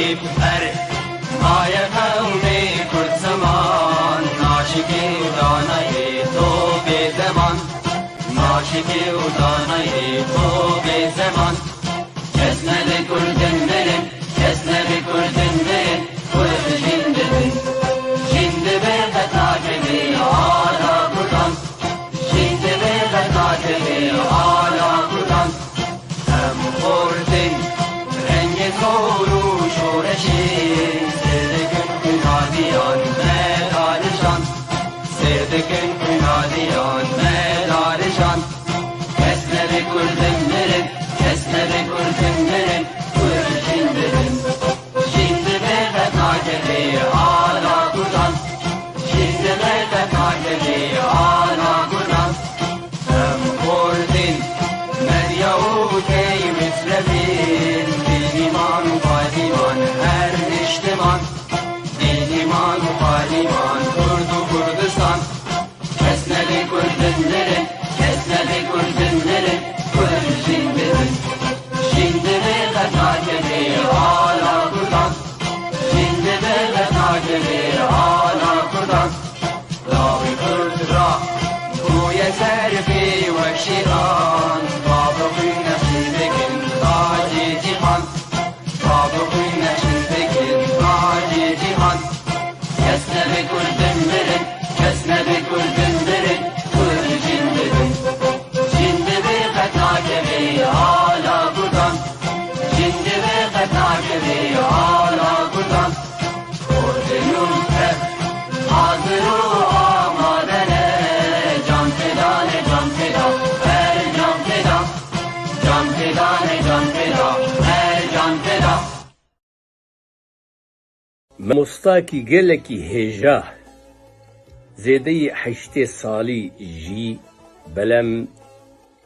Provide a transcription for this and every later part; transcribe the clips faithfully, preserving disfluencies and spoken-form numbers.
Her maye qewmê Kurd ziman, naşikê û danayê to bê zeman. Naşikê û danayê to bê zeman. Kes nebe Kurdin mirin, kes nebe Kurdin mirin, Kurd jin dibin. Jin dibe qet nakeve ala Kurdan. Jin dibe qet nakeve ala Kurdan. Em xortin rengê zor û şoreşê, sêr dikin xwînaliyan me darijan. Sêr dikin xwînaliyan me darijan. Kes nebe Kurdin mirin, kes nebe Kurdin mirin, Kurd jin dibin. Jin dibe qet nakeve ala Kurdan. Jin dibe qet nakeve ala Kurdan. Em xortin medya û key misrefin, dîniman û padiman her niştiman. Dîniman û padiman Kurd û Kurdistan. Kes nebe Kurdin mirin, kes nebe Kurdin mirin, Kurd jin dibin. Jin dibe qet nakeve ala Kurdan. Jin dibe qet nakeve ala Kurdan. Lawê Kurd ra bûye serfê wek şêxan. Bavê xwîn nexşî dikin tacê cîhan. Bavê xwîn nexşî dikin tacê cîhan. Kes nebe Kurdin mirin, kes nebe Kurdin mirin, Kurd jin dibin. Jin dibe qet nakeve ala Kurdan. Jin dibe qet nakeve ala Kurdan. Kurdin û Kurd hazir û amade ne. Can feda ne, can feda, her can feda. Can feda ne, can feda, her can feda. Mamostakî gelekî hêja, zêdeyî heştê salî jî, belem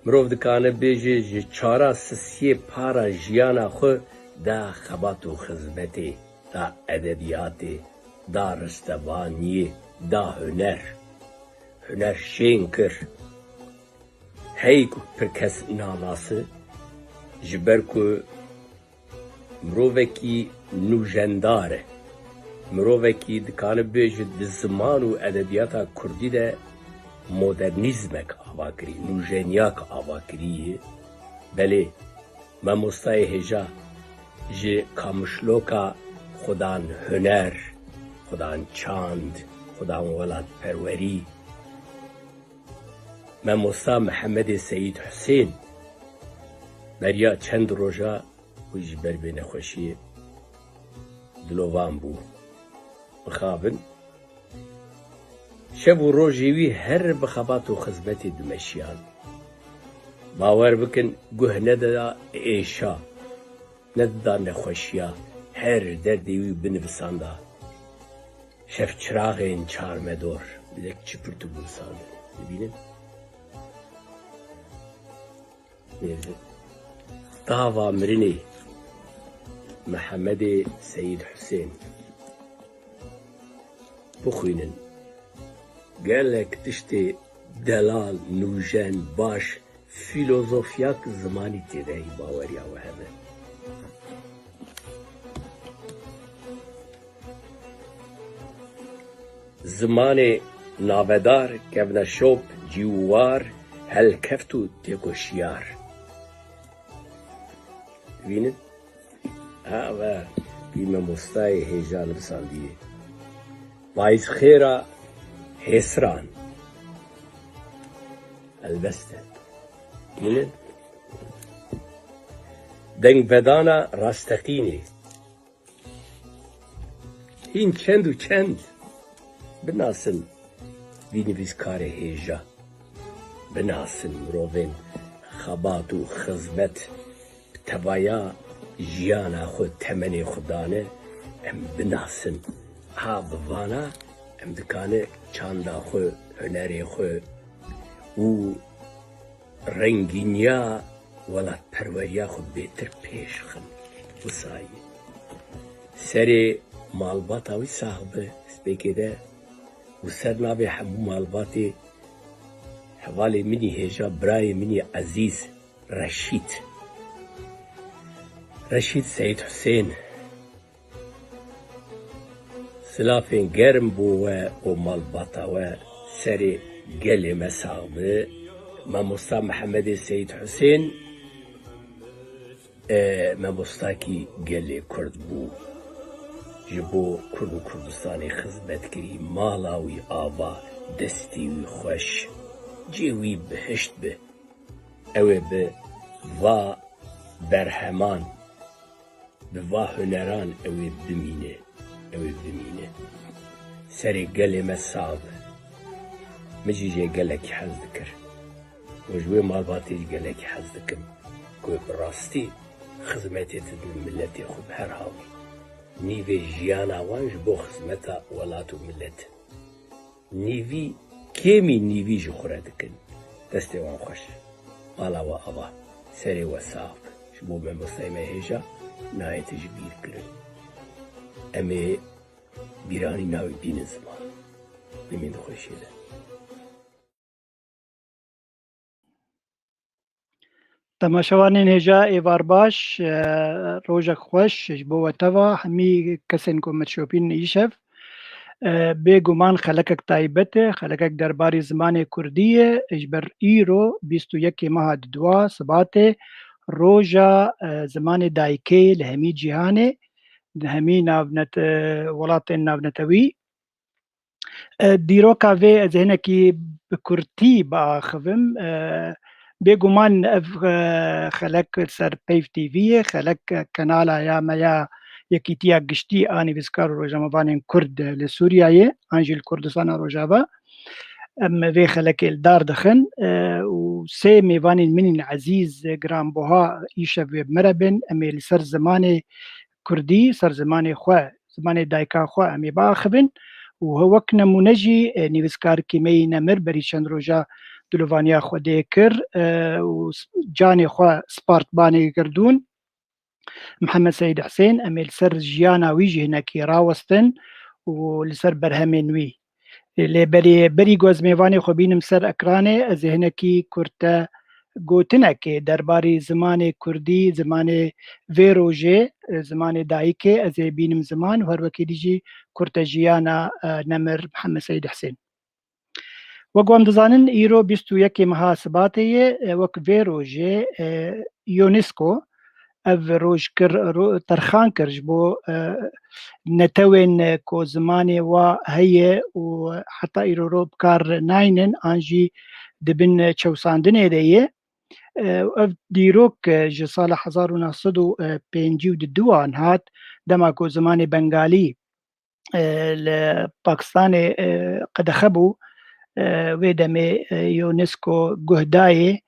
mirov dikane bêje ji çara sisiyê para jiyana xwe da xebat û xizmetê, da edebiyatê, da ristevaniyê, da huner. Huner şên kir. Hey ku pir kes nanase, ji ber ku mirovekî nûjendar e. Mirovekî dikane bêje di ziman û edebiyata kurdî de modernîzmek ava kirî, nûjeniyak ava kirî ye. Belê, mamostayê hêja ji kamişloka xudan huner, xudan çand, xudan welatperwerî, Mamosta Mihemedê Seyîd Husên beriya çend roja ku ji ber vê nexweşiyê dilovan bû, mixabin. Şev û rojê wî her bi xebat û xizmetê dimeşiyan. Bawer bikin, guh nedida êşa, nedida nexweşiya, her derdê wî binivisanda. Şevçiraxên çarmedor, bi yek çi pirtûk nivisandin. Dibînin? Tava mirinê Mihemedê Seyîd Husên. Bixwînin. Gelek tiştê delal, nûjen, baş, fîlozofiyak zimanî tê de hî baweriya we hebe. Zimanê navedar, kevneşop, cî û war, helkeft û têkoşiyar. Bînin? Ha, ve wî memostayê hêja nivisandiyê. Payîzxêra hêsran. Helbest e. Bînin? Dengvedana rasteqînê. Hîn çend û çend binasin vî nivîskarê hêja, binasin mirovên xebat û xizmet bi tevaya jiyana xwe temenê xwe dane, em binasin. Ha bi vana em dikane çanda xwe, hunerê xwe û rengîniya welatperweriya xwe bêtir pêş xin. Wisa ye. Serê malbata wî sax bi, spêkê de û ser navê hemû malbatê hevalê min î hêja, birayê min î ezîz Reşîd. Reşîd Seyîd Husên. Dilafên germ bo we û malbata we, serê gelê me sax bi. Mamosta Mihemedê Seyîd Husên, e, mamostakî gelê Kurd bû. Ji bo Kurd û Kurdistanê xizmet kirî, mala wî ava, destî wî xweş, cê wî bihişt bi. Ew ê bi va berheman, bi va huneran ew ê bimîne, ew ê bimîne. Serê gelê me sax be. Min jî jê gelekî hez dikir. Û ji wê malbatê jî gelekî hez dikim. Ku bi rastî xizmetê didin miletê xwe bi her hawî. Nîvê jiyana wan ji bo xizmeta welat û milet. Nîvî, kêmî nîvî ji xwe re dikin. Destê wan xweş. Mala we ava. Serê we sax be. Ji bo memosteyê me hêja nayê te ji bîr kirin. Em ê bîranîna wî bînin ziman. Bimînin xweşiyê de. Temaşevanên hêja, êvar baş, e, rojek xweş ji bo we teva, hemî kesên ku me şopîn îşev. E, bêguman xelekek taybet e, xelekek derbarê zimanê kurdî ye, ji ber îro bîst û yekê meha diduwa Sibatê, roja, e, zimanê dayikê li hemî cîhanê, di hemî navnet-, e, welatên navnetewî. E, dîroka vê ez ê hinekî bi kurtî biaxivim. E, bêguman ev, e, xelek li ser Peyv T V ye, xelek, e, kenala ya me ya Yekîtiya Giştî a Nivîskar û Rojnamevanên Kurd li Sûriyeyê, an jî li Kurdistana Rojava. Em vê xelekê li dar dixin, e, û sê mêvanên min ên ezîz, giranbuha îşev wê bi me re bin. Em ê li ser zimanê kurdî, ser zimanê xwe, zimanê dayika xwe em ê biaxivin û he wek nemûne jî, e, nivîskarkî me yî nemir berî çend roja dilovaniya Xwedê kir, e, û s-, canê xwe spart banê girdûn. Mihemed Seyîd Husên, em ê li ser jiyana wî jî hinekî rawestin û li ser berhemên wî. Lê berê, berî ku ez mêvanê xwe bînim ser ekranê, ez ê hinekî kurte gotinekê derbarê zimanê kurdî, zimanê vê rojê, zimanê dayikê, ez ê bînim ziman û her wekî dî jî kurte jiyana, e, nemir Mihemed Seyîd Husên. Wek ku em dizanin, îro bîst û yekê meha Sibatê ye, e, wek vê rojê, e, UNESCO ev roj kir, ro-, terxan kir ji bo, e, netewên, e, ku zimanê wa heye û heta îro ro bi kar naynin an jî di bin çewsandinê de ye. E, ev dîrok, e, ji sala hezar û neh sed û pêncî û diduan hat, dema ku zimanê Bengalî, e, li Pakistanê, e, qedexe bû. E, wê demê, e, UNESCO guh dayê.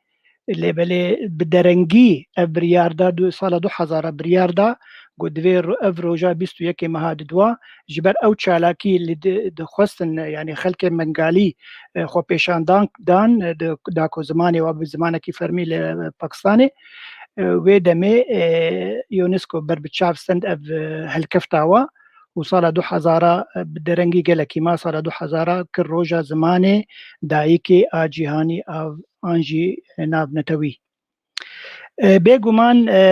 Lê belê bi derengî ev biryar da, du, sala du hezar re biryar da, got divê ro-, ev roja bîst û yekê meha diduwa, ji ber ew çalakî li di-, dixwestin, yanî xelkê Bengalî, e, xwe pêşandan dan, e, di, da ku zimanê wa bi zimanekî fermî li Pakistanê, e, wê demê, e, UNESCO ber bi çav stend ev, e, helkefta wa û sala du hezar re, e, bi derengî gelekî ma sala du hezar re kir roja zimanê dayikê a cîhanî a, an jî navnetewî. E, bêguman, e,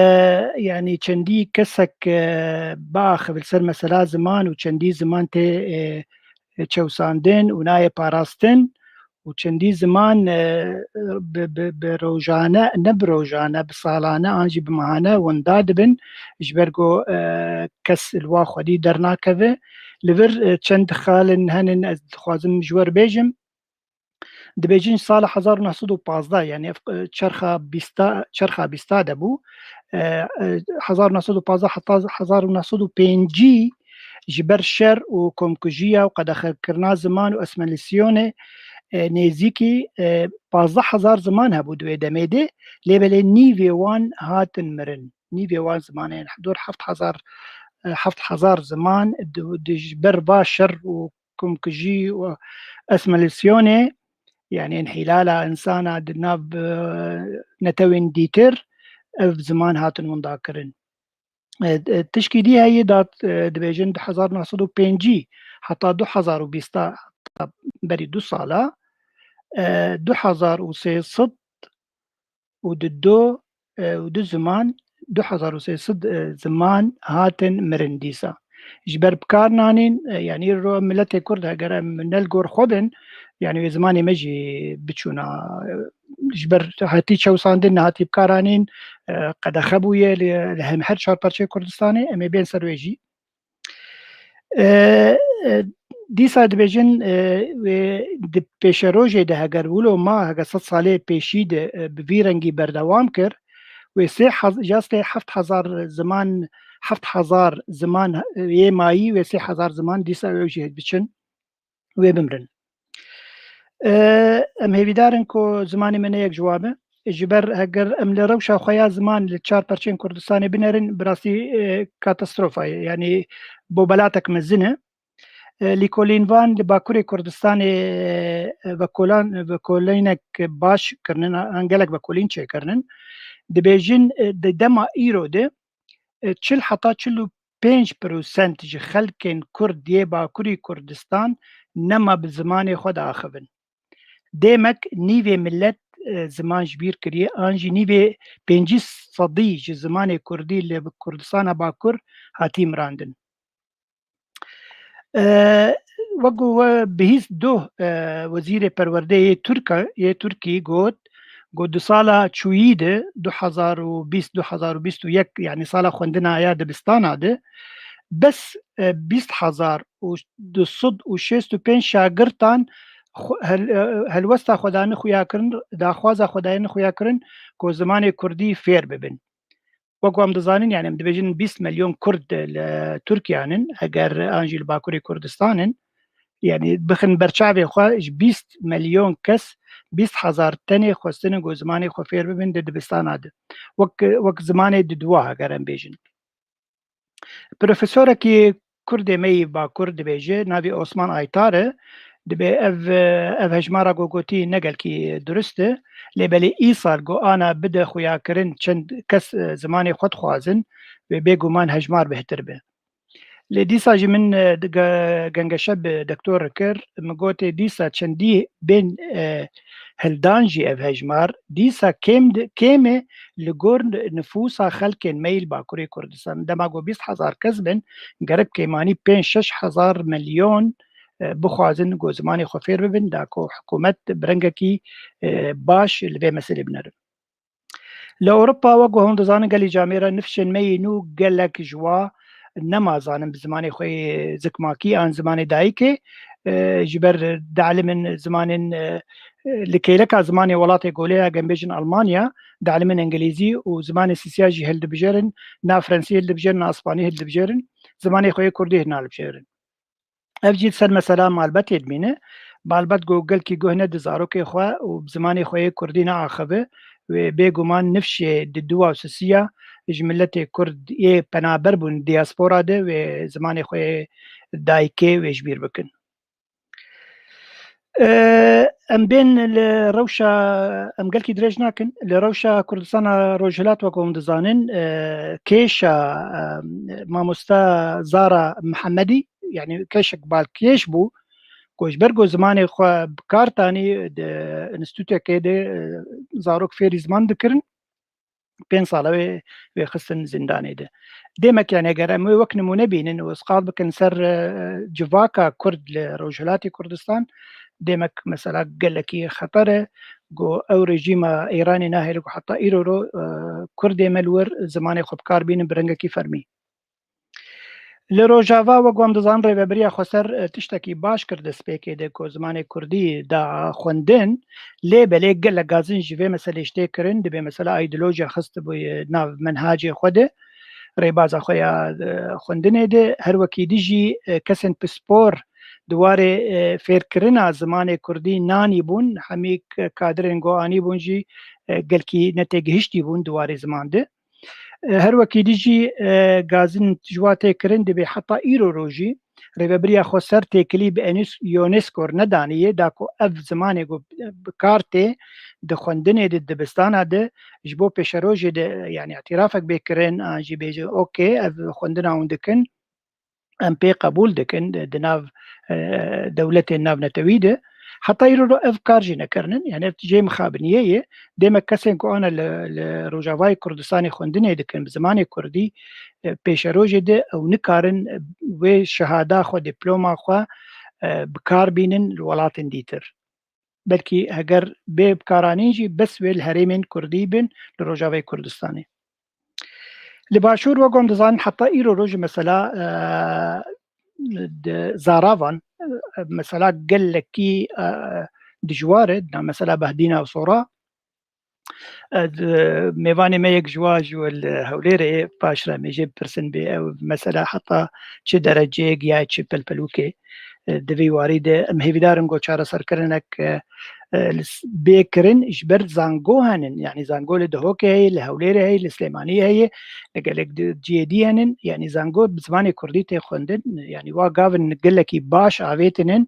yanî çendî kesek, e, biaxive li ser mesela ziman û çendî ziman tê, e, çewsandin û nayê parastin û çendî ziman, e, bi, bi, bi rojane, ne bi rojane, bi salane an jî bi mehane winda dibin, ji ber ku, e, kes li wa xwedî dernakeve. Li vir, e, çend xalin henin ez dixwazim ji we re bêjim. Dibêjin sala hezar û neh sed û pazdeh, yanî ev, e, çerxa bîsta, çerxa bîsta de bû. E, e, hezar û neh sed û pazdeh heta hezar û neh sed û pêncî ji ber şer û komkujiya û qedexekirina ziman û asîmîlasyonê, e, nêzîkî, e, pazdeh hezar ziman hebû di wê demê de, lê belê nîvê wan hatin mirin. Nîvê wan zimanê, dor heft hezar, e, heft hezar ziman di, di ji ber va şer û komkujî û asîmîlasyonê, yanî înhîlala însana di nav, e, netewên dîtir, ev ziman hatin windakirin. E, e, tişkî dî heye da, e, dibêjin du hezar neh sed û pêncî heta du hezar û bîst, heta berî du sala, e, du hezar û sê sed û di du, e, û du ziman, du hezar û sê sed, e, ziman hatin mirin dîsa. Ji ber bi kar nanîn, e, yanî îro miletê Kurd heger em ne li gor xwe bin, yanî wê zimanê me jî biçûna, e, ji ber hatî çewsandin, nehatî bi kar anîn, e, qedexe bûye li, li hem her çar parçeyê Kurdistanê, em ê bên ser wê jî. E, e, dîsa dibêjin, e, wê di pêşerojê de heger wilo ma, heger sed salê pêşî de, e, bi vî rengî berdewam kir, wê sê hez-, ya sê heft hezar ziman, heft hezar ziman, e, yê mayî, wê sê hezar ziman dîsa ew jî biçin, wê bimrin. E, em hêvîdar in ku zimanê me ne yek ji wan be. Ji ber heger em li rewşa xwe ya ziman li çar perçeyên Kurdistanê binerin, bi rastî, e, katastrofa ye. Yanî bobelatek mezin e. E, lîkolînvan li Bakurê Kurdistanê, e, vekolan, vekolînek baş kirinin, an gelek vekolîn çêkirinin. Dibêjin, e, di dema îro de, e, çil heta çil û pênc prosent ji xelkên Kurd yê Bakurî Kurdistan nema bi zimanê xwe diaxivin. Dêmek nîvê milet, e, ziman ji bîr kiriye, an jî nîvê pêncî sedî ji zimanê Kurdî li Kurdistana Bakur hatî mirandin. E, wek ku we bihîst doh, e, wezîrê perwerdeyê yê Tirka-, yê Tirkî got, got di sala çûyî de, du hezar û bîst, du hezar û bîst û yek, yanî sala xwendina ya dibistana de, bes, e, bîst hezar û du sed û şêst û pênc şagirtan xwe-, hel-, e, helwesta xwe dane xuyakirin, daxwaza xwe dayene xuyakirin ku zimanê Kurdî fêr bibin. Wek ku em dizanin, yani em dibêjin bîst milyon Kurd li Tirkiye nin, heger an jî li Bakurê Kurdistan in, yani bixin berçavê xwe, ji bîst milyon kes bîst hezar tenê xwestine ku zimanê xwe fêr bibin di dibistana de. Wek, wek zimanê diduwa, heger em bêjin. Profesorekî Kurdê me yî Bakur dibêje, navê Osman Aytar e, dibê ev, ev hejmara ku gotî ne gelkî durist e, lê belê îsal ku ana bide xuyakirin çend kes, e, zimanê xwe dixwazin, wê bêguman hejmar bihtir be. Lê dîsa jî min, e, di ge-, gengeşe bi doktor kir, min gotê dîsa çendî bên, e, hildan jî ev hejmar dîsa kêm di-, kêm e li gor nifûsa xelkên me yî li Bakurê Kurdistan. Dema ku bîst hezar kes bin, gerek kêmanî pênc şeş hezar milyon, e, bixwazin ku zimanê xwe fêr bibin, da ku hikûmet bi rengekî, e, baş li vê meselê binerin. Li Ewropa, wek ku hûn dizanin, gelî camêra nifşên me yê nû gelek ji wa nema zanin bi zimanê xwe yê zikmakî an zimanê dayikê, e, ji ber dielimin zimanên, e, e, li kêleka zimanê welatê golê ya, gem bêjin Almanya, dielimin Îngilîzî û zimanê sisiya jî hildibijêrin, na Frensî hildibijêrin, na Ispanî hildibijêrin, zimanê xwe yê Kurdî hildinalibijêrin. Ev jî ser mesela malbetê dimîne. Malbet ku gelkî guh nedi zarokê xwe û bi zimanê xwe yê Kurdî neaxive, wê bêguman nifşê diduwa û sisiya ji miletê Kurd yê penaber bûn diaspora de wê zimanê xwe yê dayikê wê ji bîr bikin. E, em bên li rewşa, em gelkî dirêj nakin, li rewşa Kurdistana Rojhilat, wek hûn dizanin, e, kêşa, e, mamosta Zara Mihemedî, yani kêşek balkêş bû, ku ji ber ku zimanê xwe bi kar tanî di înstîtutekê de, e, zarok fêrî ziman dikirin, pênc sala wê, wê xistin zindanê de. Demek, yani, eger em wê wek nimûne bînin û isqal bikin ser, e, civaka Kurd li Rojhilatê Kurdistan, demek mesela gelekî xeter e, ku ew rejîma Îranê nahêle ku heta îro ro, e, Kurdê me li wir zimanê xwe bi kar bînin bi rengekî fermî. Li Rojava, wek ku em dizanin, Rêveberiya Xweser, e, tiştekî baş kir destpêkê de ku zimanê Kurdî da xwendin, lê belê gelek gazin ji vê meselê ji tê kirin, dibê mesela îdeolojiya xistibûye nav menhacê xwe de, rêbaza xwe ya, e, xwendinê de, her wekî dî jî, e, kesên pispor di warê, e, fêrkirina zimanê Kurdî nanî bûn, hemî k-, kadirên ku anî bûn jî, e, gelkî netêgihiştî bûn di warê ziman de. E, her wekî dî jî, e, gazin ji wa tê kirin, dibê heta îro rojî Rêveberiya Xweser têkilî bi Enis-, UNESCO re nedaniye, da ku ev zimanê ku bi kar tê di xwendinê de, dibistana de, ji bo pêşerojê de, yani îtirafek bê kirin, an jî bêje, okê, ev xwendina hûn dikin, em pê qebûl dikin di, di nav, e, dewletên navnetewî de. Heta îro ev kar jî nekirinin, yani ev jê mixabiniyê ye. Dêmek kesên ku ana li, li Rojavayê Kurdistanê xwendinê dikin bi zimanê kurdî, e, pêşerojê de ew nikarin, e, wê şehada xwe, diploma xwe, e, bi kar bînin li welatên dîtir. Belkî heger bê bikaranîn jî bes wê li herêmên kurdî bin li Rojavayê Kurdistanê. Li Başûr wek em dizanin heta îro roj mesela, e, di zaravan, e, mesela gelekî, e, dijwar e, na mesela Behdîna û Sora. E, d-, mêvanê me yek ji wa ji li Hewlêrê paş re em ê jê bipirsin bê ew mesela heta çi dereceyê giya çi pelpelûkê, e, di vî warî de em hêvîdar in ku çareserkirinek, e, e, li s-, bê kirin ji ber zango henin. Yanî zango li Dihokê heye, li Hewlêrê heye, li Silêmaniyê heye, li gelek di-, cihê dî henin. Yanî zango bi zimanê kurdî tê xwendin. Yanî wa gavin gelekî baş avêtinin,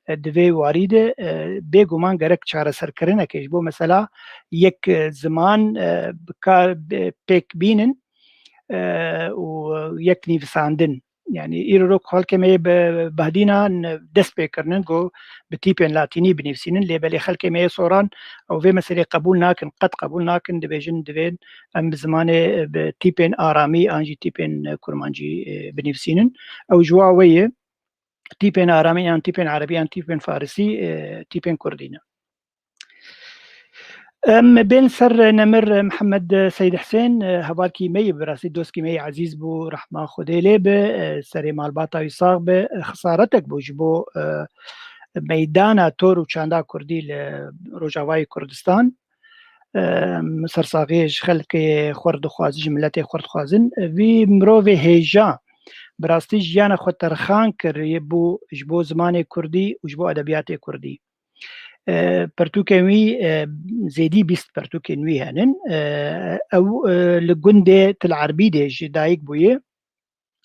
e, di vê warî de, e, bêguman gerek çareserkirinekê ji bo mesela yek, e, ziman, e, bi kar, bi pêk bînin, e, û yek nivîsandin. Yani îro xelkê me yê bi Behdîna n-, dest pê kirinin ku bi tîpên latînî binivîsînin, lê belê xelkê me yê Soran ew vê meselê qebûl nakin, qet qebûl nakin, dibêjin divên em bi zimanê, bi tîpên aramî an jî tîpên kurmancî, e, binivîsînin. Ew ji wa wê ye, tîpên aramî yan tîpên erebî yan tîpên farisî, e, tîpên kurdî ne. Em bên ser Nemir Mihemed Seyd Hisên, e, hevalkî me yê, bi rastî doskî me yê ezîz bû, rehma Xwedê lê be, e, serê malbata wî sax be, e, xisaretek bû ji bo, e, meydana tor û çanda kurdî li Rojavayê Kurdistan. E, em sersaxiyê ji xelkê xwe dixwazin, ji miletê xwe dixwazin. Vî mirovê hêja bi rastî jiyana xwe terxan kir bû ji bo zimanê kurdî û ji bo edebiyatê kurdî. E, pertûkên wî, e, zêdî bîst pertûkên wî henin. E, ew, e, li gundê Til Erbî de ji dayik bûye,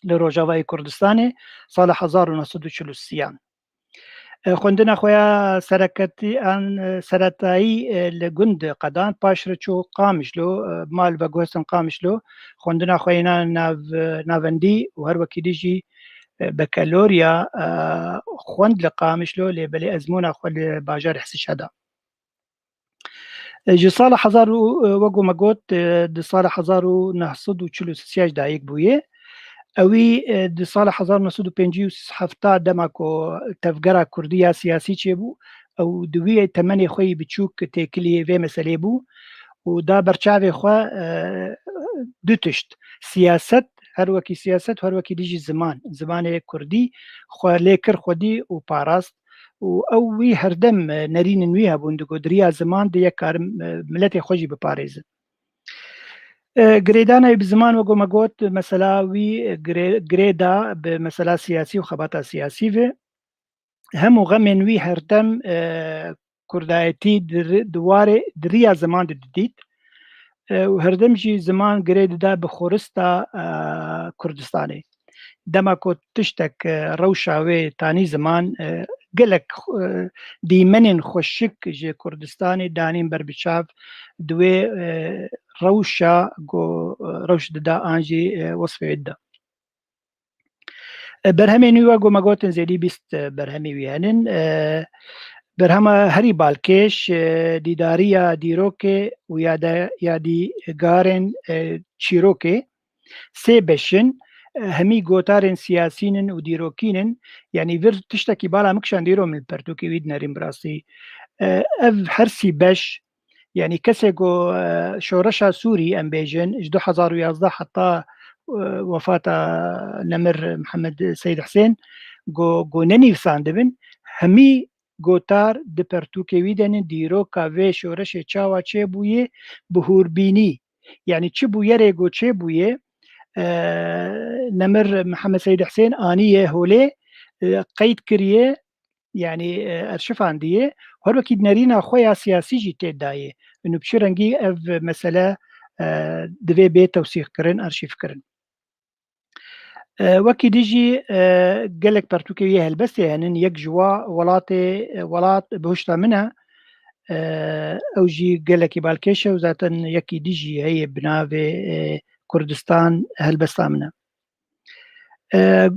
li Rojavayê Kurdistanê, sala hezar û neh sed û çil û sêyan. E, xwendina xwe ya sereketî an, e, seretayî, e, li gund qedand, paş re çû Qamişlo, e, mal veguhestin Qamişlo, xwendina xwe yê na-, nav-, navendî û her wekî dî jî, e, bekelorya, e, xwend li Qamişlo, lê belê ezmûna xwe li bajarê Hesîşe da. E, ji sala hezar û, e, wek ku me got, e, di sala hezar û neh sed û çil û sê ji dayik bûye. Ewî, e, di sala hezar neh sed û pêncî û hefta dema ku tevgera kurdî ya siyasî çêbû, ew di wî temenê xwe yî biçûk têkilî vê meselê bû û da berçavê xwe, e, du tişt, siyaset, her wekî siyaset, her wekî dî jî ziman, zimanê kurdî xwe lê kir xwedî û parast. Û ew wî herdem, e, nerînin wî hebûn, digot, riya ziman de yek karin, e, miletê xwe jî biparêzin. E, girêdana wî bi ziman, wek me got, mesela wî, e, girê-, girê da bi mesela siyasî û xebata siyasî ve. Hemû xemên wî herdem, e, kurdayetî di ri-, di warê, di riya ziman de didît. E, û herdem jî ziman girê dida bi xorista, e, Kurdistanê. Dema ku tiştek, e, rewşa wê tanî ziman, e, gelek, e, dîmenên xweşik ji Kurdistanê danîn ber bi çav di wê, e, rewşa ku, e, rewş dida an jî, e, wesfê wê dida. E, berhemên wî, wek me gotin, zêdî bîst, e, berhemê wî henin. E, berhema herî balkêş, e, dîdariya dîrokê û yade-, yadîgarên, e, çîrokê. Sê beş in, e, hemî gotarên siyasî nin û dîrokî nin. Yanî vir tiştekî bala min kişand, îro min li pertûkê wî dinerîm bi rastî. E, ev her sî beş, yanî kesê ku, e, şoreşa Sûrî, em bêjin, ji du hezar û yazdeh heta, e, wefata Nemir Mihemed Seyd Hisên, ku, ku nenivîsandibin, hemî gotar di pertûkê wî de ne, dîroka vê şoreşê çawa çêbûye, bi hûrbînî. Yanî çi bûyerê ku çêbûye, e, Nemir Mihemed Seyd Hisên aniye holê, e, qeyd kiriye, yanî, e, arşifandiye, her wekî nerîna xwe ya siyasî jî tê dayê. Û bi çi rengî ev mesele, e, divê bê tewsîxkirin, arşîvkirin. E, wekî dî jî, e, gelek pertûkê wî helbestê henin, yek ji wa welatê, e, welat bihuşta min e, e, ew jî gelekî balkêş e û zaten yekî dî jî heye bi navê, e, Kurdistan helbesta min e. E,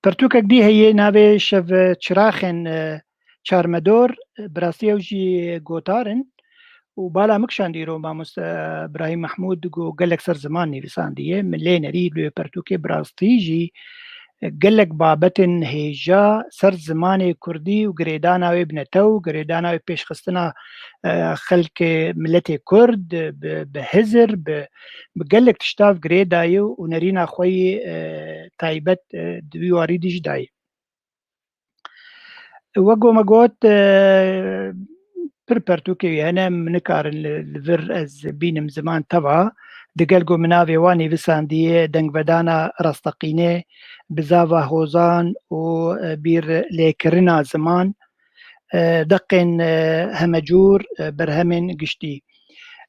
pertûkek dî heye navê Şev Çiraxên, e, çarmedor, bi rastî ew jî gotar in. Û bala min kişand îro mamoste Birahîm Mehmûd digo gelek ser ziman nivîsandiye. Min lê nerî li wê pertûkê bi rastî jî gelek babetên hêja ser zimanê kurdî û girêdana wê bi netew, girêdana wê pêşxistina, e, xelkê miletê kurd, bi, bi hizir, bi, bi gelek tiştav girê dayî û nerîna xwe yî, e, taybet, e, di wî warî dî jî dayî. Wek ku me got, e, pir pertûkê wî hene, em nikarin li, li vir ez bînim ziman teva. Digel ku min navê wan nivîsandiye, dengvedana rasteqînê, bizava hozan û, e, bîr lêkirina ziman, e, deqên, e, hemecûr, e, berhemên giştî.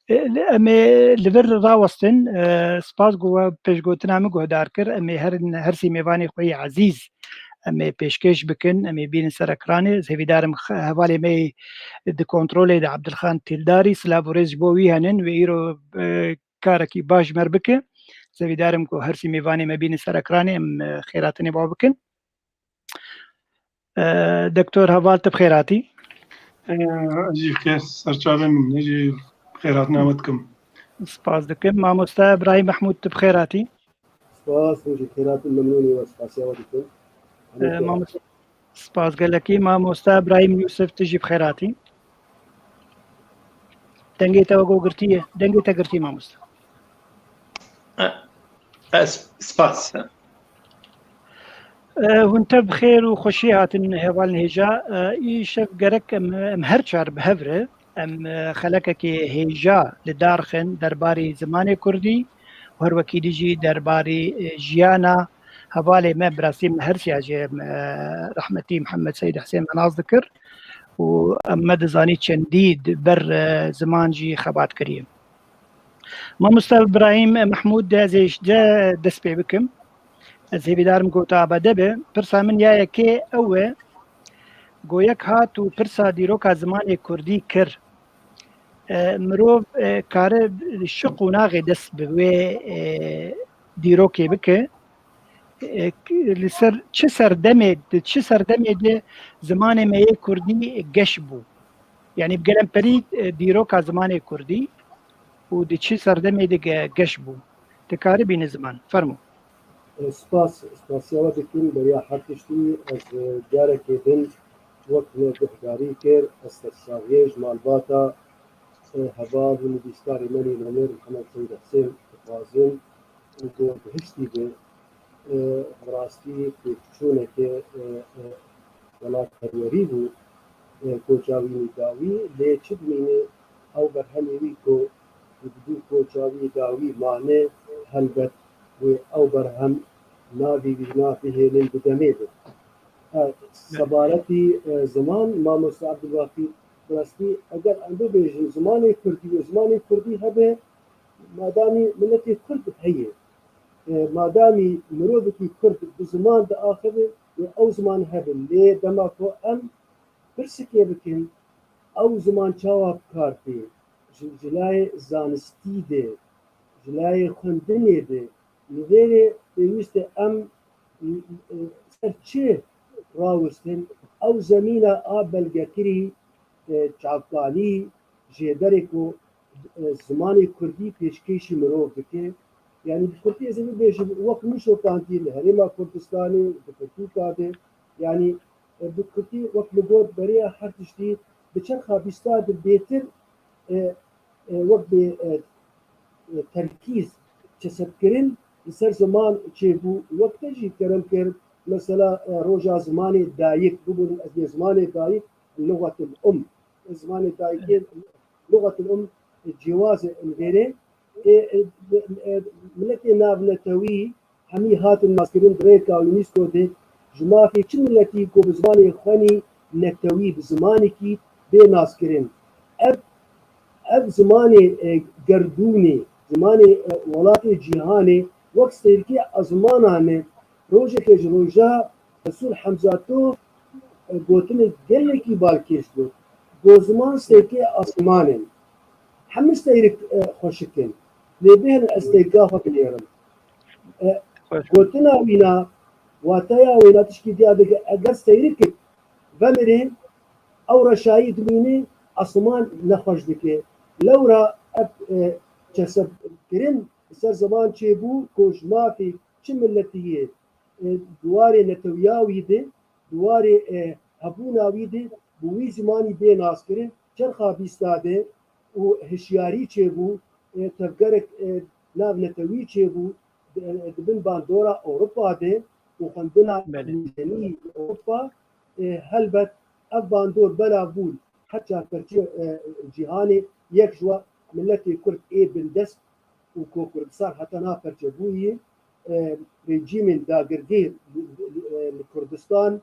E, li, em ê li vir rawestin, e, spas ku we pêşgotina min guhdar kir. Em ê herin, her sî mêvanê xwe yê ezîz em ê pêşkêş bikin, em ê bînin ser ekranê. Ez hêvîdar im xe-, hevalê me yê di kontrolê de Abdilxan Tîldarî, silav û rêz ji bo wî henin, wê îro, e, karekî baş ji me re bike. Ez hêvîdar im ku her sî mêvanê me bînin ser ekranê, em, e, xêratinê bi we bikin. E, Doktor Heval, tu bi xêr hatî. E, ez jî xêr serçavê min, ez jî xêratina we dikim. Spas dikim. Mamoste Birahîm Mehmûd, tu bi xêr hatî. Spas, hûn jî xêratin, memnûnî we, spasiya we dikim. E, mamoste, spas gelekî. Mamoste Birahîm Yûsif, tu jî bi xêr hatî. Dengê te wego girtiye. Dengê te girtî, mamoste. E, e, sp-, spas. E, hûn tev bi xêr û xweşiyê hatin hevalên hêja. E, îşev gerek em, em her çar bi hev re, em, e, xelekekê hêja li dar xin derbarê zimanê kurdî û her wekî dî jî derbarê, e, jiyana hevalê me, birasî me her siya jî, e, rehmetî Mihemed Seyîd Hisên me nas dikir û em me dizanî çendî di ber, e, ziman jî xebat kiriye. Mamoste Birahîm Mehmûd, ez ê ji te dest pê bikim. Ez hêvîdar im ku te amade be. Pirsa min ya yekê ew e, go yek hat û pirsa dîroka zimanê kurdî kir. E, mirov, e, kare ji çi qonaxê dest bi wê, e, dîrokê bike? E, k-, li ser çi serdemê, di çi serdemê de zimanê me yê kurdî geş bû? Yanî bi gelemperî, e, dîroka zimanê kurdî û di çi serdemê de ge-, geş bû? Dikarî bîne ziman. Fermo. E, spas, spasiya we dikim, beriya her tiştî ez, e, carekê din wek me guhdarî kir, ez sersaxiyê ji malbata, e, heval û nivîskarê me yê nomêr Mihemed Seyîd Hisên dixwazim û ku bihiştî be, e, bi rastî pêkçûneke, e, e, welatperwerî bû, e, koça wî dawî, lê çi dimîne ew berhemê wî ku di dû koça wî dawî mane, helbet wê ew berhem navê wî na bihêlin bi demê de. E, sebaretî, e, ziman, mamoste Abdulbaqî, bi rastî eger em bibêjin zimanê kurdî û zimanê kurdî hebe, madamî miletê kurd heye, e, madamî mirovekî kurd bi ziman diaxive û ew ziman hebe, lê dema ku em pirsikê bikin, ew ziman çawa bi kar tê? Ji, ji layê zanistî de, ji layê xwendinê de, li vêrê pêwîst e em, e, e, ser çi rawistin? Ew zemîna a belgekirî, e, çavkanî, jêderê ku, e, zimanê kurdî pêşkêşî mirov dike. Yanî bi kurtî ez ê bibêjim, wek min şopandî li Herêma Kurdistanê, di pirtûka de, yanî, e, bi kurtî wek min got, beriya her tiştî bi çerxa bîsta de bêtir, e, e, wek bê, e, e, terkîz, çesebkirin li ser ziman çêbû. Wek te jî kerem kir, mesela, e, roja zimanê dayik, bibûn ez bê zimanê dayik, luxetil um. Zimanê dayikê, luxetil um, cîwaz e li vêrê. E, e, e, miletê navnetewî hemî hatin naskirin di rêka UNESCO de, ji mafê çi miletî ku bi zimanê xwenî netewî, bi zimanekî bê naskirin. Ev, ev zimanê, e, gerdûnê, zimanê, e, welatê cîhanê wek seyrkê ezmanan e. Rojekê ji roja Resul Hemza Tof, e, gotinek gelekî balkêş bû. Go ziman stêrkê asman in. Hemî steyrik, e, xweşik in. Lê bihêlin ez stêrka xwe binêrim. E, gotina wîna, wateya wêna tişkî diya dike, eger steyrik vemirê, Ew reşayî dimîne, esman nexweş dike. Lewra ev, e, kesebkirin li ser ziman çêbû ku ji mafê çi miletî yê, e, di warê netewiya wî de, di warê, e, hebûna wî de bi wî zimanî bê naskirin, çerxa bîsta de û hişyarî çêbû, e, tevgerek, e, navnetewî çêbû, di, e, di bin bandora Ewropa de û xwendina Belê. Nûjenî Ewropa, e, helbet ev bandor belav bûn her çar perçê, e, cîhanê, yek ji wa miletê Kurd ê bindest û ku Kurdistan heta niha perçebûyî, e, rejîmên dagirgêr li, li, li Kurdistan,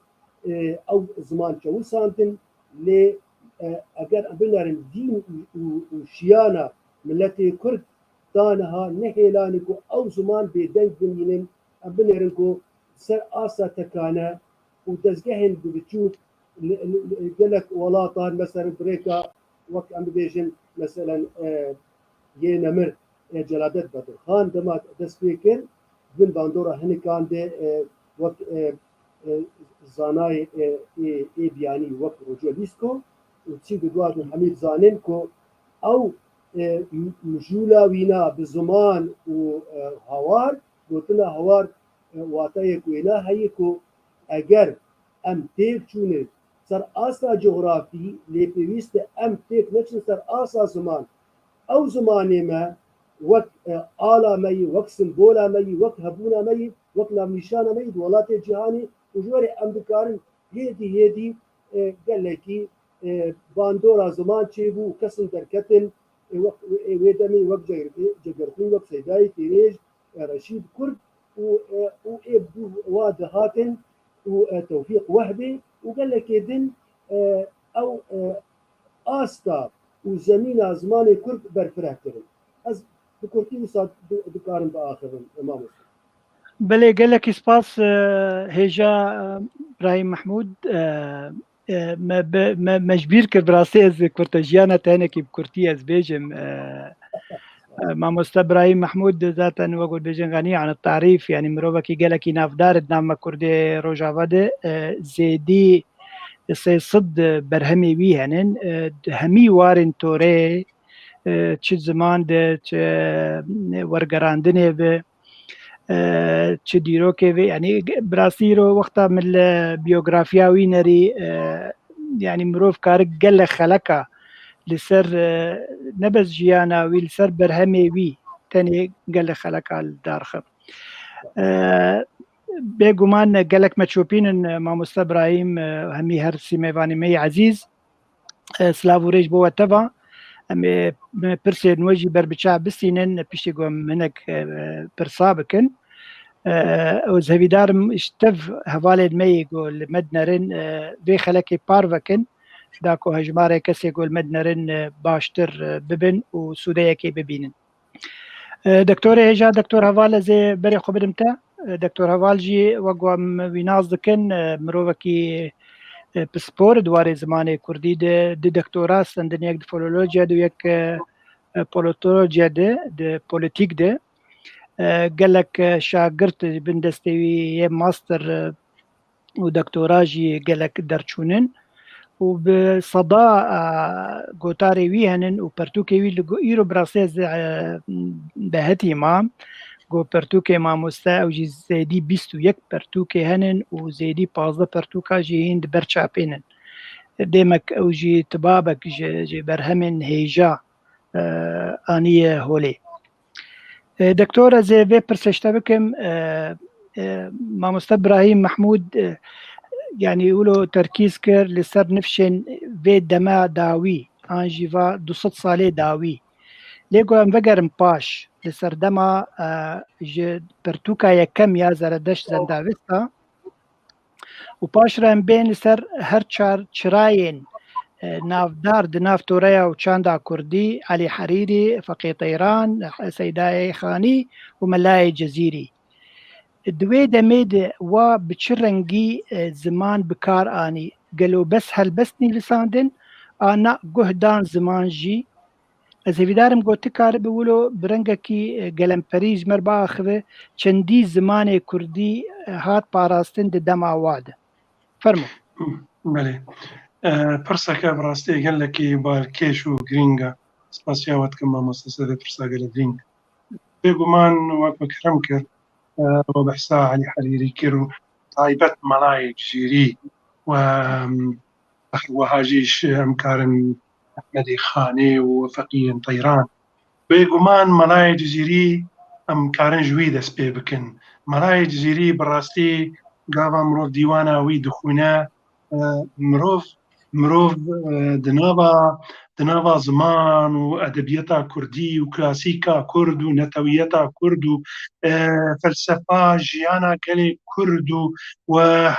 e, ew ziman çewisandin, lê, e, eger em binerin dîn û, û, û şiyana miletê Kurd ta niha nehêlane ku ew ziman bêdeng bimînin, em binêrin ku ser asta tekane û dezgehên bi biçûk li, li, li gelek welatan, mesela bi rêka wek em bibêjin, meselen, e, yê nemir, e, Celadet Bedirxan dema dest pê kir, bin bandora hinikan de, e, wek, e, e, zanayê, e, ê, ê biyanî wek Roger Lisco û çî di dua de hemî dizanin ku ew, e, m-, mijûla wîna bi ziman û, e, hawar, gotina hawar, e, wateyek wêna heye ku eger em têk çûne ser asta cografî, lê pêwîst e em têk neçin ser asta ziman. Ew zimanê me wek, e, ala me yî, wek simbola me yî, wek hebûna me yî, wek navnîşana me yî di welatê cîhanê û ji werê em dikarin hêdî hêdî, e, gelekî, e, bandora ziman çêbû û kesin derketin, e, wek, e, wê demê wek Cegir-, Cegerxwîn, wek Seydayê Têrêj, e, Reşîd Kurd û, e, û ê bi wa dihatin û, e, Tewfîq Wehbê û gelekê din, e, ew, e, asta û zemîna zimanê Kurd berfireh kirin. Ez bi kurtî wisa di-, dikarim biaxivim, mamoste. Belê, gelekî spas, e, hêja, e, Birahîm Mehmûd, e, e, me, be, me, me ji bîr kir, bi rastî ez kurtejiyana te hinekî bi kurtî ez bêjim, e, e, mamoste Birahîm Mehmûd zaten wek dibêjin xenî anî tarîf, yanî mirovekî gelekî navdar di nav me Kurdê Rojava de, e, zêdî sê sed berhemê wî henin, e, di hemî warên torê, e, çi ziman de, çi, e, wergerandinê be, e, çi dîrokê be, yanî bi rastî îro wexta min li biyografiya wî nerî, e, yanî mirov kare gelek xeleka li ser, e, ne bes jiyana wî, li ser berhemê wî tenê gelek xeleka li dar xim. E, bêguman gelek me çopînin, e, mamoste Birahîm, e, hemî her sî mêvanê me yê ezîz. E, silav û rêj bo we teva. Em ê, em ê pirsên we jî ber bi çav bistînin, piştî ku em hinek, e, pirsa bikin. E, ez hevîdar im ji tev hevalên me yê ku li me dinerin, e, vê xelekê parve kin, da ku hejmarê kesê ku li me dinerin, e, baştir, e, bibin û sûdeyekê bibînin. E, Doktorê hêja, Doktor Heval, ez ê berê xwe bidim te. E, Doktor Heval jî wek ku em wî nas dikin, e, mirovekî, e, pispor di warê zimanê kurdî de, di doktora stendin, yek di filolojiya de û yek, e, e, politolojiya de, di polîtîk de. E, gelek, e, şagirt ji bin destê wî yê master, e, û doktora jî gelek derçûnin û bi seda, e, gotarê wî henin û pertûkê wî li go-, îro bi rastî ez, e, behitî mam, ku pertûkê mamoste ew jî zêdî bîst û yek pertûkê henin û zêdî pazdeh pertûka jî hîn di ber çapê nin. Demek ew jî tibabek ji, ji berhemên hêja, e, aniye holê. E, Doktor, ez ê vê pirsê ji te bikim. E, e, Mamoste Birahîm Mehmûd, e, yanî wilo terkîz kir li ser nifşên vê dema dawî, an jî va du sed salê dawî. Lê ku em vegerin paş, li serdema, e, ji pirtûka yekem ya Zeredeşt Zendavesta, û paş re em bên li ser her çar çirayên, e, navdar di nav toreya û çanda kurdî, Elî Herîrî, Feqî Teyran, Seydayê Xanî û Melayê Cezîrî. Di wê demê de wa bi çi rengî, e, ziman bi kar anî? Gelo bes helbest nivîsandin, an na guh dan ziman jî? Ez hêvîdar im ku tu karibe wilo bi rengekî, e, gelemperî ji me re biaxive, çendî zimanê kurdî, e, hat parastin di dema wa de. Fermo. Belê. Pirseke bi rastî gelekî balkêş û girîng e. Spasiya we dikim mamoste, ser vê pirsa gelek girîng. Bêguman wek we kerem kir, we behsa Elî Herîrî kir û taybet Melayê Cizîrî û her wiha jî ji em karin Ehmedê Xanê û Feqiyên Teyran. Bêguman Melayê Cizîrî em karin ji wî dest pê bikin. Melayê Cizîrî bi rastî gava mirov dîwana wî dixwîne, mirov mirov di nava di nava ziman û edebiyata kurdî û klasîka kurd û netewiyeta kurd û felsefa jiyana gelê kurd û we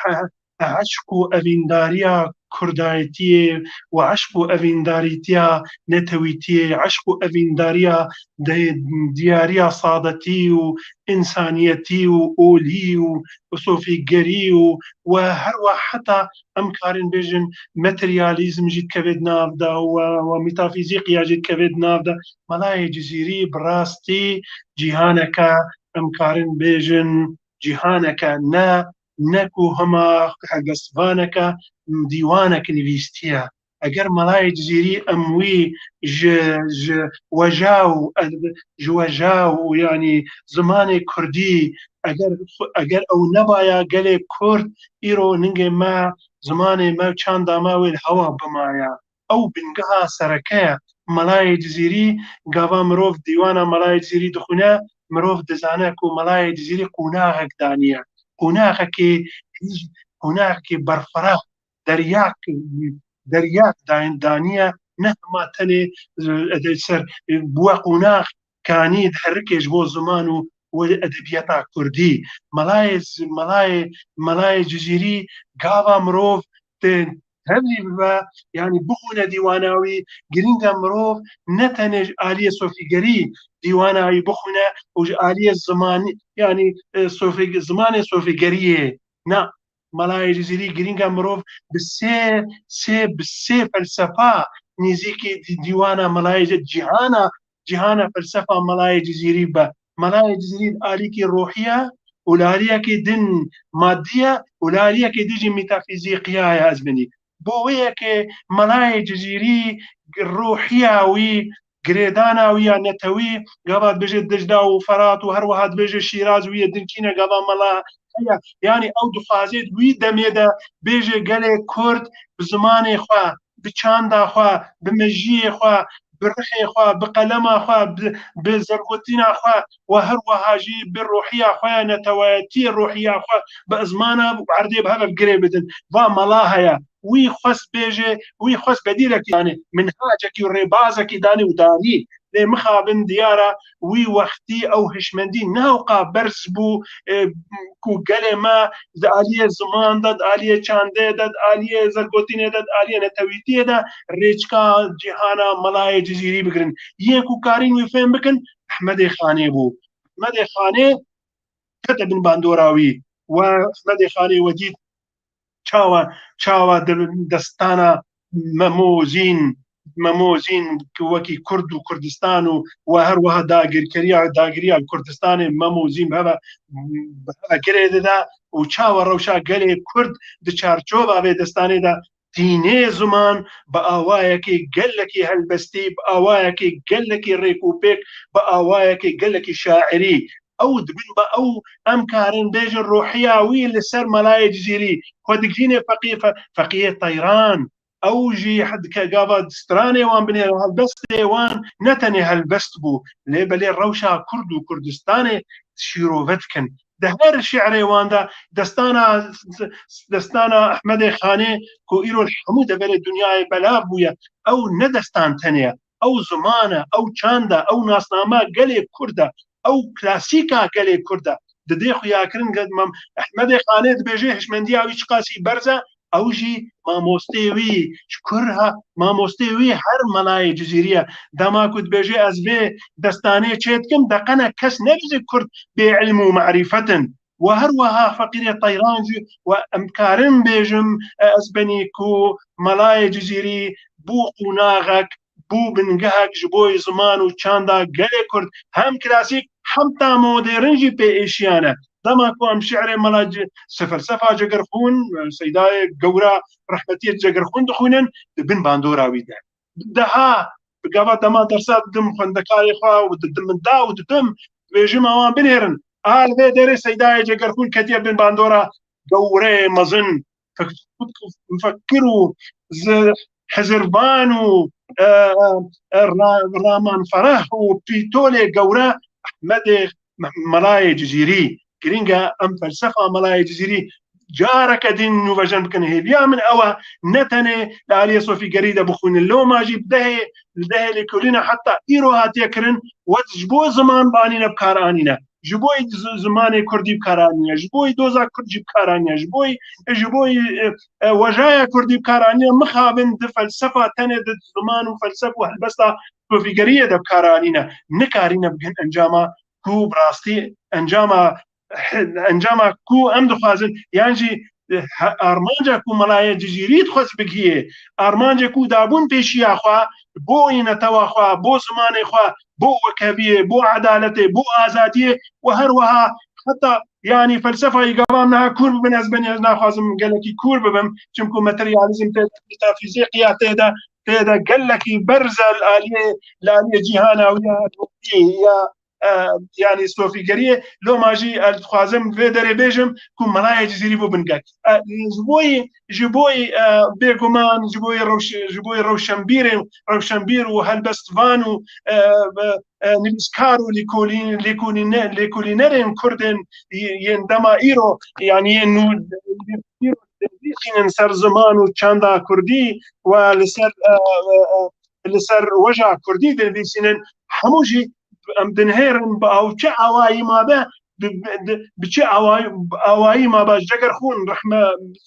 eşq û evîndariya kurdayetiyê û eşq û evîndarîtiya netewîtiyê, eşq û evîndariya de-, diyariya sadetî û însaniyetî û olî û sofîgerî û we her we heta em karin bêjin materyalîzm jî dikeve di nav de û we, we metafîzîk ya jî dikeve di nav de. Melayê Cizîrî bi rastî cîhaneke em karin bêjin cîhaneke ne ne ku hema helbestvaneke dîwanek nivîstiye. Eger Melayê Cizîrî em wî ji, ji weja û ed-, ji weja û yanî zimanê kurdî, eger, eger ew nebaya gelê kurd, îro ningê me, zimanê me, çanda me wê li hewa bimaya. Ew bingeha sereke ye. Melayê Cizîrî, gava mirov dîwana Melayê Cizîrî dixwîne, mirov dizane ku Melayê Cizîrî qonaxek daniye. Qonaxekê, qonaxekê berfireh, deryak, deryak dan-, daniye, ne hema tenê, e, ser, e, bi we qonax kanî diherike ji bo ziman û, û edebiyata kurdî. Melayê, melayê, melayê Cizîrî gava mirov tê tevlî bibe, yanî bixwîne dîwana wî, girîng e mirov ne tenê ji aliyê sofîgerî dîwana wî bixwîne û ji aliyê zimanî, yanî, e, sofî-, zimanê sofîgeriyê. Na, Melayê Cizîrî girîng e mirov bi sê, sê, bi sê felsefa nêzîkî dî-, dîwana Melayê Cizîrî, cîhana, cîhana felsefa Melayê Cizîrî be. Melayê Cizîrî li alîkî ruhî ye û li aliyekî din madî ye û li aliyekî din jî metafîzîkî ye, ez binî. Bo wê yekê Melayê Cizîrî ruhiya wî, girêdana wî ya netewî, gava dibêje Dicla û Ferat û her wiha dibêje Şîraz wî yê din çîne, gava mela heye. Yanî ew dixwaze di wî demê de bêje gelê Kurd bi zimanê xwe, bi çanda xwe, bi mejiyê xwe, bi rihê xwe, bi qelema xwe, bi, bi zergotîna xwe û her wiha jî bi ruhiya xwe ya neteweyetiyê, ruhiya xwe bi ezmana û erdê bi hev girê bidin. Va mela heye. Wî xwest bêje, wî xwest bedîlekî danê, minhacekî û rêbazekî danê û danî. Lê mixabin diyar e, wî wextî ew hişmendî ne ewqa berz bû, e, ku gelê me di aliyê ziman de, di aliyê çandê de, di aliyê zergotînê de, di aliyê netewîtiyê de rêçka cîhana Melayê Cizîrî bigirin. Yên ku karîn wî fêm bikin, Ehmedê Xanê bû. Ehmedê Xanê kete bin bandora wî. We Ehmedê Xanê we dît çawa, çawa di destana Memo Zîn, Memo Zîn ki wekî Kurd û Kurdistan û we her wiha dagirkeriya, dagiriya Kurdistanê Memo Zîn bi heve, bi heve girê dide û çawa rewşa gelê Kurd di çarçova vê destanê de tînê ziman bi awayekî gelekî helbestî, bi awayekî gelekî rêk û pêk, bi awayekî gelekî şairî. Ew dibin be ew, em karin bêjin ruhiya wî li ser Melayê Cizîrî. Xwe digihîne feqî-, fe-, Feqiyê Teyran. Ew jî dike gava stranê wan binêre, helbestê wan ne tenê helbest bû, lê belê rewşa Kurd û Kurdistanê şîrove dikin. Di her şi'rê wan de destana, destana Ehmedê Xanê ku îro li hemû deverê dinyayê belav bûye, ew ne destan tenê ye. Ew ziman e, ew çand e, ew nasnama gelê Kurd e, ew klasîka gelê Kurd e. Didê xuyakirin, gel Mam-, Ehmedê Xanê dibêje hişmendiya wî çiqasî berz e, ew jî mamostê wî ji kur ha, mamostê wî her Melayê Cizîrî ye. Dema ku dibêje ez vê destanê çê dikim, deqene kes nebêje Kurd bê ilm û marîfet in. Û her wiha Feqîrê Teyran jî, û em karin bêjim, e, ez benî ku Melayê Cizîrî bû qonaxek, bû bingehek ji bo ziman û çanda gelê Kurd, hem klasîk hem ta modern jî pê êşiyane. Dema ku em şi'rê mela ce-, se-, felsefa Cegerxûn, Seydayê Gewra rehmetiyê Cegerxûn dixwînin, di bin bandora wî de. Bi deha, bi gava dema dersa didim xwendekarê xwe û didim min da û didim, dibêjim, ewan binêrin. A li vê derê Seydayê Cegerxûn ketiye bin bandora gewreyê mezin, fek-, mufekkir û zi-, hizirvan û, e, e, ra-, ramanfereh û pîtolê gewre Ehmedê Meh-, Melayê Cizîrî. Giring e em felsefa Melayê Cizîrî careke din nûvejen bikin. Hêviya min ew e, ne tenê li aliyê sofîgerî de bixwînin. Loma jî bi dehê, li dehê lêkolîna heta îro hatiye kirin, wet ji bo ziman banîne bi kar anîne. Ji bo zi-, zimanê kurdî bi kar anîne, ji bo doza kurd jî bi kar anîne, ji bo, ji bo, e, e, wejaya kurdî bi kar anîne, mixabin di felsefa tenê di ziman û felsef û helbesta sofîgeriyê de bi kar anîne. Nikarîne bigihîn encama ku bi rastî encama, encama ku em dixwazin, yan jî, e, he-, armanca ku Melayê Cizîrî dixwest bigihî, armanca ku dabûn pêşiya xwe bo netewa xwe, bo zimanê xwe, bo wekheviyê, bo edaletê, bo azadiyê û her wiha heta, yanî, felsefayî gava em niha kûr bibin, ez benî, ez naxwazim gelekî kûr bibim, çimku materyalîzm tê de, metafîzîk ya tê de, tê de gelekî berz e li aliyê, li aliyê cîhana wî ya ruhî ya, e, yanî sofîgeriyê. Loma jî ez dixwazim vê derê bêjim ku Melayê Cizîrî bû bingeh. E, ji bo yî, ji bo yî, e, bêguman, ji bo yî rewş-, ji bo yî rewşenbîrên, rewşenbîr û helbestvan û, e, e, e, nivîskar û lêkolîn-, lêkolîne-, lêkolînerên Kurd ên y-, yên dema îro, yanî yên nû, îro dinivîsînin ser ziman û çanda kurdî û li ser, e, e, e, li ser weja kurdî dinivîsînin, hemû jî em dinihêrin bi aw çi awayî mabe, bi, bi, bi, bi çi awayî, awayî mabe. Cegerxûn, rehme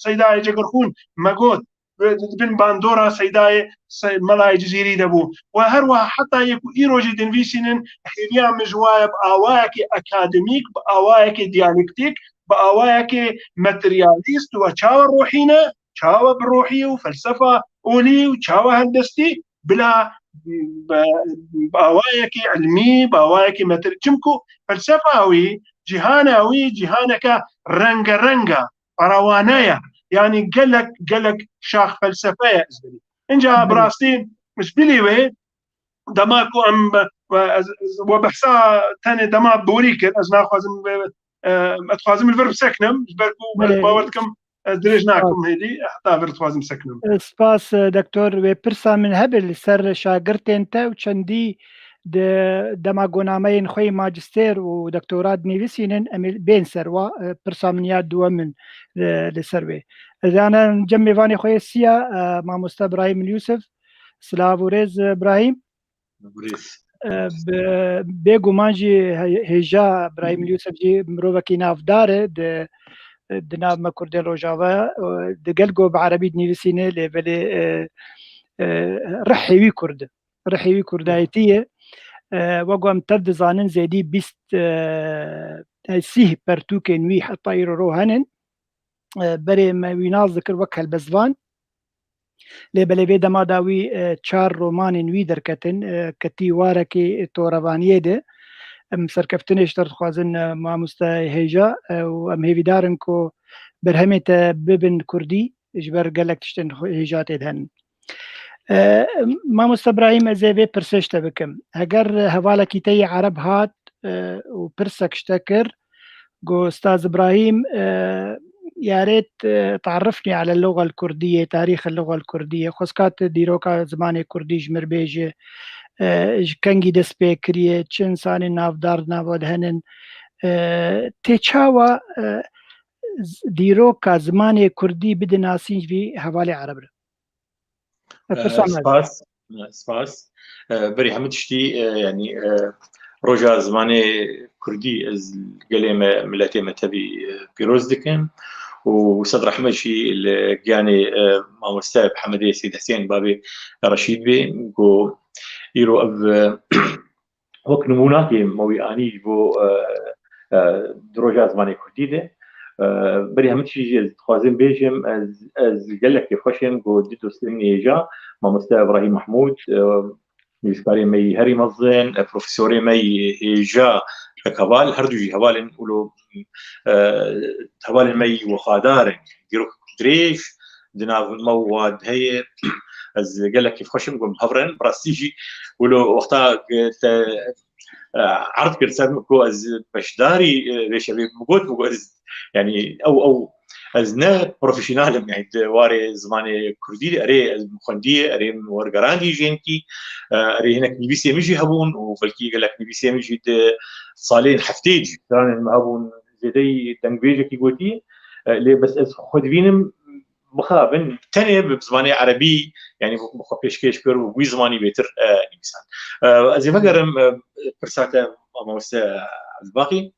Seydayê Cegerxûn me got, bi, di bin bandora Seydayê Se-, Melayê Cizîrî de bû. Û her wiha heta yê ku îro jî dinivîsînin, hêviya min ji wa ye bi awayekî akademîk, bi awayekî diyalektîk, bi awayekî materyalîst we çawa rohîne, çawa bi rohî û felsefa olî û çawa helbestî, bila bi, bi awayekî ilmî, bi awayekî metir-, çimku felsefa wî, cîhana wî, cîhaneke rengereng e, ferawane ye. Yanî gelek, gelek şax felsefe ye, ez dibînim. Înca bi rastî ji bilî wê, dema ku em, we, ez, ez, we behsa tenê dema borî kir, ez naxwazim, e, e, ez dixwazim li vir biseknim, ji ber ku ez bawer dikim, ez dirêj nakim hêdî, heta vir dixwazim biseknim. E, spas, e, doktor, wê pirsa min hebe li ser şagirtên te û çendî di dema ku nameyên xwe yê majistêr û doktora dinivîsînin, em ê bên ser wa, e, pirsa min ya duwemin, e, li ser wê. Ez ana cem mêvanê xwe yê siya, e, mamoste Birahîm Yûsif. Silav û rêz, e, Birahîm. Rêz. E, bi-, bêguman jî he-, hêja Birahîm Yûsif jî mirovekî navdar e di, di nav me Kurdên Rojava, e, di gel ku bi erebî dinivîsîne, lê belê, e, e, rihê wî kurd e. Rihê wî kurdayetî ye. E, wek ku em tev dizanin, zêdî bîst, e, e, sîh pertûkên wî heta îro ro henin. E, berê me wî nas dikir wek helbestvan. Lê belê vê dema da wî, e, çar romanên wî derketin, e, ketî warekî torevaniyê de. Em serkeftinê ji te re dixwazin, e, mamoste hêja, e, û em hêvîdar in ku berhemê te bibin kurdî, ji ber gelek tiştên xwe hêja tê de henin. E, mamoste Birahîm, ez ê vê pirsê ji te bikim. Heger hevalekî te yê ereb hat, e, û pirsek ji te kir, got, Ustaz Îbrahîm, e, ya rêt, e, تعرفني على اللغة الكردية، تاريخ اللغة الكردية، xwestka tu dîroka zimanê kurdî ji mir bêje, e, ji kengî dest pê kiriye, çi însanên navdar di nava de henin, e, tê çawa, e, z-, dîroka zimanê kurdî bidin nasîn ji vî hevalê ereb re? E, pirsa me. Spas. E, spas. E, berî hemî tiştî, e, yanî, e, roja zimanê kurdî ez gelê me, miletê me tevî, e, pîroz dikim û sed rehmet jî li giyanê, e, mamoste Hemedê Seyîd Hesên babê Reşîd bê ku îro ev, e, wek nimûnakê me wî anî ji bo, e, e, di roja zimanê kurdî de. E, berî hemî tiştî jî ez dixwazim bêjim, ez, ez gelek kêfxweş im ku du dostê min hêja, mamoste Îbrahîm Mehmûd, e, nivîskarê me yî herî mezin, e, profesorê me yî hêja, Tek heval, her du jî hevalên wilo, e, hevalên me yî wexadar in. Dîrok dirêj di nav me û wan heye. Ez gelek kêfxweş im ku em hev re ne, bi rastî jî wilo wexta te, e, erd kir ser min ku ez beşdarî, e, vê şevê bim, got, min got, ez, yanî ew, ew, ez ne profesyonel im, yanî di warê zimanê kurdî de, erê ez min xwendiyê, erê min wergerandî jênkî, e, erê hinek nivîsê min jî hebûn û belkî gelek nivîsê min jî di salên heftê jî stranên min hebûn, zêdeyî dengbêjekî gotî, e, lê bes ez xwe dibînim mixabin tenê bi zimanê erebî, yanî bi xwe pêşkêş kir û wî zimanî bêtir, e, nivîsand. E, ez ê vegerim, e, pirsa te, mamoste Elbaqî.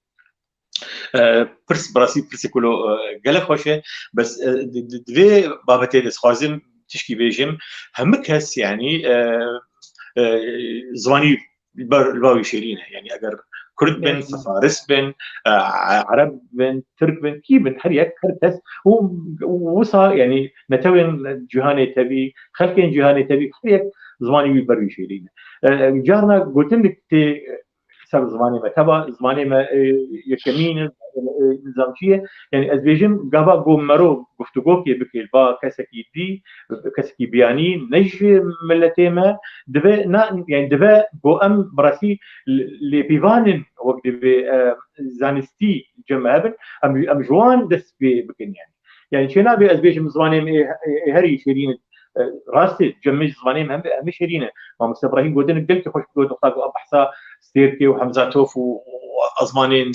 E, pirs, bi rastî pirsek wilo, e, gelek xweş e. Bes, e, di, di, di vê babetê de dixwazim tişkî bêjim. Hemû kes, yanî, e, e, zimanî ber, li ba wî şêrîn e. Yanî eger Kurd bin, Faris bin, e, Ereb bin, Tirk bin, kî bin, her yek, her kes û, û wisa, yanî netewên cîhanê tevî, xelkên cîhanê tevî, her yek zimanî wî ber wî şêrîn e. E, carna gotin tê ser zimanê me. Teva zimanê me, e, yekemîn e, e, nizamçî ye. Yanî ez bêjim, gava ku mero guftugokê bike li ba kesekî dî, kesekî biyanî, ne ji miletê me, dibe, na, yanî dibe ku em bi rastî lê-, lêpîvanên wek divê, e, zanistî cem me hebin, em, em ji wan dest pê bikin yanî. Yanî çênabe ez bêjim zimanê me ê, ê, ê herî şêrîn e. E, rast e, cem me ji zimanê me hemî, hemî şêrîn e. Mamoste Ibrahîm gotin gelkî xweş got, wexta ku em behsa Sêrkê û Hemzatof û, û ezmanên,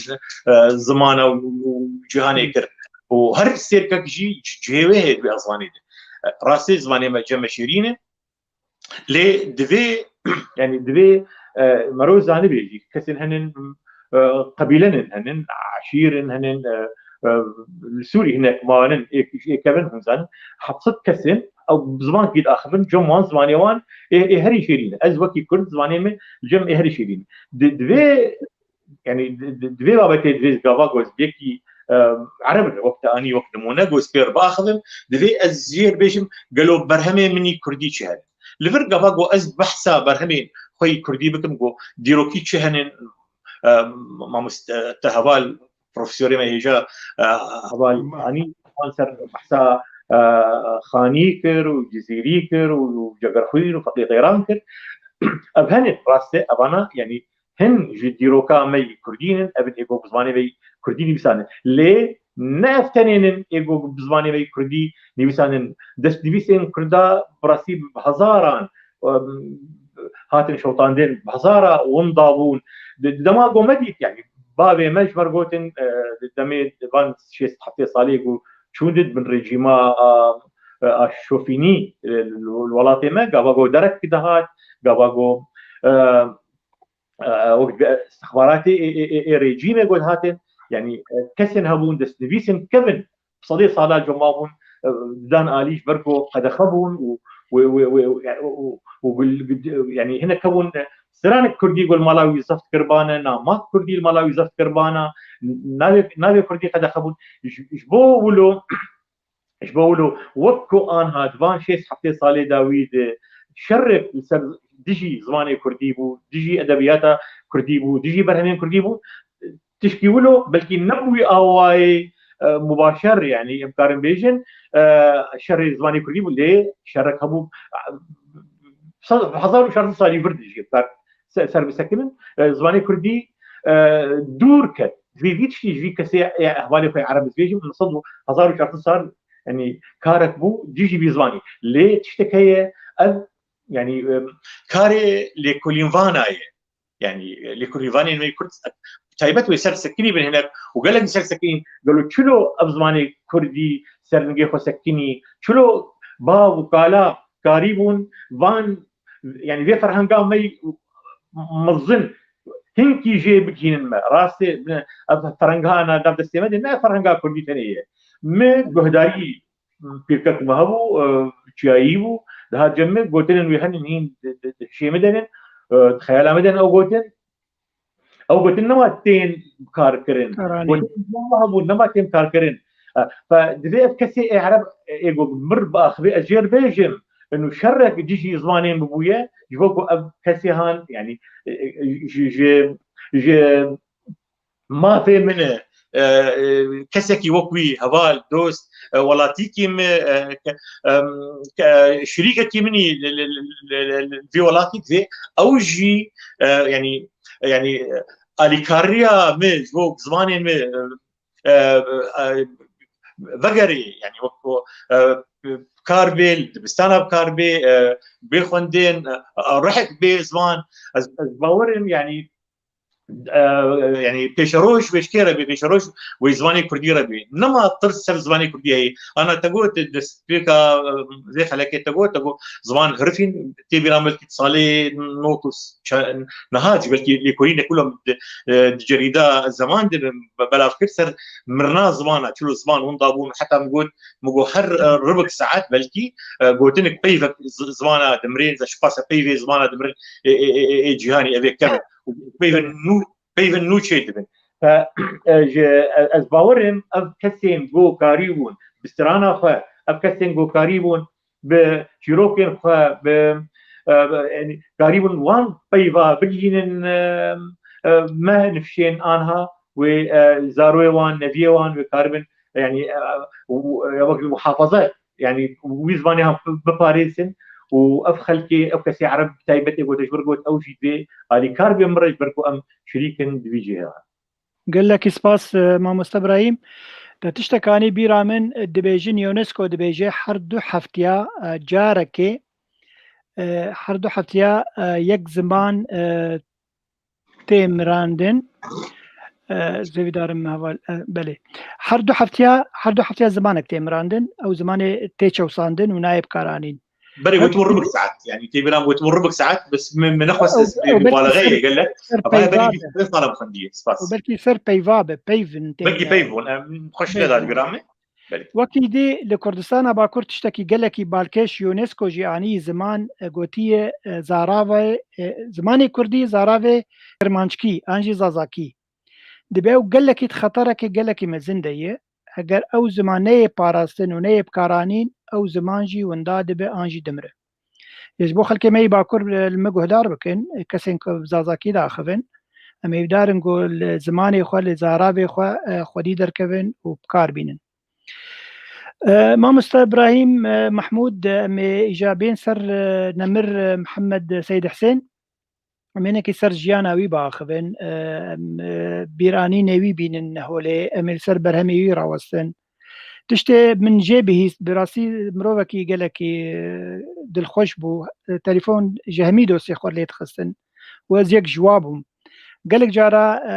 e, zimana û, û cîhanê kir. Û her Sêrkek jî cihê wê heye di wê ezmanê de. E, rastê zimanê me cem me şêrîn e. Lê divê, yanî divê, e, mero zanibê jî, kesên henin, e, qebîlenin henin, eşîrin henin, e, e, li Sûrî hinek manin, ê, ê kevin hûn zanin, heft sed kesên, ew bi zimankî diaxivin, cem wan, zimanê wan ê, ê herî şêrîn e. Ez wekî Kurd zimanê min cem ê herî şêrîn e. Di, divê, yanî di, di, di vê babetê divê gava ku ez yekî, e, Ereb re, wek te anî wek nimûne, ku ez pê re biaxivim, divê ez jê re bêjim, gelo berhemê min î Kurdî çi hene? Li vir gava ku ez behsa berhemên xwe yî Kurdî bikim, ku dîrokî çi hene, e, mamoste, te heval profesorê me hêja, e, heval Ma- anî, wan ser behsa, e, Xanî kir û Cizîrî kir û Cegerxwîn û Feqî Qeyran kir. Ev hene, rast e, evana, yanî hin ji dîroka me yî Kurdî nin, ev in ê ku bi zimanê me yî Kurdî nivîsandin. Lê ne ev tenê nin ê ku bi zimanê me yî Kurdî nivîsandin. Destnivîsên Kurda bi rastî bi hezaran, em, hatin şewitandin, bi hezara winda bûn. Di, di dema ku me dît, yanî bavê me ji ber gotin, e, di demê van şêst heftê salê ku çûn di bin rejîma a, a şofînî, e, li, li welatê me, gava ku derek dihat, gava ku, e, e, wek bi istixbaratê ê, ê, ê, ê rejîmê got hatin, yanî, e, kesên hebûn destnivîsên kevin, bi sedê sala cema bûn, e, didan alî ji ber ku qedexe bûn û, û, û, û, û, û, û gul-, gul-, yanî hinek hebûn, e, stranek Kurdî ku li mala wî zeft kiribane, namak Kurdî li mala wî zeft kiribana, navê, navê Kurdî qedexe bûn. Ji, ji bo wilo, Ji bo wilo, wek ku anha di van şêst heftê salê dawî de şerek li ser dijî zimanê kurdî bû, dijî edebiyata kurdî bû, dijî berhemên kurdî bû, tişkî wilo belkî ne bi wî awayê, e, mubaşer, yanî em karin bêjin, e, şerê zimanê kurdî bû, lê şerek hebû, e, sed, hezar û çar sed salî vir dijî, em kar ser, ser bisekinin, e, zimanê kurdî, e, dûr ket. Ji vî, vî tiştî ji vî kesê, e, hevalê xwe Ereb dibêjim, min sed û hezar û çar sed sal, yanî karek bû, dijî vî zimanî. Lê tiştek heye, ev, yanî, e, karê lêkolînvana ye. Yanî, e, lêkolînvanên me Kurd, taybet wê ser sekinî bin hinek û gelek ser sekinî, gelo çilo ev zimanê Kurdî ser ningê xwe sekinî, çilo bav û kala karîbûn van, yanî vê ferhenga me mezin hinkî jê bigihînin me. Rastê, ev ferhenga nav destê me de ne ferhenga Kurdî tenê ye. Me guhdarî pîrkek me hebû, e, çiyayî bû, dihat cem me, gotinên wî henin hîn di, di, di hişê me de ne, e, di xeyala me de ne ew gotin. Ew gotin nema tên karkirin. Karanî. Gotin nema hebûn, nema tên karkirin. E, fe divê ev kesê ê Ereb, ê ku mir biaxivê, ez jê re bêjim, inu şerek dijî zimanê min bûye, ji bo ku ev kesê han, yanî, e, e, ji, ji, ji mafê min e, e, e, kesekî wek wî heval, dost, e, welatîkî min, e, ke-, em, ke-, şirîkekî min î li, li, li, li, li, li vî welatî divê ew jî, e, yanî, yanî, e, alîkariya min ji bo zimanê min, e, e, e, vegerê, yanî wek ku, e, kar bê, li dibistana bi kar bê, e, bê xwendin, e, rihek bê ziman. Ez, ez bawer im, yanî, e, yanî pêşeroj wê ji kê re bê, pêşeroj wê ji zimanê kurdî re bê. Nema tirs ser zimanê kurdî heye. Ana te got, destpêka, e, vê xelekê te got, te got ziman hirifîn, tê bîra me belkî salê nod û çar, niha jî belkî lêkolînek wilo di, e, di cerîda Zeman de be-, belav kir ser mirina zimana, çilo ziman winda bûn, heta min got, min got her, e, ribik saet belkî, e, gotinek peyvek z-, zimana dimrê, ez şipas e peyvê zimana dimrin, ê, ê, ê, ê, ê cîhanî, ev ê kevin. Û peyvên nû, peyvên nû çê dibin. Fe, e, ji, e, ez bawer im ev kesên ku karî bûn, bi strana xwe, ev kesên ku karî bûn, bi çîrokên xwe, bi, e, bi, yanî karîbûn wan peyva bigihînin, e, e, me nifşên anha wê, e, zaroyê wan, neviyê wan wê karibin, yanî, e, û, e, wek muhafaza, yanî wî zimanê han bi-, biparêzin û ev xelkê, ev kesê ereb bi taybetê gote ji ber got ew jî divê alîkar bê min re ji ber ku em şirîk in di vî cihê. Gelekî spas, e, mamoste Birahîm. De tiştekanî bîra min, e, dibêjin, UNESCO dibêje her du heftiya, e, carekê, e, her du heftiya, e, yek ziman, e, tê mirandin. E, zêvîdarim heval, e, belê. Her du heftiya, her du heftiya zimanek tê mirandin. Ew zimanê tê çewsandin û nayê bikaranîn. Berê, wetibû ribik saet. Yanî tê bîra min wetibû ribik saet, bes min, min nexwest ez bê mubalexeyê gelek. Eva berî bîst sala bixwendiyê. Spas. Û belkî ser peyva be, peyvin tê. Belkî peyv bûn. Em, xweş lê da bîra min. Belê. Wekî dî li Kurdistana Bakur tiştekî gelekî balkêş UNESCO jî anî ziman, e, gotiye, e, zarave, e, zimanê kurdî zaravê kirmanckî, an jî zazakî. Dibe ew gelekî di xeterekê gelekî mezin de ye. Eger ew ziman neyê parastin û neyê bikaranîn, ew ziman jî winda dibe an jî dimre. Ji bo xelkê me yê Bakur, e, li me guhdar bikin, e, kesên ku bi zazakî diaxivin, em hêvdar in ku li zimanê xwe, li zaravê xwe, e, xwedî derkevin û bi kar bînin. E, mamoste Birahîm, e, Mehmûd, e, em ê îja bên ser, e, nemir, e, Mihemed Seyd Hisên. Em ê hinekî ser jiyana wî biaxivin, e, em, e, bîranînê wî bînin holê, em ê li ser berhemê wî rawestin. Tiştê min jê bihîst, bi rastî mirovekî gelekî, e, dilxweş bû. E, telefon ji hemî dostê xwe lê dixistin. Û ez yek ji wa bûm. Gelek cara, e,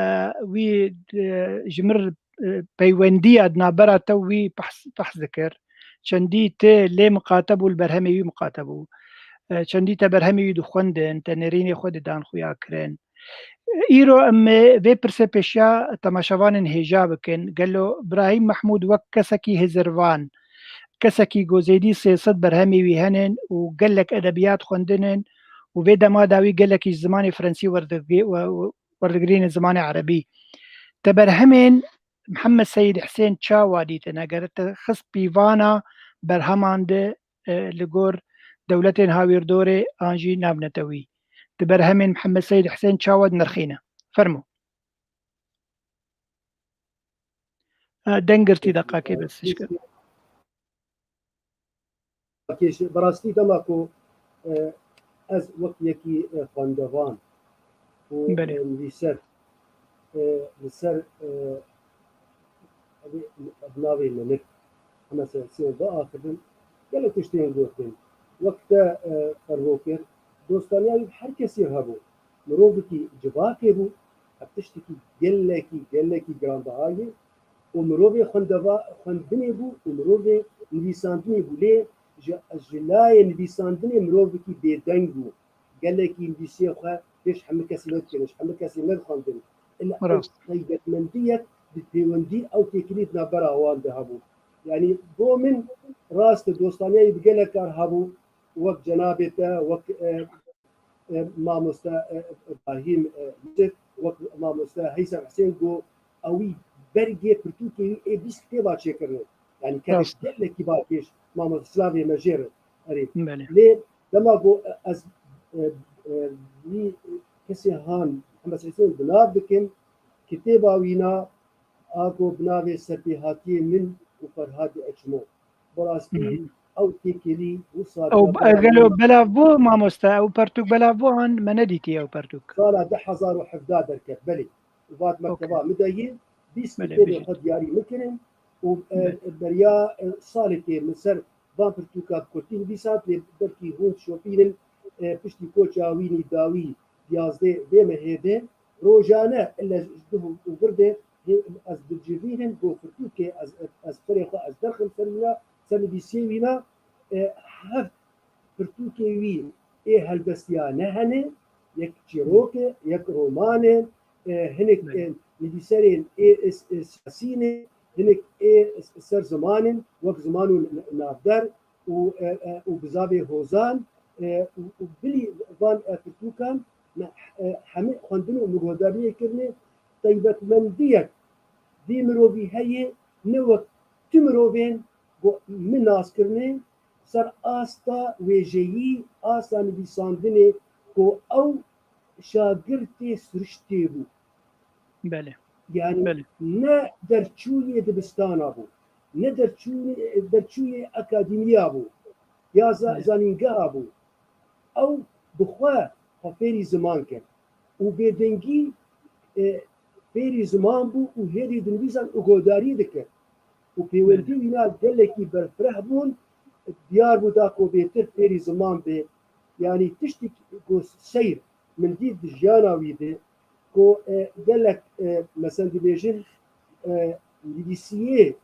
wî, e, ji mir, e, peywendiya di navbera te û wî behs, behs dikir. Çendî te lê miqate bû, li berhemê wî miqate bû. E, çendî te berhemê wî dixwendin, te nêrînê xwe didan xuya kirin. Îro em ê vê pirsê pêşiya temaşevanên hêja bikin. Gelo Birahîm Mehmûd wek kesekî hizirvan, kesekî ku zêdî sê sed berhemê wî henin û gelek edebiyat xwendinin û vê dema dawî gelekî ji zimanê frensî werdigê-, we-, we-, werdigirînin zimanê erebî. Te berhemên Mihemed Seyîd Hisên çawa dîtin? Eger te xist pîvana berheman de, e, li gor dewletên hawîrdorê an jî navnetewî, di berhemên Mihemed Seyîd Hisên çawa dinirxîne? Fermo. E, deng girtî deqakê bes şikir. Kêş-, bi rastî dema ku, e, ez wek yekî, e, xwendevan û, Belê. e, nivîser, e, li ser, e, evê, bi navê Nemir, Heme Sesiyê biaxivin, gelek tiştên gotin. Wek te, e, fermo kir, dostaniya wî bi her kesî hebû. Mirovekî civakê bû, ev tiştekî gelekî, gelekî giranbiha ye. û mirovê xwendeva-, xwendinê bû û mirovê nivîsandinê bû. Lê ji, ji layê nivîsandinê mirovekî bêdeng bû. Gelekî nivîsiyên xwe pêş hemû kesî nedikirîn, ji hemû kesî nedixwendin. Ila ew Rast. Taybetmendiyek bi pêwendî ew têkilî di navbera wan de hebû. Yanî bo min rast e, dostaniyayî bi gelek kar hebû, wek cenabê te, wek, e, e, mamoste, e, Îbrahîm, e, Yusuf, wek mamoste Heysem Hisên got, ewî bergê pirtûkê wî ê bîst kitêba çêkirine. Yanî kerek Rast. gelekî balkêş, mamoste, silavê me jê re. Erê. Belê. Lê dema ku ez, e, e, wî kesê han Mihemed Hisên bi nav dikim, kitêba wîna a ku bi navê Serpêhatiyê Min û Ferhadê Eçmo. Bi rastî ew têkilî wisa Ew gelo belav bû mamoste? Ew pertûk belav bû an me nedîtiye ew pertûk? Sala du hezar û hevdeh derket, belê. Û vat mekteba min de yê, bîst kitêbê xwe diyarî min kirin û, e, beriya, e, salekê min ser van pirtûka bi kurtî nivîsand, lê belkî hûn dişopînin, e, piştî koça wî nîvdawî di yazdeh vê mehê de, rojane ile ji duh û vir de hê-, ez dicivînim, got, pirtûkê ez, ez serê xwe ez derxim ser wîna, ser nivîsiyê wîna, e, heft pirtûkê wî ê helbestiyane hene, yek çîrok e, yek roman e, e, hinek, e, nivîserên ê, ê, ê siyasî ne, hinek ê ser ziman in, wek ziman û navder û, e, e, û bizavê hozan, e, û, û bilî van, e, pirtûkan me, e, hemî xwendin û min guhdariyê kirine. Taybetmendiyek vî mirovî heye, ne wek tu mirovên ku min nas kirine, ser asta wêjeyî, asta nivîsandinê ku ew şagirtê siriştê bû. Belê. Yani Belê. ne derçûyê dibistana bû, ne derçûyê, derçûyê akademiya bû, ya za-, Belê. zanîngeha bû. Ew bi xwe xwe fêrî ziman kir û bêdengî, e, fêrî ziman bû û hêdî dinivîsan û guhdarî dikir. Û pêwendî Belê. wîna gelekî berfireh bûn, diyar bû da ku bêtir fêrî ziman bê. Yanî tiştî ku seyr min dît di jiyana wî de, ku, e, gelek, e, mesela dibêjin, e, nivîsiyê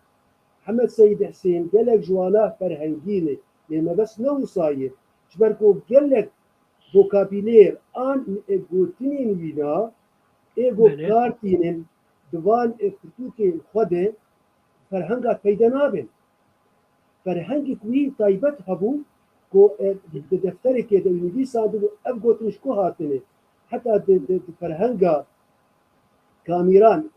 Hemed Seyîd Husên gelek ji wana ferhengî ne, lê mebest ne wisa ye. Ji ber ku gelek vokabîlêr an, e, gotinên wîna ê ku Belê. kar tînin di van, e, pirtûkên xwe de ferhenga peyde nabin. Ferhengek wî taybet hebû ku, e, di defterekê de wî nivîsandibû, ev gotin ji ku hatine. Heta di, di, di ferhenga Kamîran,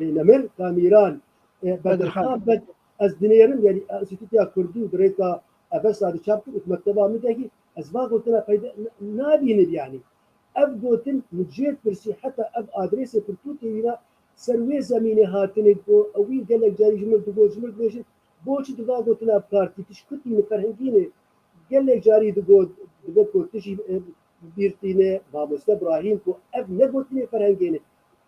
e, e, Nemir, Kamîran, e, Bedirxan. Bedirxan, Bed-, ez dinêrim, yani Enstîtuya Kurdî û di rêka Avesta de çap kir û mekteba min de hî, ez va gotina peyde n-, nabînim yani. Ev gotin min jê dipirsî, heta ev adresê pirtûkê wîna ser wê zemînê hatine, ku ew wî gelek carî ji min digot, ji min dibêjin, boçi tu va gotina bi kar tî, tu ji ku tî ne, ferhengî ne. Gelek carî digot, digot ku tu jî, e, bîr tîne, mamoste Brahîm, ku ev ne gotinê ferhengê ne.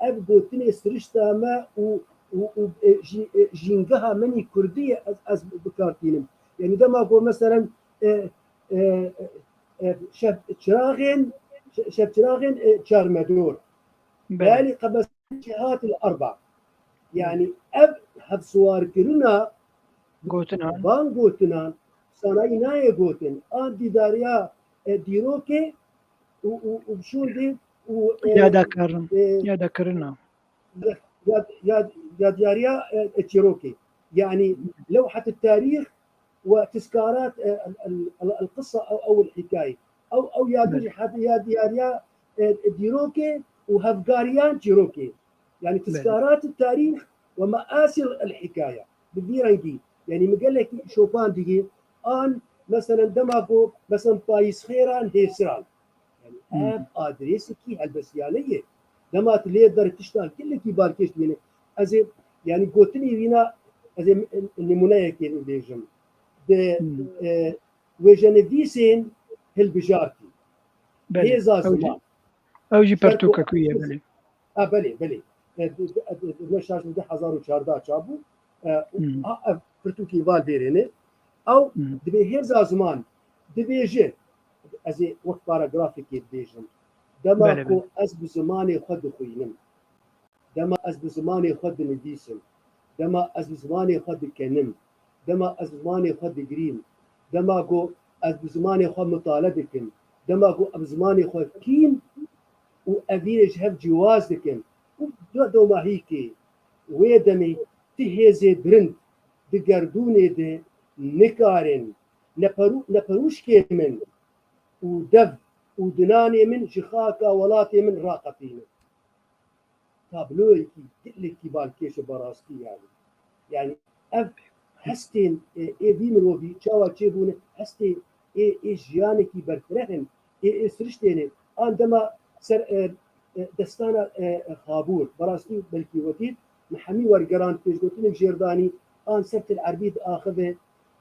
Ev gotinê sirişta me û, û, û, e, jî, e, jîngeha me nî kurdî ye, ez, ez bi kar tînim. Yani dema ku meselen, e, e, e, şev çiraxên, şe-, şev çiraxên, e, çarmedor. Belê. Belê, qebes cihat el arba. Yani ev hevsiwarkirina Gotinan. van gotinan sanayî nayê gotin. An dîdariya, e, dîrokê û, û, û şûn dê û, e, Yadakirin. e, Yadakirina. ya, ya, ya diyariya, e, e, çîrokê. Yani lewhet tarîx ve tizkarat, e, el, el, el, el qissa ew, ew el hikaye. Ew, ew ya Belê. dî-, ya diyariya, e, dîrokê û hevgariyan çîrokê. Yani Belê. tizkarat tarîx ve measil el hikaye. Bi vî rengî. Yani min gelekî şopan digê an, meselen dema ku, meselen payîzxêran hêsiran. Yani Hmm. ev adresekî helbestiyane ye. Dema tu lê der tişta gelekî balkêş dibîne. Ez ê, yani gotinê wîna, ez ê nimûneyekê bêjim. Di, Hmm. e, wêjenivîsên hilbijartî. Belê. Hêza Ew jî, ziman. ew jî Ser ku pertûkek wî ye, belê. Ha, belê, belê. E, di, di, di, di, ne şaş du hezar û çardeh çap bû. E, Hmm. ha, ev pirtûkî van vêrê ne. Ew Hmm. dibê hêza ziman dibêje, ez ê wek paragrafekê dibêjim. Dema Belê, ku belê. ez bi zimanê xwe dixwînim, dema ez bi zimanê xwe dinivîsim, dema ez bi zimanê xwe dikenim, dema ez bi zimanê xwe digirîm, dema ku ez bi zimanê xwe mitale dikim, dema ku ez bi zimanê xwe kîm û evînê ji hev cîwaz dikim û do-, domahîkê wê demê ti hêzê bilind di gerdûnê de nikarin neperû-, neperûşkê min û dev û dinanê min ji xaka welatê min raqetînin. Tabloyekî gelekî balkêş e bi rastî yani. Yani ev hestên, e, ê vî mirovî çawa çêbûne, hestê ê, ê jiyanekî berfireh in, ê, ê siriştê ne. An dema ser, e, e, destana, e, e, Xabûr. Berastî belkî wetî, me hemî wergerand pêşgotinên jêrdanî an ser Til Erbî diaxive,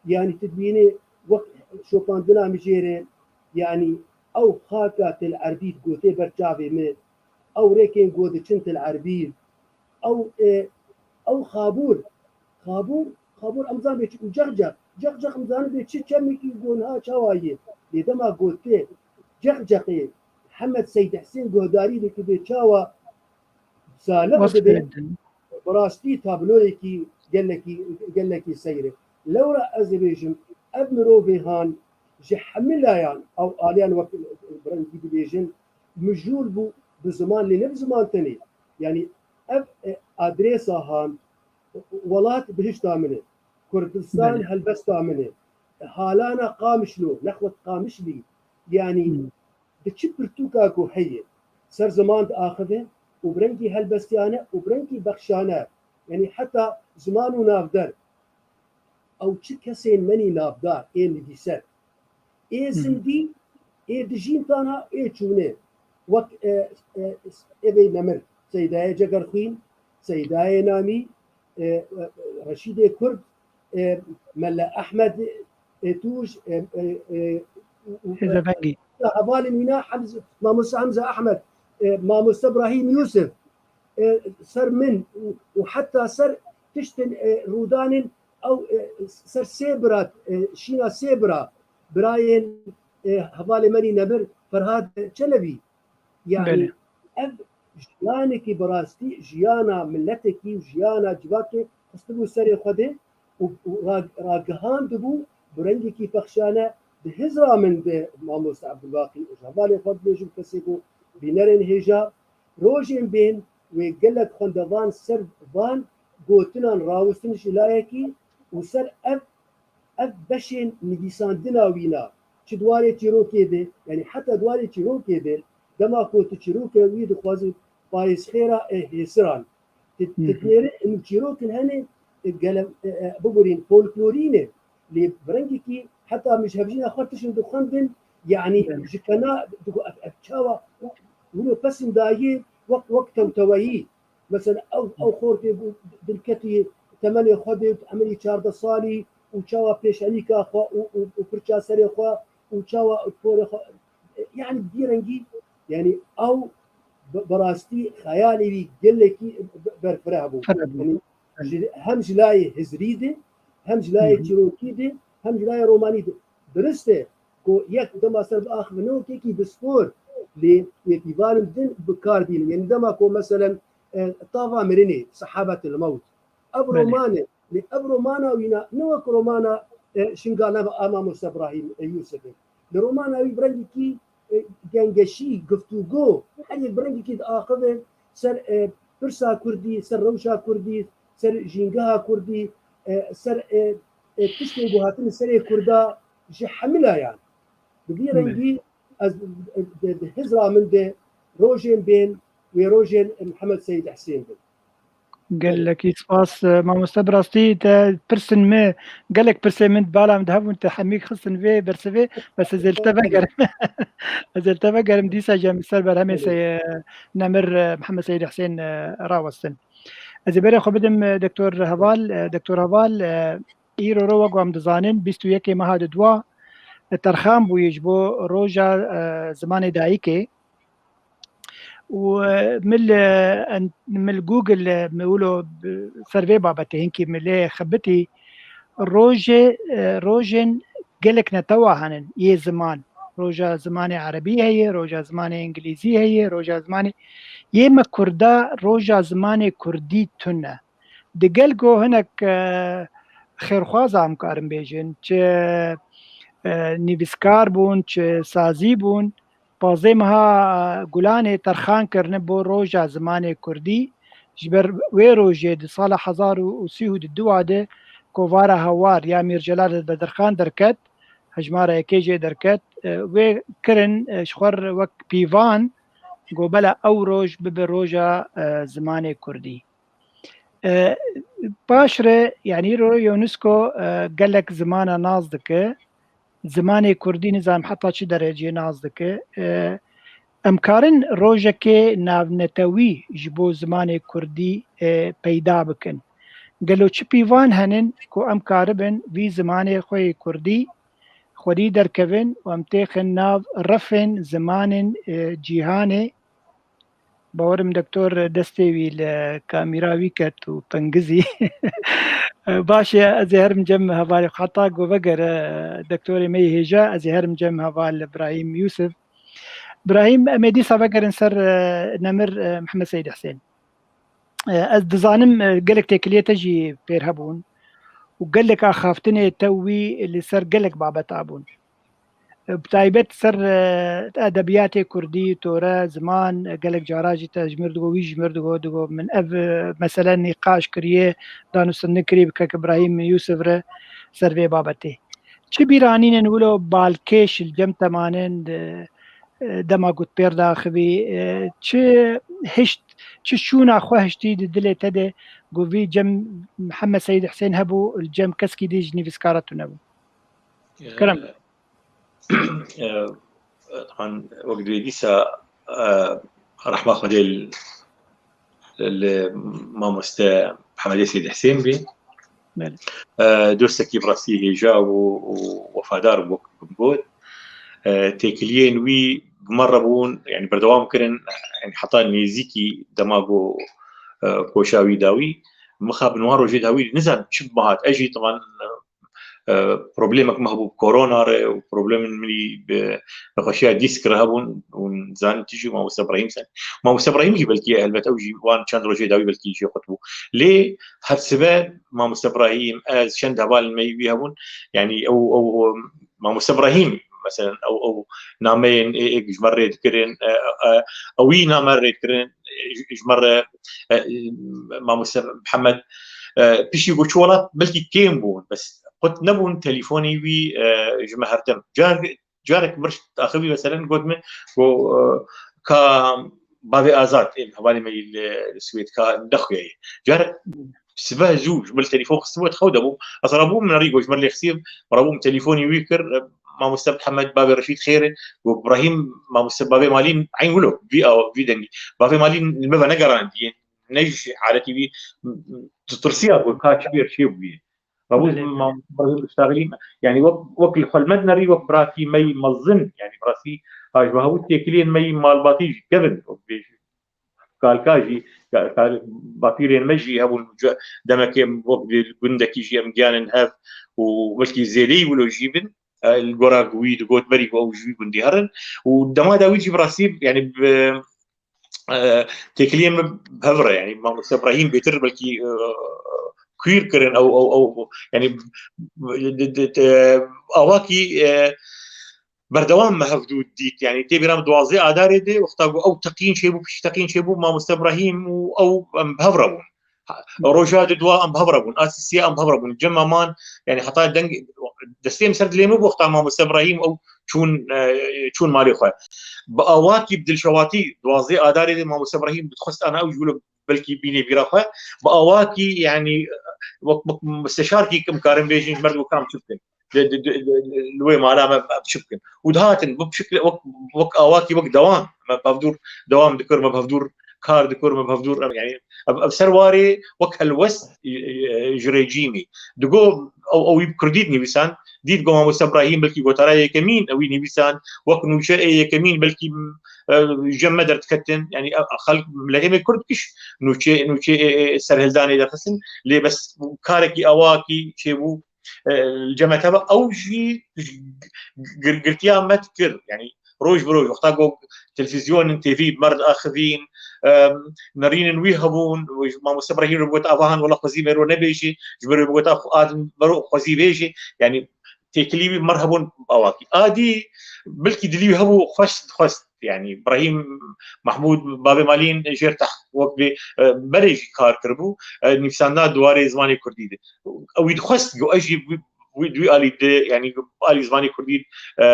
yanî tu dibînî wek şopandina mijêre, yanî ew xaka Til Erbî gotê ber çavê min, ew rêkên ku diçin Til Erbî, ew, e, ew Xabûr, Xabûr, Xabûr em zanin bê çi û Ceqceq. Ceqceq em zanin bê çi çemekî gonha çawa ye. Lê dema gotê Ceqceqê Hemed Seyd Hesên guhdarî dikide çawa saliq Wesf dibe, dibe. Bi rastî tabloyekî gelekî, gelekî seyr e. Lewra ez dibêjim, ev mirovê han ji hemî layan, ew aliyan wek bi rengî dibêjin, mijûl bû bi ziman, lê ne bi ziman tenê. Yanî ev, e, adresa han, welat bihişta min e. Kurdistan Belê. helbesta min e. Halana Qamişlo, nexwet Qamişlî. Yanî Hmm. di çi pirtûka ku heye, ser ziman diaxive û bi rengî helbestiyane û bi rengî bexşane, yanî heta ziman û navder, ew çi kesên menî navdar ê nivîser, ê Hı hı. zindî, ê dijîn tana, ê çûne, wek, e, e, ê vê nemir, Seydayê Cegerxwîn, Seydayê Namî, e, e, Reşîdê Kurd, e, Mele Ehmed, e, Tûj, e, e, e, û, û, e, Hêzevengî. Hevalên wîna Hemze, Mamoste Hemze Ehmed, e, Mamoste Brahîm Yûsif, e, ser min û, û heta ser tiştên, e, rûdanên ew, e, ser sê bira, e, şîna sê bira, birayên, e, hevalê me nî nemir Ferhad Çelebî. Yanî Belê. ev jiyanekî bi rastî jiyana miletekî û jiyana civakê xistibû serê xwe de û, û ra-, ragihandibû bi rengekî pexşane. Di hizra min de Mamoste Ebdulbaqî û ji hevalên xwe dibêjim, kesê ku bînerên hêja, rojên bên wê gelek xwendevan ser van gotinan rawestin ji layekî û ser ev, ev beşên nivîsandina wîna, çi di warê çîrokê de, yanî heta di warê çîrokê de, dema ku tu çîroke wî dixwazî, Payîzxêra, e, Hêsiran. Ti-, Hı hı. Ti dinêre em çîrokin hene, e, gele-, e, e, bigurîn, folklorî ne. Lê bi rengekî heta min ji hevjîna xwe tiştin dixwendin, yanî Belê. ji kena digo ev, ev çawa wilo pesin dayê wek, wek tewteweyî. Mesela ew, ew xortê bû dilketî temenê xwe dê, emerî çardeh salî û çawa pêşenîka xwe û, û, û pirça serê xwe û çawa porê xwe, yanî bi vî rengî, yanî ew bi, bi rastî xeyalê wî gelekî berfireh bû. Fereh bû. Yanî Belê. ji, hem ji layê hizrî de, hem ji layê Hı hı. çîrokî de, hem ji layê romanî de. Dirist e ku yek dema ser biaxive ne wekî pispor, lê wê pîvanên din bi kar bînin. Yanî dema ku meselen, e, tava mirinê, Sehabetil Mewt. Ev Belê. roman e. Lê ev romana wîna ne wek romana, e, Şingalname a Mamoste Ibrahîm, e, Yûsif e. Li romana wî bi rengekî, e, gengeşî, guftûgo, her yek bi rengekî diaxive ser, e, pirsa kurdî, ser rewşa kurdî, ser jîngeha kurdî, e, ser, e, e, tiştên ku hatine serê kurda ji hemî layan. Bi vî Belê. rengî ez, e, di, di hizra min de rojên bên wê rojên Mihemed Seyîd Hesên bin. Gelekî spas, e, mamoste, bi rastî te pirsên me, gelek pirsên min di bala min de hebûn, te hemî xistin vê bersivê, bes ez ê li te vegerim. Ez ê li te vegerim, dîsa jî em li ser berhemê Sey-, e, Nemir, e, Mihemed Seyîd Husên, e, rawestin. Ez ê berê xwe bidim, e, Doktor Heval, e, Doktor Heval, e, îro ro wek em dizanin, bîst û yekê meha dudwa, e, terxan bûye ji bo roja, e, zimanê dayikê. Û, e, min li, en-, min li Google, e, min wilo, e, ser vê babetê hinkî min lê xebitî. Rojê, e, rojên gelek netewa henin yê ziman. Roja zimanê erebî heye, roja zimanê îngilîzî heye, roja zimanê, yê me kurda roja zimanê kurdî tune. Di gel ku hinek, e, xêrxwaza em karin bêjin, çi, e, nivîskar bûn, çi sazî bûn, pazdeh meha Gulanê terxan kirine bo roja zimanê kurdî. Ji ber wê rojê di sala hezar û sî û du de kovara Hawar ya Mîr Celal Bedirxan derket, hejmara yekê jê derket, e, wê kirin, e, ji xwe re wek pîvan, got bela ew roj bibe roja, e, zimanê kurdî. E, paş re, yanî îro UNESCO, e, gelek zimana nas dike. Zimanê kurdî nizanim heta çi dereceyê nas dike. E, Em karin rojekê navnetewî ji bo zimanê kurdî, e, peyda bikin? Gelo çi pîvan henin ku em karibin vî zimanê xwe yê kurdî xwedî derkevin û em têxin nav refên zimanên, e, cîhanê? Bawerim doktor destê wî li kamîra wî ket û pingizî. Baş e, ez ê herim cem hevalê xwe, heta ku vegere doktorê me yê hêja, ez ê herim cem heval Birahîm Yûsif. Birahîm, em ê dîsa vegerin ser, e, nemir, e, Mihemed Seyîd Hisên. E, ez dizanim, e, gelek têkiliyê te jî pêr hebûn û gelek axaftinê te û wî li ser gelek babeta bûn. E, bi taybet ser, e, edebiyatê kurdî, tore, ziman, e, gelek cara jî te ji mir digot, wî ji mir digot, digot, min ev, e, mesele nîqaş kiriye, danûstendin kiriye bi kek Îbrahîm Yûsif re ser vê babetê. Çi bîranînên wilo balkêş li cem te manin, e, e, dema ku tu pêr diaxivî, e, çi hişt, çi şûna xwe hiştî di dilê te de, ku vî cem Mihemed Seyîd Hisên hebû, li cem keskî dî ji nivîskara tune bû? Kerem. E, e, Taban wek divê dîsa, e, rehma Xwedê li, li mamoste Mihemedê Seyîd Hisên bî. Belê. E, dostekî bi rastî hêja û, û wefadar bû, wek min got. E, têkiliyên wî bi me re bûn, yanî berdewam kirin, yanî heta nêzîkî dema ku, e, koşa wî dawî. Mixabin wan rojê dawî, nizanim çi bihat. Ez jî, taban, e, problemek me hebû bi korona re û problemên min jî bi nexweşiya dîsk re hebûn û zanin tu jî Mamoste Ibrahîm sen. Mamoste Ibrahîm jî belkî helbet ew jî wan çend rojê dawî belkî jê xurt bû. Lê hevsibe Mamoste Ibrahîm, ez, çend hevalên me wî hebûn. Yanî ew, ew, Mamoste Ibrahîm, meselen, ew, ew nameyên ê, ê ji me rê dikirin, e, e, ew wî name rê dikirin, e, ji, ji me re, e, e, Mamoste Mihemed, e, piştî ku çû welat belkî kêm bûn, bes qut nebûn telîfonê wî, e, ji me her dem. Car, carek mir axivî, meselen, got min ku, e, ka bavê Azad, ê hevalê me yî li, li Swêd, ka nexuyaye. Carek sibe zû ji min telîfon xistibû, ez xew de bûm. Ez rabûm, min rî got, ji min lê xistî, rabûm telîfonî wî kir, e, Mamoste Mihemed, bavê Reşîd xêr e, got, Ibrahîm, Mamoste bavê Malîn, eyn wilo, vî awa, vî dengî. Bavê Malîn li me ve negerandiye, ne ji haletî wî, m-, m-, ditirsiya, got, ka çi bêr çê bûye. Rabû Belê. Mamoste Ibrahîm Iştaxilî, yanî wek, wek li xwe li me dinerî, wek biratî me yî mezin, yanî bi rastî, ha ji bo hemû têkiliyên me yî malbatî jî kevin, wek bêjî. Kalka jî, ka-, kal-, bapîrên me jî hebûn, ce-, demekê wek bi gundekî jî em giyanin hev û belkî zêdeyî wilo jî bin, e, li gora ku wî digot berî ku ew ji wî gundî herin û dema dawî jî bi rastî, yanî bi, e, têkiliyên min bi hev re, yanî Mamoste Ibrahîm bêtir belkî, e, kuîr kirin ew, ew, ew, yanî di, di, di, awakî, e, berdewam me hevdû dît. Yanî tê bîra min duwazdeh Adarê de, wexta ku ew teqîn çêbû, piştî teqîn çêbû, Mamoste Ibrahîm û ew em bi hev re bûn. Roja di dua em bi hev re bûn, a sisiya em bi hev re bûn. Cem Aman, yanî heta deng, destê min ser dilê min bû, wexta Mamoste Ibrahîm ew çûn, e, çûn malê xwe. Bi awakî bi dilşewatî duwazdeh Adarê de Mamoste Ibrahîm dixwest ana ew ji wilo belkî bînê bîra xwe. Bi awakî, yanî wek, wek musteşarkî em karin bêjin, ji me re digot ka em çi bikin. Di, di, di, di, li wê mala me, em çi bikin? Û dihatin, bi şekle wek, wek awakî, wek dewam. Me bi hevdûr dewam dikir, me bi hevdûr kar dikir, me bi hevdûr, em, yanî, ev, ev ser warê wek helwest, e, e, ji rejîmî. Digo, ew, ew wî bi kurdî dinivîsan, dît ku Mamoste Ibrahîm belkî gotara yekemîn, ew wî nivîsan, wek nûçe ê yekemîn, belkî, e, cem me derdiketin. Yanî, e, xelk, miletê me kurd giş nûçe, nûçe ê, ê serhildanê derxistin. Lê bes karekî awakî çêbû, e, li cem me teva, ew jî gir-, girtiya me dikir. Yanî roj bi roj, wexta ku televîzyonin, T V bi me re diaxivîn, e, nerînin wî hebûn, Mamoste Ibrahîm re bigota, ava han wela xwezî mêro nebêjî, ji ber wê bigota, a din mero xwezî bêjî. Yanî têkilî wî bi me re hebûn awakî. A dî, belkî dilî wî hebû, xweş dixwest. Yanî Îbrahîm Mahmûd, bavê Malîn jêr text wek vê, e, berê jî kar kiribû, e, nivîsandina di warê zimanê kurdî de. Ew wî dixwest ku ez jî wî, wî, wî alî de, yanî alî zimanê kurdî, e,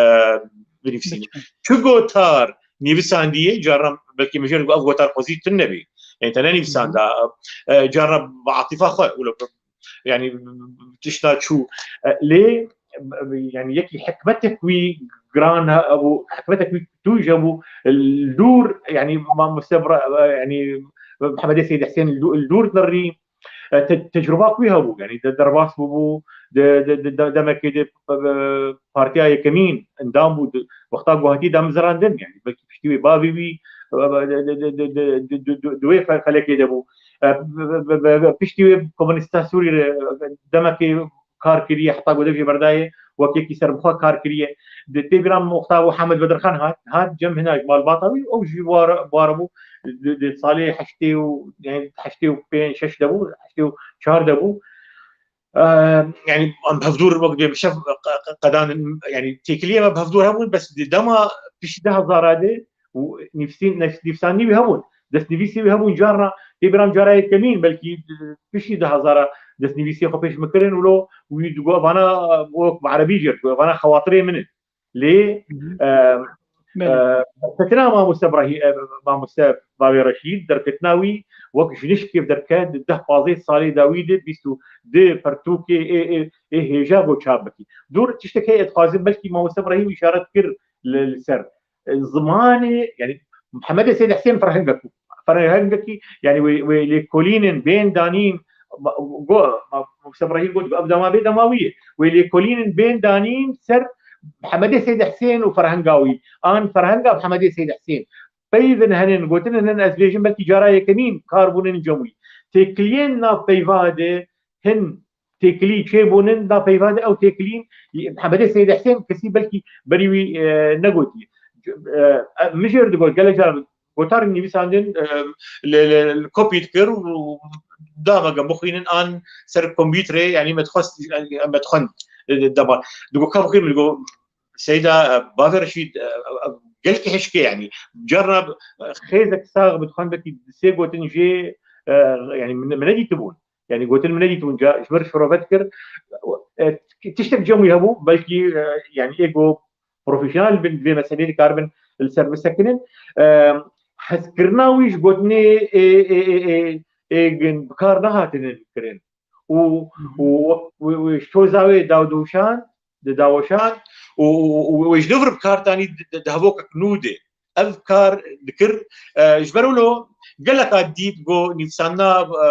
binivîsînim. Çi gotar nivîsandiye, caran belkî min jêr got, ev gotar xwezî tune bî. Yanî te nenivîsanda, e, caran bi atîfa xwe, wilo, yanî tişta çû. E, lê, e, yanî yekî hikmetek wî giran hebû, hikmetek wî tûj hebû, li dûr, yanî, Mamoste Bra-, yanî, Mihemedê Seyîd Husên li dû-, li dûr dirî, e, te-, tecrûba wî hebû, yanî, de-, derbas bûbû, de-, de-, de-, de-, demekê de, e, Partiya Yekemîn endam bû, de-, wexta ku hatî damezrandin, yanî, belkî piştî wê bavê wî, e, de-, de-, di wê fe-, felekê de bû. E, be-, be-, be-, be-, piştî wê Komunîsta Sûrî re demekê kar kiriye, heta ku dev jê berdayê, wek yekî serbixwe kar kiriye. Di tê bîra min wexta ku Hamed Bedirxan hat, hat cem hina ji malbata wî, ew jî war, war bû, di, di salê heştê û, yanî heştê û pênc şeş de bû, heştê û çar de bû. E, yanî em hevdûr wek dibê bi şev qe-, qe-, qedan, yanî têkiliyê me bi hevdûr hebûn, bes di dema piştî du hezar de û nivîsîn-, nivîs-, nivîsandinî wî hebûn. Destnivîsê wî hebûn, carna tê bîra min cara yekemîn, belkî, e, piştî du hezar destnivîsê xwe pêş min kirin û lo wî digot, "Vana, wek bi erebî jê digot, vana xewatirê min in." Lê, Hı hı. e, Belê. e, derketina Mamoste Brahî-, e, Mamoste Bavê Reşîd, derketina wî wek ji nişkê derket, di deh pazdeh salê dawî de, bîst û du pertûkê ê, ê, ê hêja got çap bikî. Dûr tiştek heye, dixwazim belkî Mamoste Brahîm îşaret kir li, li ser. E, zimanê, yanî Mihemedê Seyîd Husên ferhengek bû. Ferhengekî, yanî wê, wê lêkolînin bên danîn, ma-, go, ma-, Musa Brahîm got, ev dema bê dema wî ye. Wê lêkolînin bên danîn ser Mihemedê Seyîd Husên û ferhenga wî. An ferhenga Mihemedê Seyîd Husên. Peyvin henin, gotin henin, ez bêjim belkî cara yekemîn kar bûnin cem wî. Têkiliyên nav peyva de hin têkilî çêbûnin, da peyva de ew têkilî Mihemedê Seyîd Husên kesî belkî berî wî, e, negotiye. E, e, mijêr digot, gelek caran gotar nivîsandin, e, li, li, li kopî dikir û da me ge bixwînin an ser kompîterê, yanî me dixwest, me dixwend, e, dema. Digot, ka bixwînim, digot, Seyda, e, Bavê Reşîd, e, e, gelkî hişkê, yanî carna, e, xêzek sax bi dixwend, belkî sê gotin jê, e, yanî min, min nedîtibûn. Yanî gotin min nedîtibûn, ca ji mir şirove dikir. E, tiştek cem wî hebû, belkî, e, yanî ê ku profesyonel bin, vê meseleyê dikaribin li ser bisekinin. E, hezkirina wî ji gotinê ê, ê, ê, ê, ê gin bi kar nehatinin kirin. Û, Hı hı. û, û, û ji toza wê dawdoşan, di daweşan û, û, û, û wê ji dûr bi kar tanî di, di, di hevokek nû de. Ev kar dikir. E, ji ber wilo gelek a dît got nivîsandina, e,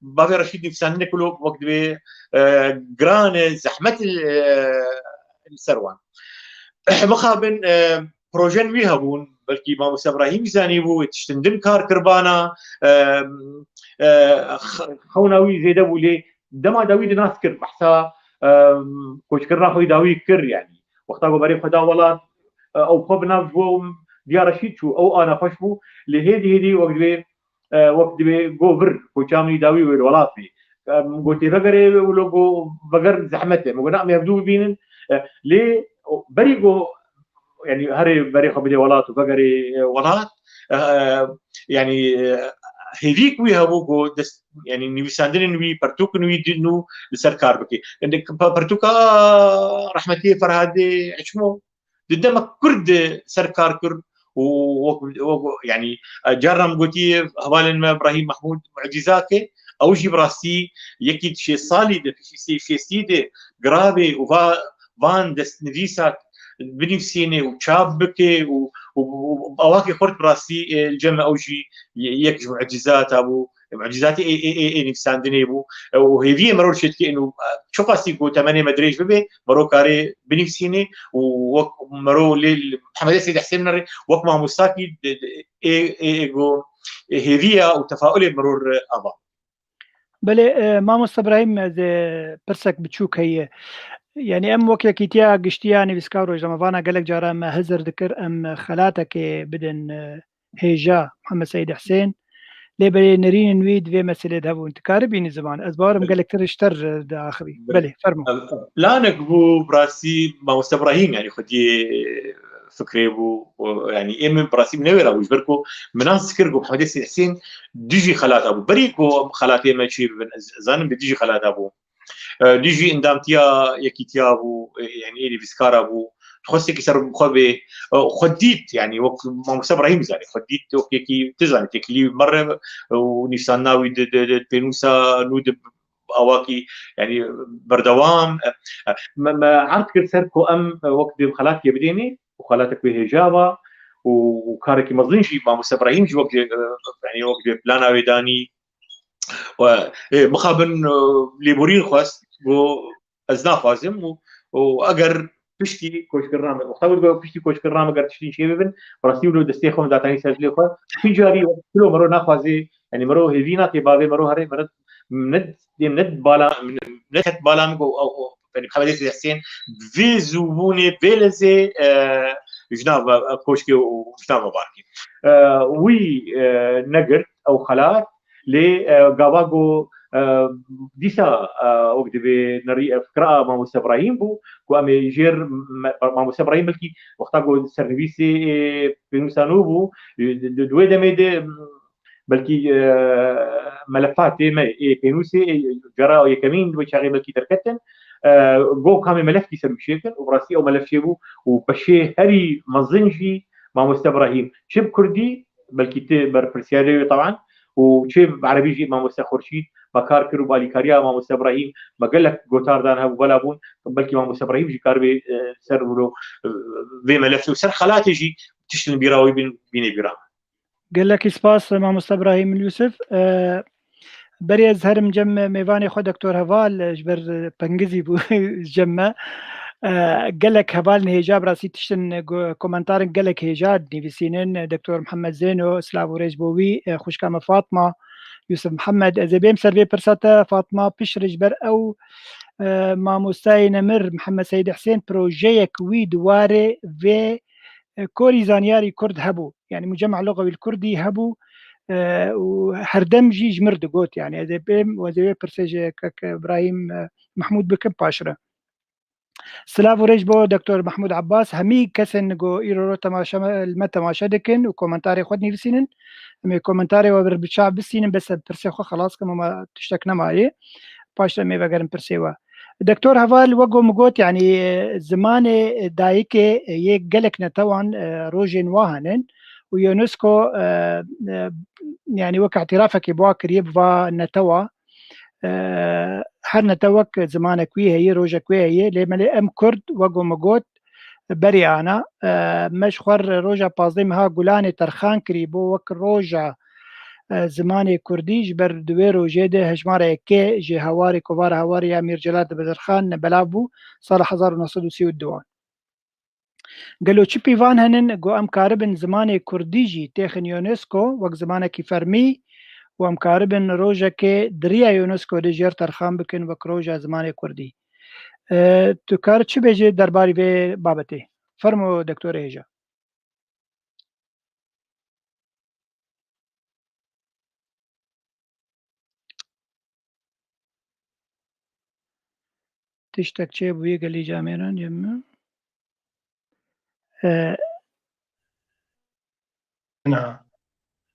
Bavê Reşîd nivîsandinê ku lo wek dibê, e, giran e, zehmet, e, li ser wan. Mixabin, e, projen wî hebûn, belkî Mamoste Ibrahîm zanîbû, wê tiştin din kar kirbana, e, e, x-, xewna wî zêde bû, lê dema dawî de nas kir, behsa, e, koçkirina xwe yî dawî kir, yanî. Wexta ku berê xwe da welat, e, ew xwe bi nav ji bo Diya Reşîd çû, ew ana xweş bû, lê hêdî hêdî wek divê, e, wek divê go vir, koça min yî dawî wê li welat bê. E, min got, tê vegerê, wilo go veger zehmet e. Min got, na, em ê hevdû bibînin. E, lê berî go, yanî herê berê xwe bidê welat û vegerê, e, welat, e, e, yanî, e, hêvîk wî hebû go dest, yanî nivîsandinên wî, pertûkin wî din û li ser kar bike. Yanî pe-, pertûka rehmetî Ferhadê Eçmo di demek kurt de ser kar kir û wek, wek, yanî, e, carna min gotiye hevalên me Ibrahîm Mehmûd mucîzake, ew jî bi rastî yekî di şêst salî de, şêstî, şêstî de girabê û va, van destnivîsa binivîsînê û çap bike û, û, û awakê xurt bi rastî, e, li cem me ew jî ye-, yek ji mucîzata bû. Mucîzatê ê, ê, ê, ê nivîsandinê bû. E, û hêviyê mero li şêtkê û, e, çiqasî ku temenê me dirêj bibe, mero karê binivîsînê û wek mero lê li Mihemedê Seyîd Husên nere, wek mamostakî di, di, ê, ê, ê, go, ê, hêviya û tefaulê mero re ava. Belê, e, Mamoste Ibrahîm, ez ê pirsek biçûk heye. Yanî em wek Yekîtiya Giştiya Nivîskar Rojnamevana gelek cara me hizir dikir, em xelatekê bidin, e, hêja Mihemed Seyîd Husên. Lê belê nerînên wî di vê meselê de hebûn. Dikarî bînî ziman. Ez bawerim Belê. gelektir ji te re diaxivî. Belê. Belê, fermo. Ev, ev planek bû, bi rastî Mamoste Ibrahîm, yanî xwedî fikrê bû, û, yanî ê min bi rastî min newêra bû, ji ber ku min nas dikir ku Mihemedê Seyîd Husên dijî xelata bû. Berî ku xelatê me çê bibin, ez, ez zanim bi dijî xelata bû. E, dijî endamtiya yekîtiya bû, e, yanî ê nivîskara bû. Dixwest yekî ser xwe bê, e, xwe dît, yanî wek Mamoste Ibrahîm zanî, xwe dît wek yekî, tu zanî, têkilî mere û nivîsandina wî di, di, di pênûsa nû di awakî, yanî berdewam, e, e, me, me erd kir ser ku em, e, wek dê xelatiyê bidênê, û xelatek wê hêja va û, û karekî mezin jî Mamoste Ibrahîm jî wek jê, e, yanî wek jê plana wê danî. Û, e, mixabin, e, lêborîn xwest, got, ez naxwazim û, û eger piştî koçkirina me, wexta got, got, piştî koçkirina me ger tiştî çê bibin, bi rastî wilo destê xwe min datanî ser dilê xwe. Çi carî wek çilo mero naxwazê, yanî mero hêvî nake bavê mero herê, mero ne, ne bala, ne ket bala min got, ew, ew, yanî xebetê Hesên vê zûbûnê, vê lezê, e, jina ve, e, koçkê û jina ve barkê. E, wî, e, negirt ew xelat, lê, e, gava got, e, dîsa, e, wek divê nerî, e, fikra Mamoste Ibrahîm bû, ku em ê jêr me-, Mamoste Ibrahîm belkî wexta ku sernivîsê, e, pênûsa nû bû, e, di, di, di wê demê de, belkî, e, melefatê me ê pênûsê ê cara yekemîn wê çaxê belkî derketin. E, got kamê melefkî ser wî çêkin û bi rastî ew melef çêbû û peşê herî mezin jî Mamoste Ibrahîm çi bi kurdî, belkî ti berpirsiyarê wê taban, û çi bi erebî jî Mamoste Xurşîd me kar kir û bi alîkariya Mamoste Ibrahîm me gelek gotar dan hebû bela bûn, belkî Mamoste Ibrahîm jî karibê, e, ser wilo, e, vê melefê û ser xelatê jî tiştin bîra wî bin, bînê bîra me. Gelekî spas, Mamoste Ibrahîm Yûsif. E, berê ez herim cem mêvanê xwe Doktor Heval, e, ji ber, e, pengizî bû cem me. E, gelek heval nihêja bi rastî tiştin, e, go-, komentarên gelek hêja dinivîsînin. E, Doktor Mihemed Zêno, silav û rêz bo wî, e, xwişka me Fatma, Yûsif Mihemed. Ez ê bêm ser vê pirsa te, Fatma, piştre ji ber ew, e, mamostayê nemir Mihemed Seyîd Husên projeyek wî di warê vê e, korî zanyarî kurd hebû. Yanî mucema lugewî kurdî hebû, e, û herdem jî ji mir digot. Yanî ez ê bêm, ez ê wê pirsê ji kek Ibrahîm, e, Mehmûd bikim paşre. Silav û rêz bo Doktor Mehmûd Abbas, hemî kesên ku îro ro temaşe me, li me temaşe dikin û komentarê xwe dinivîsînin. Em ê komentarê we bir bi çav bistînin, bes em pirsê xwe xelas kim, ama tiştek nemayê. Paşre em ê vegerin pirsê we. Doktor Heval, wek ku min got, yanî, e, zimanê dayikê, e, yê gelek netewan, e, rojên wa henin û UNESCO, e, e, yanî wek îtirafekê bi wa kiriye bi va netewa. E, her netewek zimanek wî heye, rojek wê heye, lê me lê em Kurd, wek ku min got, berê ana, e, me ji xwe re roja pazdeh meha Gulanê terxan kirî bo wek roja, e, zimanê kurdî, ji ber di wê rojê de hejmara yekê ji Hawarê, kovara Hawarê ya Mîr Celal Bedirxan belav bû sala hezar û neh sed û sî û du an. Gelo çi pîvan henin ku em karibin zimanê kurdî jî têxin UNESCO wek zimanekî fermî û em karibin rojekê di riya UNESCO de jêr terxan bikin wek roja zimanê kurdî? E, tu kar çi bêjî derbarî vê babetê? Fermo, doktorê hêja. Tiştek çêbûye gelî camêran cem min. E, Na.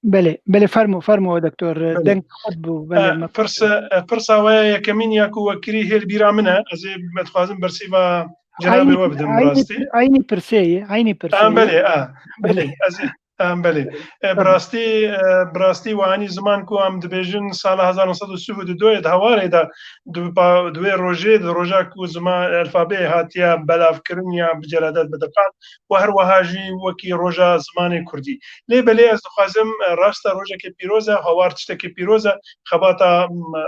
Belê, belê, fermo, fermo, doktor. Belê. Deng xurt bû, belê, E, me pirsa, e, pirsa we yekemîn ya ku we kirî hêl bîra min e. Ez ê, me dixwazim bersîva cenabê Eynî, we bidim, eynî, rastî. Eynî pirsê ye, eynî pirsê Em ye. Belê, a, Belê. belê. Ez ê, em belê. E, bi Tamam. rastî, e, bi rastî we anî ziman ku em dibêjin sala hezar neh sed û sî û du yê di Hawarê de di pa-, di wê rojê, di roja ku ziman, alfabeyê hatiye belavkirin ya bi Celadet Bedirxan, û her wiha jî wekî roja zimanê kurdî. Lê belê ez dixwazim, e, rast e, rojekê pîroz e, Hawar tiştekî pîroz e, xebata, m,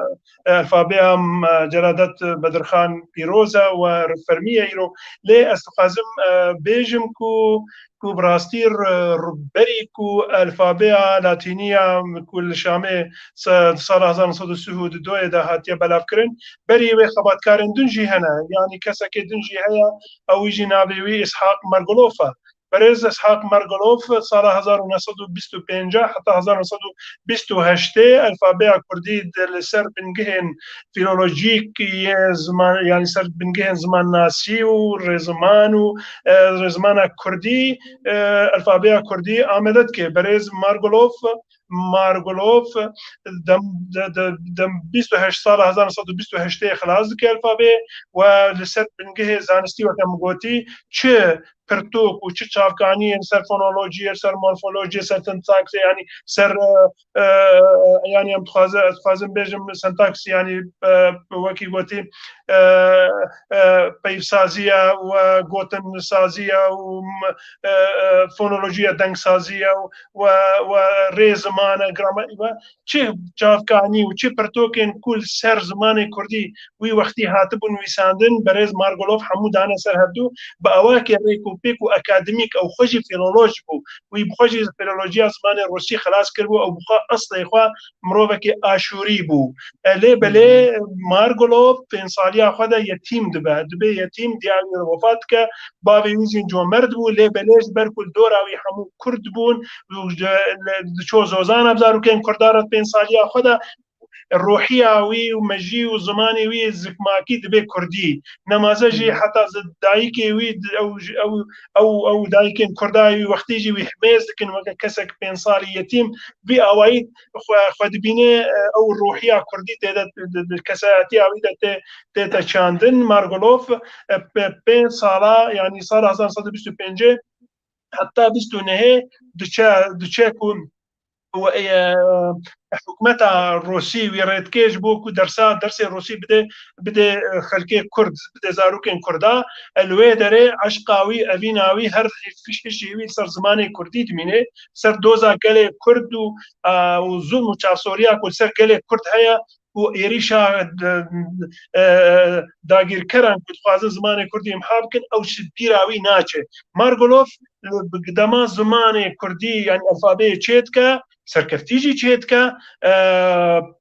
e, alfabeya, m, e, Celadet Bedirxan pîroz e û fermî ye îro. Lê ez dixwazim, e, bêjim ku, ku bi rastî r-, r-, berî ku alfabeya latînî ya ku li Şamê se-, sala hezar neh sed û sî û du de hatiye belavkirin, berî wê xebatkarên din jî hene, yanî kesekê din jî heye, ew jî navê wî Îshaq Mergolof e. Berêz Îshaq Mergolof sala hezar û neh sed û bîst û pênc heta hezar neh sed û bîst û heştê alfabeya kurdî de li ser bingehên fîlolojîk yê ziman, yanî ser bingehên zimannasî û rêziman û, e, rêzimana kurdî, e, alfabeya kurdî amade dike. Berêz Mergolof Margolov dem, de, de, dem bîst û heşt sala hezar neh sed û bîst û heştê xilas dike alfabê û li ser bingehê zanistî weke min gotî, çi pirtûk û çi çavkaniyên ser fonolojiyê, ser morfolojiyê, ser sintaksê, yanî ser, e, e, yanî em dixwaze-, ez dixwazim bêjim sintaks, yanî, e, wekî gotî, e, e, peyvsaziya we gotinsaziya û, e, e, fonolojiya dengsaziya û we, we rê zimane, gramer, we çi çavkanî û çi pirtokên ku li ser zimanê kurdî wî wextî hatibûn nivîsandin, berêz Margolov hemû dane ser hevdû, bi awakê rêk û pêk û akademîk, ew xwe jî filoloj bû, wî bi xwe jî filolojiya zimanê rûsî xilas kiribû, ew bi xwe eslê xwe mirovekî aşûrî bû. E, lê belê Margolov pênc saliya xwe de yetîm dibe, dibê yetîm, diya wî wefat dike, bavê wî jî comerd bû, lê belê ji ber ku li dora wî hemû kurd bûn, û ji, li, diço zozana bi zarokên kurda re pênc saliya xwe de, ruhiya wî û mejî û zimanê wî zikmakî dibe kurdî. Nemaze jî heta zi-, dayikê wî di-, ew, ew, ew, ew dayikên kurda wî wextî jî wî himêz dikin weke kesek pênc salî yetîm. Vî awayî xwe, xwe dibîne, e, ew ruhiya kurdî tê de, di, di kesayetiya wî de tê, tê te çandin. Margolov, e, pe-, pênc sala, yanî sala hezar sed û bîst û pêncê heta bîst û nehê diçe, diçe ku û, e, hikûmeta Rûsî wî rê dike ji bo ku dersa, dersê Rûsî bide, bide, e, xelkê Kurd, bide zarokên Kurda. E, li wê derê eşqa wî, evîna wî, her hiş-, hişê wî li ser zimanê Kurdî dimîne, ser doza gelê Kurd û, e, û zulm û çavsoriya ku li ser gelê Kurd heye, û êrîşa, e, dagîrkeran ku dixwazin zimanê Kurdî îmha bikin, ew ji bîra wî naçe. Margolov, e, dema zimanê Kurdî, yanî alfabeyê çêdike, serkeftî jî çêdike, e,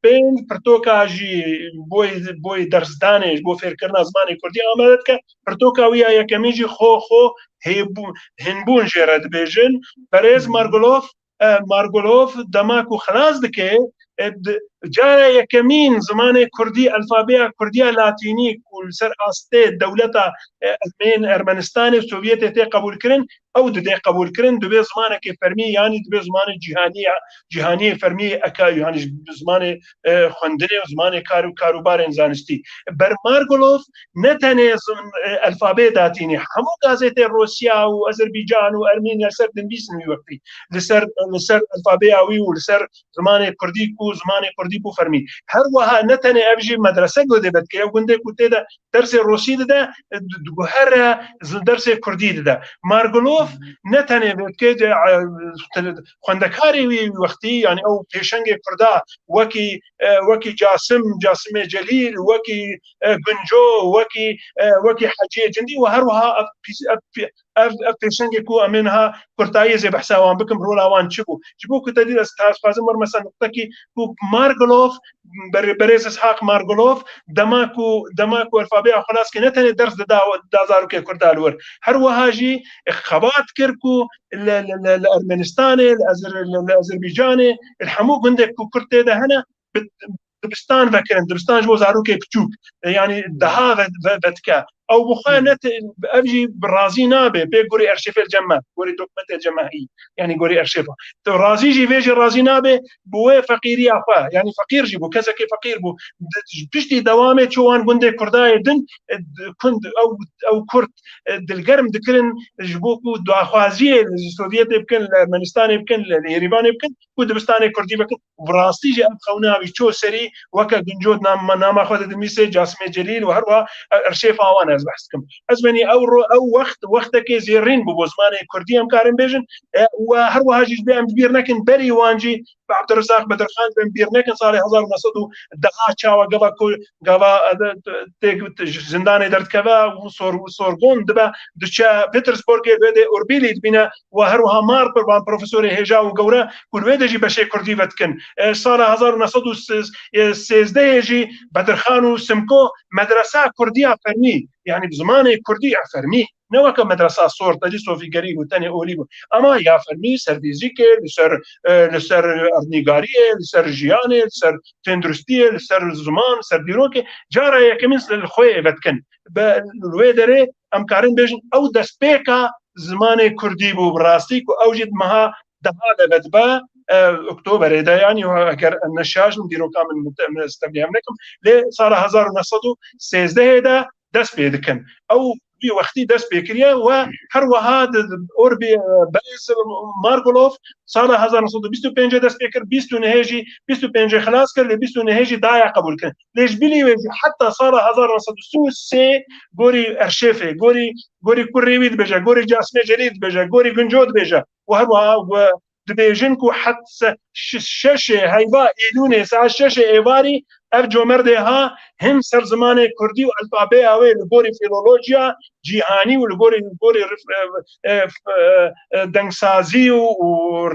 pênc pirtoka jî boy, boy dersdanê, ji bo fêrkirina zimanê Kurdî amade dike. Pirtoka wî ya yekemîn jî xo, xo hêbû-, hinbûn jê re dibêjin. Berêz Margolov, e, Margolov dema ku xilas dike, e, di-, cara yekemîn zimanê Kurdî, alfabeya Kurdiya Latînî ku li ser astê dewleta, e, Ermên-, Ermenistanê, Sovyetê tê qebûlkirin, ew didê qebûlkirin, dibe zimanekê fermî, yanî dibe zimanê cîhanî ya, cîhaniyê fermî, eka, yanî zimanê, e, xwendinê û zimanê kar û karûbarên zanistî. Ber Margolov ne tenê zim-, e, alfabeyê datînî, hemû gazetê Rûsya û Azerbaycan û Ermeniya li ser dinivîsin wî wextî. Li ser, li ser alfabeya wî û li ser zimanê Kurdî ku zimanê Kurdî bû fermî. Her wiha ne tenê ev jî medrese gundê vedike, ew gundê ku tê de dersê Rûsî dide, di-, diguhere zi-, dersê Kurdî dide. Margolov ne tenê vedike, e, xwendekarê wî wextî, yanî ew pêşengê Kurda wekî, e, wekî Casim, Casimê Celîl, wekî, e, Gunco, wekî, e, wekî Heciyê Cindî û her wiha ev pîs-, ev pî-, ev, ev pêşengê ku em ê niha kurtayiyê zê behsa wan bikim, rola wan çi bû? Ji bo ku te dî ez ta-, dixwazim werime ser nuqtekî ku Margolov, ber-, berêz Ishak Margolov, dema ku, dema ku alfabeya xwe nas kir, ne tenê ders dida, da zarokê Kurda li wir. Her wiha jî xebat kir ku li, li, li, li Ermenistanê, li Ezer-, li, li Azerbaycanê, li hemû gundek ku Kurd tê de hene, bi-, dibistan vekirin, dibistan ji bo zarokê piçûk, e, yanî daha ve-, ve-, vedike. Ew bi xwe ne te-, ev jî bi razî nabe, pê gorî erşêfê cem me, gorî dokumentê cem me heyî, yanî gorî erşêfa. Tu razî jî vê jî razî nabe, bi wê feqîriya xwe, yanî feqîr jî bû, kesekê feqîr bû. Di-, piştî dewamê çû wan gundê Kurdayê din, e, di-, kund, ew, ew Kurd, e, dilgerm dikirin, ji bo ku daxwaziyê li Sovyetê bikin, li Ermenistanê bikin, li, li Êrîvanê bikin, ku dibistanê Kurdî vekin. Bi rastî jî ev xewna wî ço serî, weke Gunco di nam-, nama xwe de dinivîse, Casimê Celîl û her wiha erşêfa wan ez behs dikim. Ez benî ew ro-, ew wext, wextekê zêrîn bû bo zimanê Kurdî, em karin bêjin. E, û her wiha jî ji bê em bi bîr nekin, berî wan jî bi Abdurrezzaq Bedirxan, em bi bîr nekin, salê hezar û neh sed û deh çawa gava ku, gava, e, tê zindanê derdikeve û sor-, sorgon dibe, diçe Petersburgê, wê dê Orbîlî dibîne, û her wiha Marper, van profesorê hêja û gewre ku li wê de jî beşê Kurdî vedikin. E, sala hezar û neh sed û sêzdehê jî Bedirxan û Simko medresa Kurdiya fermî, yanî bi zimanê Kurdî ya fermî, ne weke medresa sor, te dî sofîgerî bû, tenê olî bû. Ama ya fermî ser fîzîkê, li ser, e, li ser erdnîgariyê, li ser jiyanê, li ser tenduristiyê, li ser ziman, li ser dîrokê, cara yekemîn li xwe vedikin. Be, li wê derê em karin bêjin, ew destpêka zimanê Kurdî bû bi rastî, ku ew jî di meha deha de vedibe, e, Oktoberê de, yanî eger em ne şaş in, dîroka min, min, min ez tevlî hev nekim, lê sala hezar û neh sed û sêzdehê de dest pê dikin. Ew wî wextî dest pê kiriye we her wiha di, di Orbî, e, berêz Margolov sala hezar neh sed û bîst û pêncê dest pê kir, bîst û nehê jî, bîst û pêncê xilas kir, lê bîst û nehê jî daye qebûl kirin. Lê ji bilî wê jî heta sala hezar neh sed û sî û sê gorî erşêfê, gorî, gorî kurê wî dibêje, gorî Casmê Celîl dibêje, gorî Gunco dibêje û her wiha we dibêjin ku het se-, şi-, şeşê heyva Îlûnê saet şeşê êvarî ev comerdê ha hin ser zimanê kurdî û alfabeya wê li gorî filolojiya cîhanî û li gorî, li gorî rif-, e, e, f-, e, e, dengsazî û, û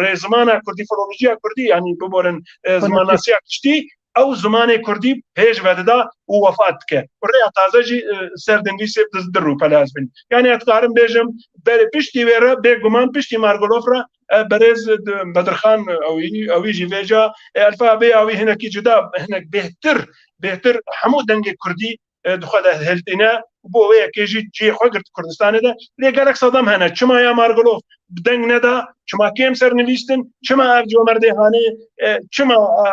rêzimana kurdî, filolojiya kurdî, yanî biborin, e, zimannasiya giştî, ew zimanê kurdî pêş vedida û wefat dike. Û rêya taze jî, e, ser dinivîsê di, di rûpele ez bin. Yanî ez dikarim bêjim, berê piştî wê re, bêguman piştî Margolov re, e, berêz, e, Bedirxan, e, ewî, ewî jî vêca, e, alfabeya wî hinekî cuda, hinek bêhtir, bêhtir hemû dengê kurdî, e, di xwe de hiltîne. Bo wê yekê jî cihê xwe girt Kurdistanê de. Lê gelek sedem hene. Çima ya Margolov bi deng neda? Çima kêm ser nivîstin? Çima ev comerdê hanê? E, çima, e,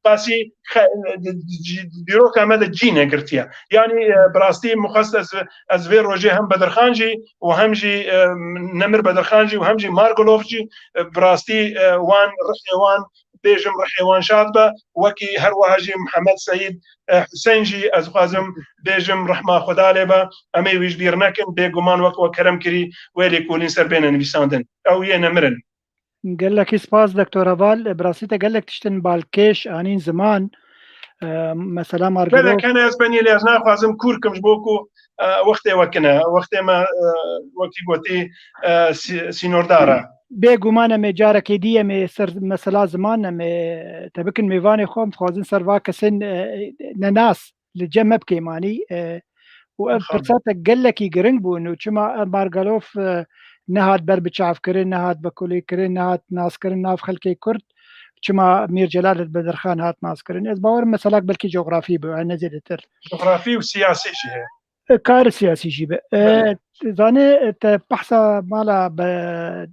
qasî xe-, di, di, di, dîroka me de cî negirtiye? Yanî, e, bi rastî mixwest ez, ez vê rojê hem Bedirxan jî û hem jî, e, Nemir Bedirxan jî û hem jî Margolov jî, e, bi rastî, e, wan, rihê wan, bêjim rihê wan şad be. Wekî her wiha jî Mihemed Seîd, e, Huseyn jî ez dixwazim bêjim rehma Xweda lê be. Em ê wî ji bîr nekin. Bêguman wek we kerem kirî wê lêkolîn ser bêne nivîsandin. Ew yê nemir in. Gelekî spas, Doktor Heval. Bi rastî te gelek tiştin balkêş anîn ziman. E, mesela Margolov. Gelek hene, ez benî lê ez naxwazim kûr kim ji bo ku, e, wextê we kin e. Wextê me, e, wekî gotî, e, sî-, sînordar e. Bêguman em ê carekê dî em ê ser mesela ziman em ê te bikin mêvanê xwe, em dixwazin ser va kesên, e, nenas li cem me bikeymanî, e, û ev pirsa te gelekî giring bûn û çima ev Margolov, e, nehat ber bi çav kirin, nehat bi kulî kirin, nehat nas kirin nav xelkê Kurd, çima Mîr Celal Bedirxan hat nas kirin? Ez bawer im meselak belkî cografî bû, ne zêdetir. Cografî û siyasî jî heye. E, kar siyasî jî be. E, Belê. Zanê, e, te behsa mala be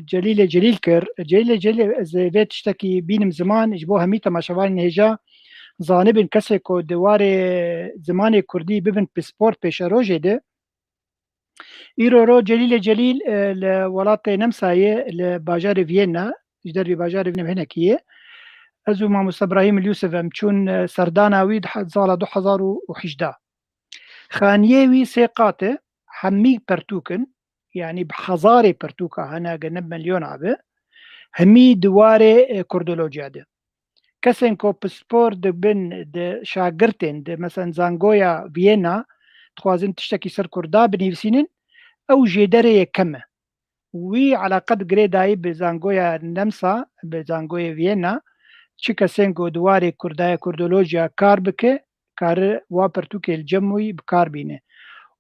Celîlê Celîl kir. Celîlê Celîl, ez ê vê tiştekî bînim ziman, ji bo hemî temaşevanên hêja zanibin, kesê ku di warê zimanê kurdî bibin pispor pêşerojê de. Îro ro Celîlê Celîl, e, li welatê Nemsayê, li bajarê Viyena, ji dervî bajarê Viyena hinekî ye. Ez û mamoste Brahîm Yûsif em çûn, e, serdana wî di he-, sala du hezar û hejdeh. Xaniyê wî sê qat e, hemî pertûk in, yanî bi hezarê pertûka hene, gene milyona be, hemî di warê, e, kurdolojiya de. Kesên ku pispor dibin di şagirtên di, mesela zangoya Viyena, dixwazin tiştekî ser kurda binivîsînin, ew jêderê ye kem e. Wî eleqe digirê dayî bi zangoya Nemsa, bi zangoyê Viyena, çi kesên ku di warê kurdaya, kurdolojiya kar bike, kare wa pirtûkê li cem wî bi kar bîne.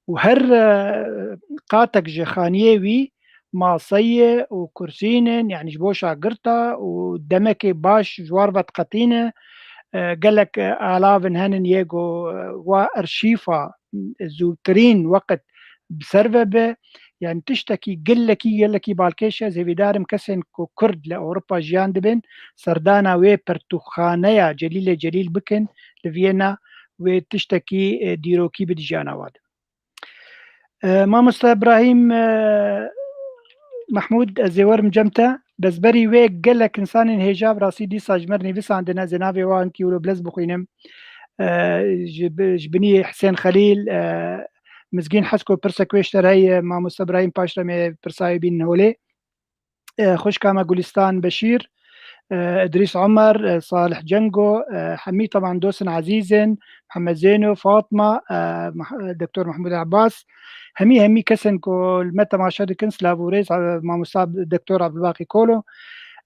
Û her, e, qatek ji xaniyê wî maseyê û kursîn in, yanî ji bo şagirta û demekê baş ji war ve diqetîne. E, gelek, e, alavin henin yê ku, e, wa erşîfa zûtirîn weqt bi ser ve be. Yanî tiştekî gelekî, gelekî balkêş e. Ez hêvîdar im kesên ku Kurd li Ewropa jiyan dibin, serdana wê pertûkxaneya Celîlê Celîl bikin li Viyena, wê tiştekî, e, dîrokî bide jiyana wan de. E, mamoste Ibrahîm, e, Mehmûd, ez ê werim cem te. Bes berî wê gelek insanên hêja bi rastî dîsa ji me re nivîsandine, ez ê navê wan hinkî wilo bilez bixwînim. E, ji bi-, ji binî Hisên Xelîl, e, Mizgîn Hesko pirsek wê ji te re heye, mamoste Ibrahîm, paş re em ê pirsa wê bînin holê. E, xwişka me Gulîstan Beşîr, e, Idrîs Omer, e, Salih Cengo, e, hemî teban dostên ezîz in, Mihemed Zêno, Fatma, e, Mah-, Doktor Mehmûd Abbas, hemî, hemî kesên ku li me temaşe dikin, silav û rêz, e, mamosta Doktor Abdulbaqî Kolo,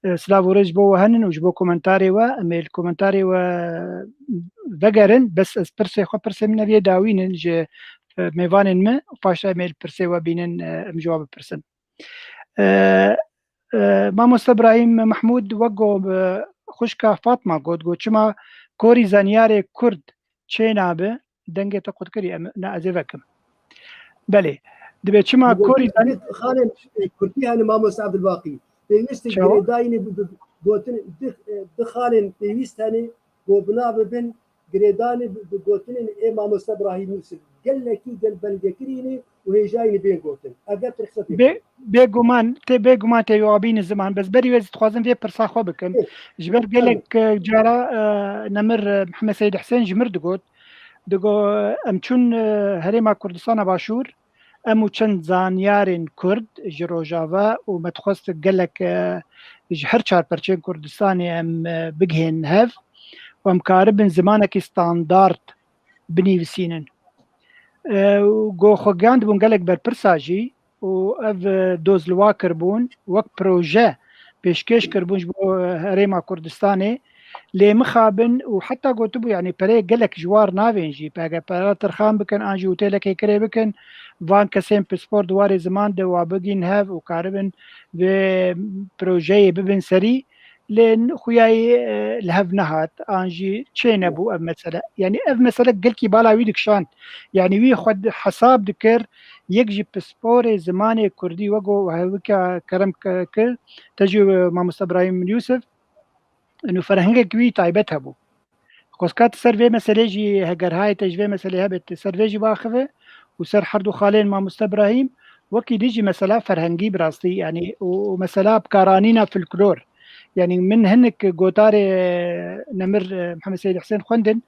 e, silav û rêz ji bo we henin û ji bo komentarê we, em ê li komentarê we vegerin, bes ez pirsê xwe, pirsê min ev yê dawîn in ji, e, mêvanên me, paşta em ê li pirsê we bînin, e, em ji we bipirsin. E, e, Mamoste Ibrahîm Mehmûd, wek go, e, xwişka Fatma got, got, çima korî zanyarê Kurd çênabe, dengê te qut kirî, em, na, ez ê vekim. Belê. Dibe çima korî zan- Xalên, e, Kurdî hene, Mamoste Abdulbaqî. Pêwîst e girêdayînê bi, bi, gotin, di, e, di xalên pêwîst hene, go bina bibin, girêdanê bi, bi gotinên ê mamoste Ibrahîm Yûsif gelekî gel belgekirî ne û hêjayî ne bên gotin. Ev gel tu rixsete Bê, bêguman, tê bêguman tê wabî ziman. Bes berî wê ez dixwazim vê pirsa xwe bikim. Ji ber gelek, e, cara, e, nemir, e, Mihemed Seyîd Hisên ji mir digot. Digo, em çûn, e, herêma Kurdistana Başûr. Em û çend zanyarên Kurd ji Rojava û me dixwest gelek, e, ji her çar perçeyên Kurdistanê em, e, bigihên hev û em karibin zimanekî standard binivîsînin. E, û go xwe giyandibûn gelek berpirsa jî û ev, e, doz li wa kiribûn wek proje pêşkêş kiribûn ji bo, e, herêma Kurdistanê. Lê mixabin û heta gotibû, yanî pereyê gelek ji war navên jî, pege pera tirxan bikin an jî otêlekê kirê bikin, van kesên pispor di warê ziman de wa bigîn hev û karibin vê projeyê bibin serî. Lê xuyayê, e, li hev nehat, an jî çê nebû ev mesele. Yanî ev mesele gelkî bala wî dikişand. Yanî wî xwe di-, hesab dikir, yek ji pisporê zimanê kurdî wego hewika kerem ke-, kir, te jî, e, mamoste Ibrahîm Yûsif, û ferhengek wî taybet hebû. Xwestka tu ser vê meselê jî, heger hayê te ji vê meselê hebe, tu ser vê jî biaxive û ser her du xalên mamoste Ibrahîm, wekî dî jî mesela ferhengî bi rastî, yanî û, û mesela bikaranîna folklor. Yanî min hinek gotarê nemir, e, Mihemed Seyîd Hisên xwendin,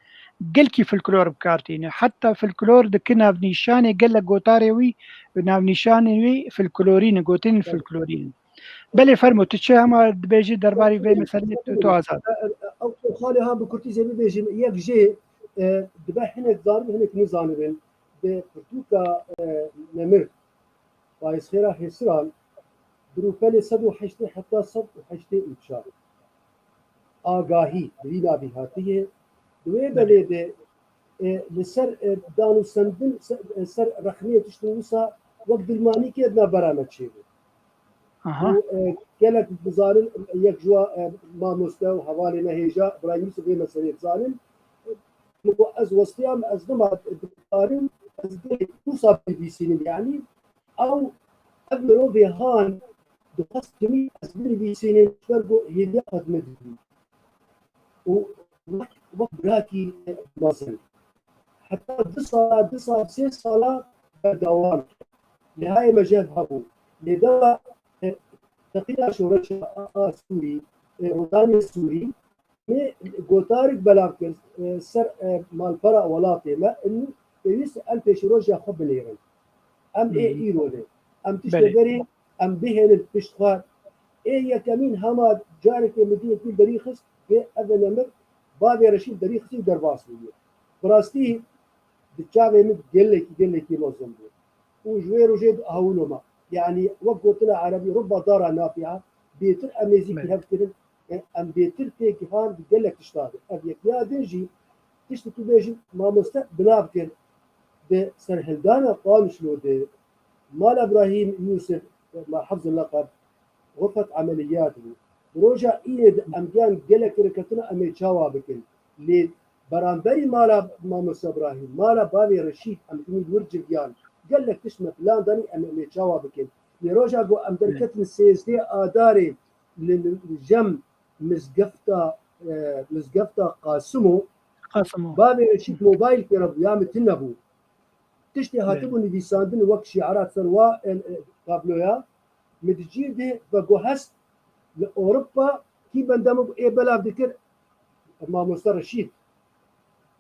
gelkî folklor bi kar tîne. Heta folklor dike navnîşanê gelek gotarê wî, navnîşanên wî folklorî ne, gotinên folklorî ne. Belê, fermo, tu çi hema dibêjî derbarî vê meseleyê, tu, tu azad. Ew, ew xalê ha bi kurtî zê bibêjim, yek jê, e, dibe hinek zanibin, hinek nizanibin. Bi pirtûka, e, nemir, Fayizxêra Hêsiran, di rûpelê sed û heştê heta sed û heştê û çar. Agahî, bi vî navî hatiye, di wê belê de, e, li ser, e, danûsendin, ser, e, ser rexnê tiştin wisa wek dilmanîkê di navbera me çêbû. Aha. Û, e, gelek dizanin, yek ji wa, e, mamoste û hevalê me hêja, Ibrahîm Yûsif vê meseleyê dizanin. Min got, ez westiyam, ez nima dikarim, ez gelek wisa binivîsînim, yanî ew, ev mirovê han dixwest timî ez binivîsînim, ji ber ku hêviya xwe dime didî. Û wek, wek birakî mezin. Heta du sala, du sal, sê sala berdewam kir. Lê hayê me jev hebû. Lê dema, e, teqîna şoreşa a, a Sûrî, e, Rodanê Sûrî, me gotarik belav kir, e, ser, e, malpera welatê me, in pêwîst em pêşeroja xwe binêrin. Em ê Hmm. îro de. Em tiştê Belê. berê, em bihênin pişt xwe. Ê yekemîn hema carekê min dî yekî derî xist, vê ev nemir bavê Reşîd derî xist û derbas bûye. Bi rastî di çavê min gelekî, gelekî mezin bû. Û ji wê rojê di ahûlo me. Yanî wek gotina erebî, rubba dara nafi'a, bêtir em nêzîkî Belê. hev kirin, e, em bêtir têgihan di gelek tişta de. Ev yek ya din jî tiştê tu bêjî mamoste bi nav kir. Di serhildana Qamişlo de mala Ibrahîm Yûsif, e, ma hifzil leqeb, xurfet emeliyat bû. Di roja îrê de em giyan gelek rêketina em ê çawa bikin. Lê beramberî mala mamoste Ibrahîm, mala bavê Reşîd, em hemî wir civiyan. Gelek tişt me plan danî em ê çawa bikin. Lê roja ku em derketin sêzdeh Adarê li, li, li jem mizgefta, e, mizgefta Qasimo, Qasimo. Bavê Reşîd mobayl pê re bû, ya min tune bû. Tiştê Belê. hatibû nivîsandin wek şiarat ser wa, e, e, tabloya. Min di cîr de veguhest li Ewropa kî benda min ê belav dikir, mamoste Reşîd.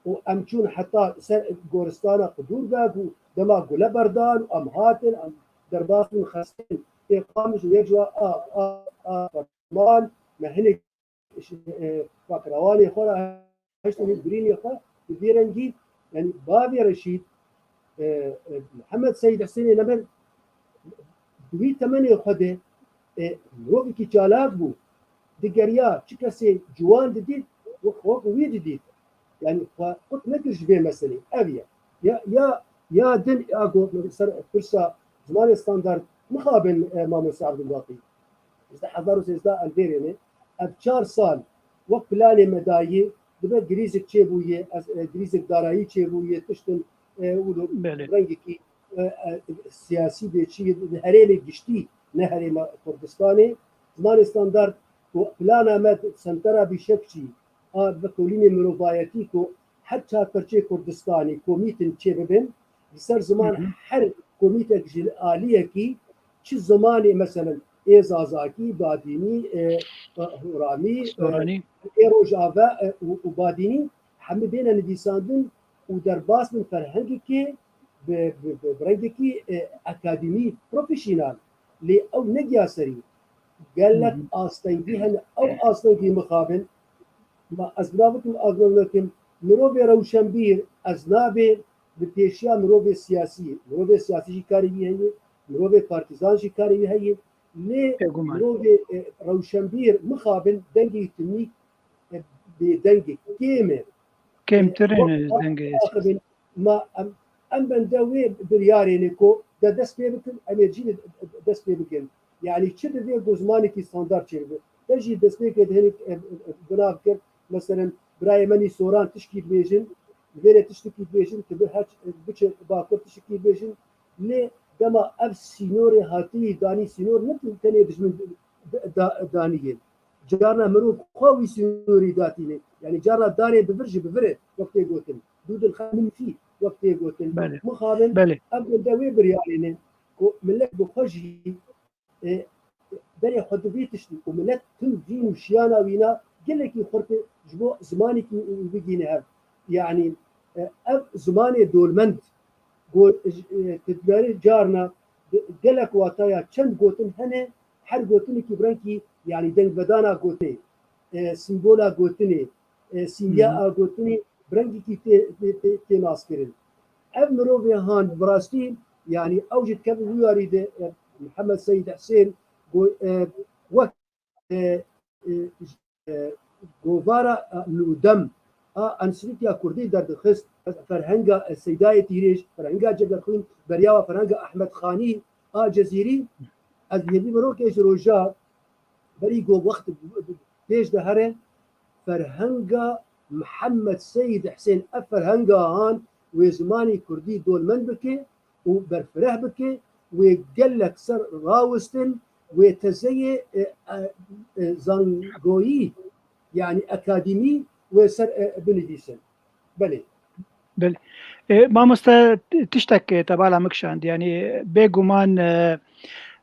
Û em çûn heta ser goristana Qudûrbeg û dema gule berdan û em hatin, em derbas bûn xestin ê Qamiş û yek ji wan a, a, a, Ferman, me hinek, e, pakrewanê xwe re hiştin û birînê xwe bi vî rengî, yanî bavê Reşîd, e, e, Mihemed Seyîd Hisênê Nemir di wî temenê xwe de, e, mirovekî çalak bû. Digeriya çi kesê ciwan didît, wek, wek wî didît. Yanî xwe qut nekir ji vê meselê. Ev ye. Ya, ya, ya din, ya go ser pirsa zimanê standard mixabin, e, Mamoste Abdulbaqî. Ji hezar û sêzdeh em vê rê ne. Ev çar sal wek planê me dayî, dibe grîzik çêbûye, ez, e, grîzik darayî çêbûye, tiştin, e, û Belê. rengekî, e, e, siyasî bê çi, di herêmê giştî, ne herêma Kurdistanê. Zimanê standard ku plana me di sentera bîşekçî a vekolînê mirovayetî ku her çar perçê Kurdistanê komîtin çêbibin, li ser ziman her komîtek ji aliyekî çi zimanê, meselen, ê Zazakî, Badînî, ê, e, Horamî, e, Soranî. Ê Rojave, e, û, û Badînî hemî bêne nivîsandin û derbas bin ferhengekê bi, bi, bi, bi rengekî, e, akademî, profesyonel. Lê ew negiya serî. Gelek astengî hene. Ew astengî mixabin. Ma ez bira bikim, agro nekim. Mirovê rewşenbîr, ez nabê li pêşiya mirovê siyasî. Mirovê siyasî jî karê wî heye, mirovê partîzan jî karê wî heye. Lê Bêguman. Mirovê, e, rewşenbîr mixabin dengê wî tinî, e, bêdeng e, kêm e. Kêmtir e, e, dengê wî. Ma em, em bende wê biryarê ne ku de dest pê bikin, em ê cî de dest pê bikin. Yani çi divê ku zimanekî standard çêbibe. De jî destpêkê de hinek, e, e, binav kir, meselen, birayê me nî Soran tişkî dibêjin, vêrê tiştekî dibêjin, tu bi her, biçe Bakur tiştekî dibêjin. Lê dema ev sînorê hatî danî, sînor ne tenê dijmin da-, da-, danî ye. Carna mirov xwe wî sînorî datîne. Yani carna darê bi vir jî bi vir e, wek tê gotin. Dûdil xemîn fî, wek tê gotin. Belê. Mixabin, Belê. Ev gunda wê biryarê ne ku millet bi xwe jî, e, berê xwe di vê tiştî ku millet tim vîn û şiyana wîna gelekî xurt e ji bo zimanekî bigîne hev. Yani, e, ev zimanê dolmend, go-, e, tu dikarî carna gelek wataya çend gotin hene, her gotinekî bi rengkî, yani dengvedana gotinê, e, sîmbola gotinê, e, sîmgeha gotinê bi rengekî tê, tê, tê, tê naskirin. Ev mirovê han bi rastî, yani ew jî dikevin wî yarî de, e, Mihemed Seyîd Husên go-, e, wek, e, e, e, govara, e, nûdem a Enstîtuya Kurdî derdixist, ferhenga, e, Seydayê Tîrêj, ferhenga Cegerxwîn, beriya we ferhenga Ehmed Xanî a Cezîrî, ez hêvî mirokê ji roja berî ku wext pêş de here, ferhenga Mihemed Seyîd Husên, ev ferhenga han wê zimanê kurdî dolmend bike û berfireh bike, wê gelek ser rawistin, wê tezeyê, e, e, e, zangoyî, yani akademî wê ser, e, binivîsin. Belê. Belê. E, mamoste, t-, tiştek, e, te bala min kişand. Yani, bêguman, e,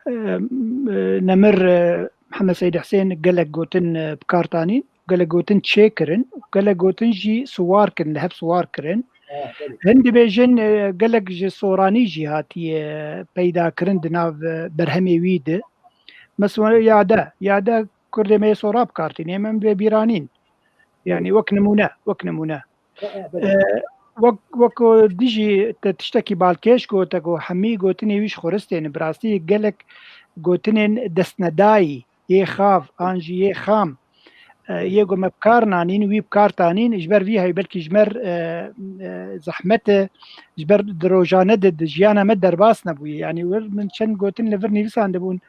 e, e, nemir, e, Mihemed Seyîd Husên gelek gotin, e, bi kar tanîn, gelek gotin çêkirin, gelek gotin jî siwar kirin, li hev siwar kirin. Ha, belê. Hin dibêjin, e, gelek ji Soranî jî hatiye peyda kirin di nav, e, berhemê wî de. Mesela yade, yade Kurdê me yê Sora bi kar tînin, em vê bîranîn. Yani wek nimûne, wek nimûne. E, e, belê. E, wek, wek ku dijî te tiştekî balkêş gote ku hemî gotinê wî ji xuristê ne. Bi rastî gelek gotinên destnedayî, yê xav, an jî yê xam, e, yê ku me bi kar nanîn, wî bi kar tanîn, ji ber vî heyî belkî ji mer, e, e, zehmet e, ji ber di rojane de di jiyana me derbas nebûye. Yani wir min çend gotin li vir nivîsandibûn,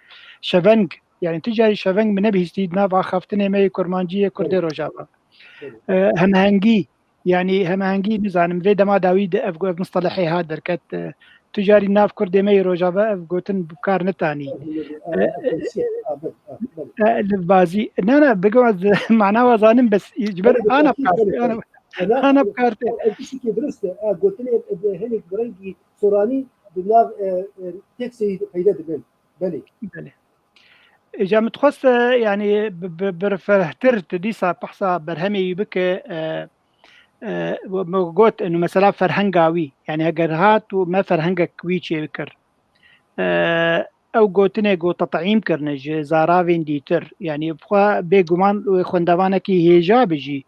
şeveng, yani tu carî şeveng min nebihîstî di nav axaftinê me yê kurmancî yê Kurdê Rojava. E, hemhengî, yani hemhengî nizanim vê dema dawî de ev, ev mistelehê hat derket, e, tu carî nav Kurdê me yê Rojava ev gotin bi kar nitanî. E, e, e, li bazî, ne, ne, bigim ez mana wa zanim, bes ji ber ana bi kar tê, ana, ana bi kar tê. Ev tiştekî dirust e. E, gotinê, e, hinek bi rengî Soranî di nav, e, e, teksê peyde dibin. Belê. Belê. Îca min dixwest, e, yani bi, bi, birfirehtir tu dîsa behsa berhemê wî bike, e, e, min got, inu mesela ferhenga wî, yani heger hat û me ferhengek wî çê bikir. E, ew gotinê got tet'îm kirine ji zaravên dîtir. Yani bi xwe bêguman wê xwendevanekî hêja be jî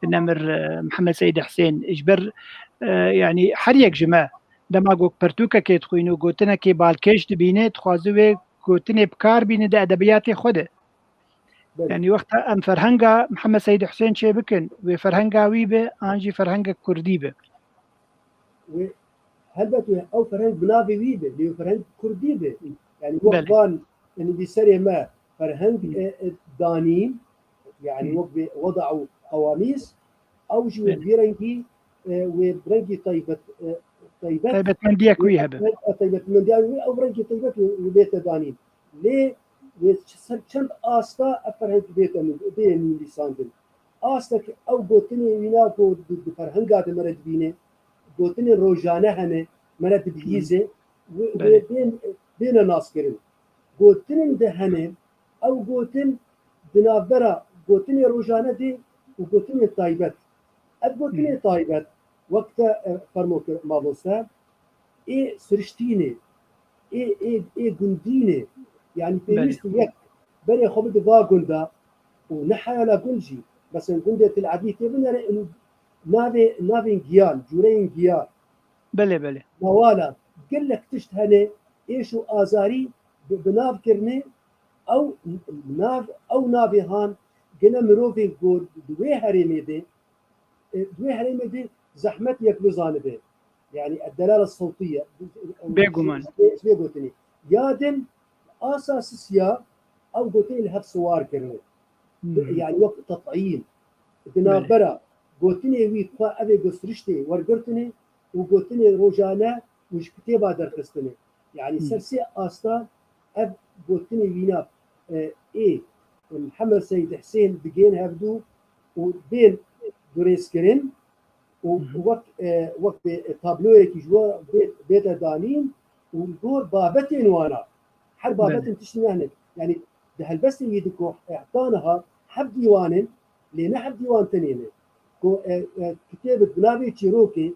nemir, e, Mihemed Seyîd Husên. Ji ber, e, yani her yek ji me dema got pertûkekê dixwîne û gotinekê balkêş dibîne, dixwaze wê gotinê bi kar bîne di edebiyatê xwe de. Belê. Yani wexta em ferhenga Mihemed Seyîd Husên çê bikin, wê ferhenga wî be, an jî ferhengek kurdî be. Wê, helbet wê ew ferheng bi navê wî be, lê wê ferheng kurdî be. Yani wek Belê. van nivîserê me ferheng, Hı. e, e, danîn, yani Hı. wek vê weda û qewamîs, ew jî wê Belê. bi rengî, e, wê bi rengî taybet, e, taybet, Taybetmendiyek wê wî hebe. e, taybetmendiya wî, ew rengî taybet wê, wê bête danîn. Lê wê ser çend asta ev ferheng bête nû-, bê nivîsandin. astek ew gotinê wîna ku di, di ferhenga de me re dibîne, gotinên rojane hene, me re dibihîze, wê, wê Belê. bên, bêne naskirin. Gotinên de hene, ew gotin di navbera gotinê rojane de û gotinên taybet. Ev gotinê Hmm. taybet, wek te, e, fermo kir mamoste, ê siriştînê, ê, ê, ê gundînê, yanî Belê. pêwîst yek berê xwe bide va gunda û ne heyala gund jî, mesela gundê Til Edlî tê binere, û navê, navên giyan, cûreyên giyan. Belê, belê. Mewala, gelek tişt hene, êş û azarî bi, bi nav kirine, ew nav, ew navê han gene mirovên ku di wê herêmê de, e, di wê herêmê de zehmet yek bizanibe. Yani, eddelale sewtiye, Bêguman. ji vê, ji vê gotinê. Ya din, asa sisiya, ew gotinê li hev siwar kirine. Hmm. Yani, wek tet'în. Di Belê. navbera gotinê wî xwe ev ê gosiriştê wergirtine û gotinê rojane û ji kitêba derxistine. Yani, Hmm. ser sê asta ev gotinê wîna, e, ê Mihemed Seyd Hisên digên hevdû û bên gurêzkirin û Hı hı. wek, e, wek bê, e, tabloyekî ji we bê, bête danîn û li gor babetên wana. Her Belê. babetên tiştî nehne. Yani di helbestê wî de ku heta niha heft dîwan in, lê ne heft dîwan tenê ne. Ku, e, e, kitêbek bi navê Çîrokê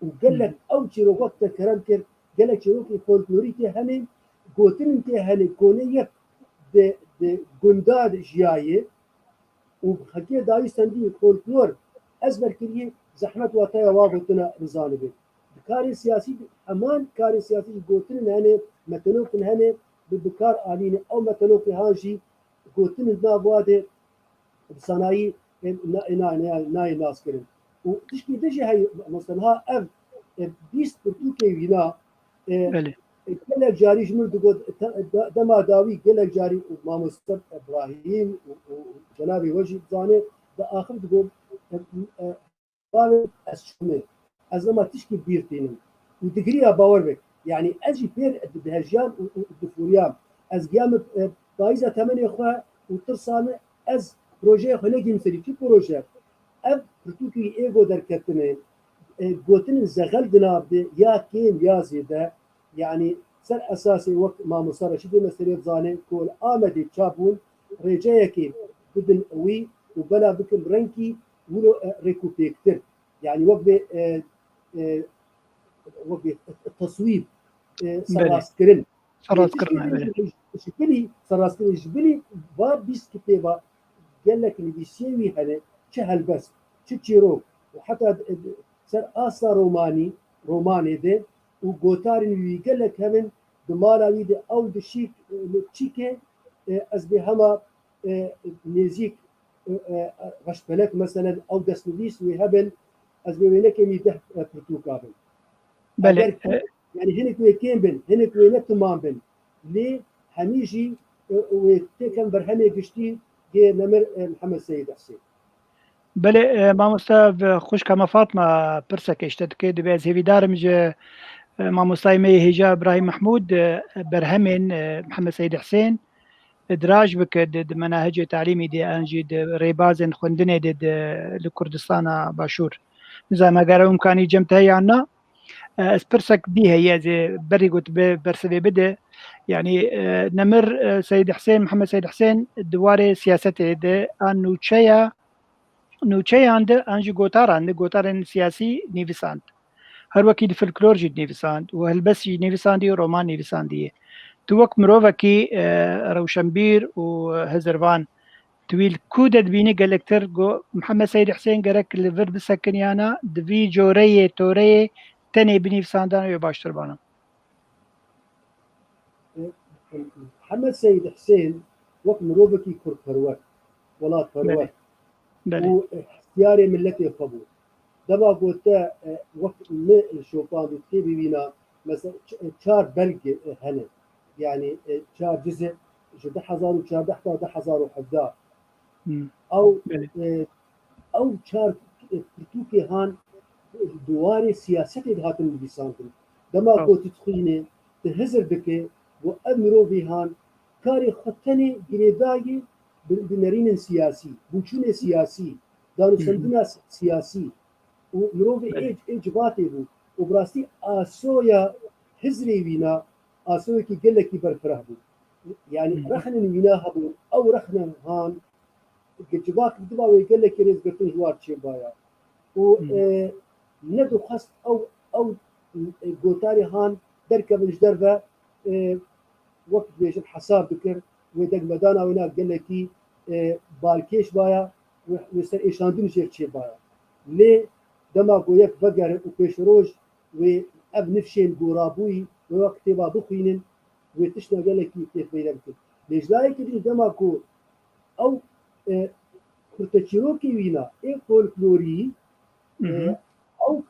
û gelek Hı hı. ew çîrok wek te kerem kir, gelek çîrokê folklorî tê hene, gotinên tê hene, konê yek di, di gunda de jiyaye û xelkê dayî sendî folklor ezber kiriye, zehmet wateya wa gotina bizanibe. Di karê siyasî de, heman karê siyasî jî gotinên hene, metenokin hene, bi, bi kar anîne. Ew metenokin han jî gotinên di nav wa de bi sanayî, e, na-, na-, na-, nayê naskirin. Û tişkî din jî heye, mesela niha ev, e, bîst pirtûkê wîna, e, Belê. e, gelek carî ji min digot, te-, de-, dema dawî gelek carî û mamoste Ibrahîm û, û cenabê we jî dizane, di axir digot, e, e, bavê ez çûme, ez dema tişkî bîr tînim. Û digiriya bawer be. Yani ez jî pêr di-, dihejiyam û, û difûriyam. Ez giyam, e, payîza temenê xwe û tirsa min, ez projeyê xwe negihînim serî. Çi proje? Ev pirtûkî êgo derketine, e, gotinên zexel di nav de ya kêm ya zêde, yani ser esasê wek mamosta Reşîdê me serê dizane ku li Amedê çap bûn, rêceyekê bidin wî û bela bikin rengkî wilo, e, rêkûpêktir. Yani wek bê, e, e, wek bê teswîb, e, Belê. serrastkirin. Serrastkirin, Yetiştî belê. Ji bilî, serrastkirin ji bilî va bîst kitêba gelek nivîsiyê wî hene, çi helbest, çi çîrok û heta, e, ser asta romanî, romanê de û gotarên wî gelek hevin di mala wî de ew dişîk, e, li çîkê, e, ez bê hema, e, nêzîk, e, e, reşbelek, meselen, ew destnivîs wê hebin, ez bê wê nekemî deh, e, pirtûka bin. Belê, Eger ku, e, yani hinek wê kêm bin, hinek wê ne timam bin, lê hemî jî, e, wê têken berhemê giştî yê nemir, e, Mihemed Seyîd Hisên. Belê, e, mamoste, v-, xwişka me Fatma pirseke ji te dike, dibê ez hêvîdar im ji, e, mamostayê me yê hêja Ibrahîm Mehmûd, e, berhemên, e, Mihemed Seyîd Hisên, e, diraj bike di, di menahicê talîmî de, an jî di rêbazên xwendinê de, di, li Kurdistana Başûr. Nizam eger ew imkanî cem te heye yan na. E, ez pirsek dî heye, ez ê berî got bi bersivê bide. Yanî, e, nemir, e, Seyîd Hisên, Mihemed Seyîd Hisên di warê siyasetê de a nûçeya, nûçeyan de an jî gotaran de, gotarên siyasî nivîsand. Her wekî di folklor jî nivîsand û helbest jî nivîsandî û roman nivîsandiye. Tu wek mirovekî, e, rewşenbîr û hizirvan, tu wî li ku de dibînî gelektir ku Mihemed Seyîd Hisên gerek li vir bisekiniyana, di vî coreyê, toreyê tenê binivîsandan wê baştir bana. Mihemed Seyîd Hisên wek mirovekî kurdperwer, welatperwer Belê. Belê. û hestiyarê miletê xwe bû. Dema ku te, e, wek min şopand û tê bibîna, mesela ç-, çar belge, e, hene. Yani, e, çar cize ji du hezar û çardeh ta du hezar û hevdeh. Hmm. Ew, Belê. e, ew çar, e, pirtûkê han di warê siyasetê de hatin nivîsandin. Dema Ew. ku tu dixwîne, tu hizir dike, ku ev mirovî han karê xwe tenê girêdayî bi, bi nerînên siyasî, boçûnê siyasî, danûsendina siyasî û mirovê ê, ê civatê bû û bi rastî asoya hizrê wîna asoyekî gelekî berfireh bû. Yanî rexnên wîna hebûn, ew rexnên han, civak diba wê gelekî rêzgirtin ji war çêbaya. Û, e, nedixwest ew, ew, e, gotarê han derkevin ji derve, e, wek dibêjin hesab dikir, wê degmedana wêna gelekî, e, balkêş baya, wê, wê ser êşandin jêr çêbaya. Lê dema ku yek vegere û pêşeroj wê ev nifşên gorabûyî wê wek kitêba bixwînin, wê tişta gelekî têpeyde bikin. Lê ji layekî din dema ku ew, e, kurteçîrokê wîna ê folklorî, e, ew,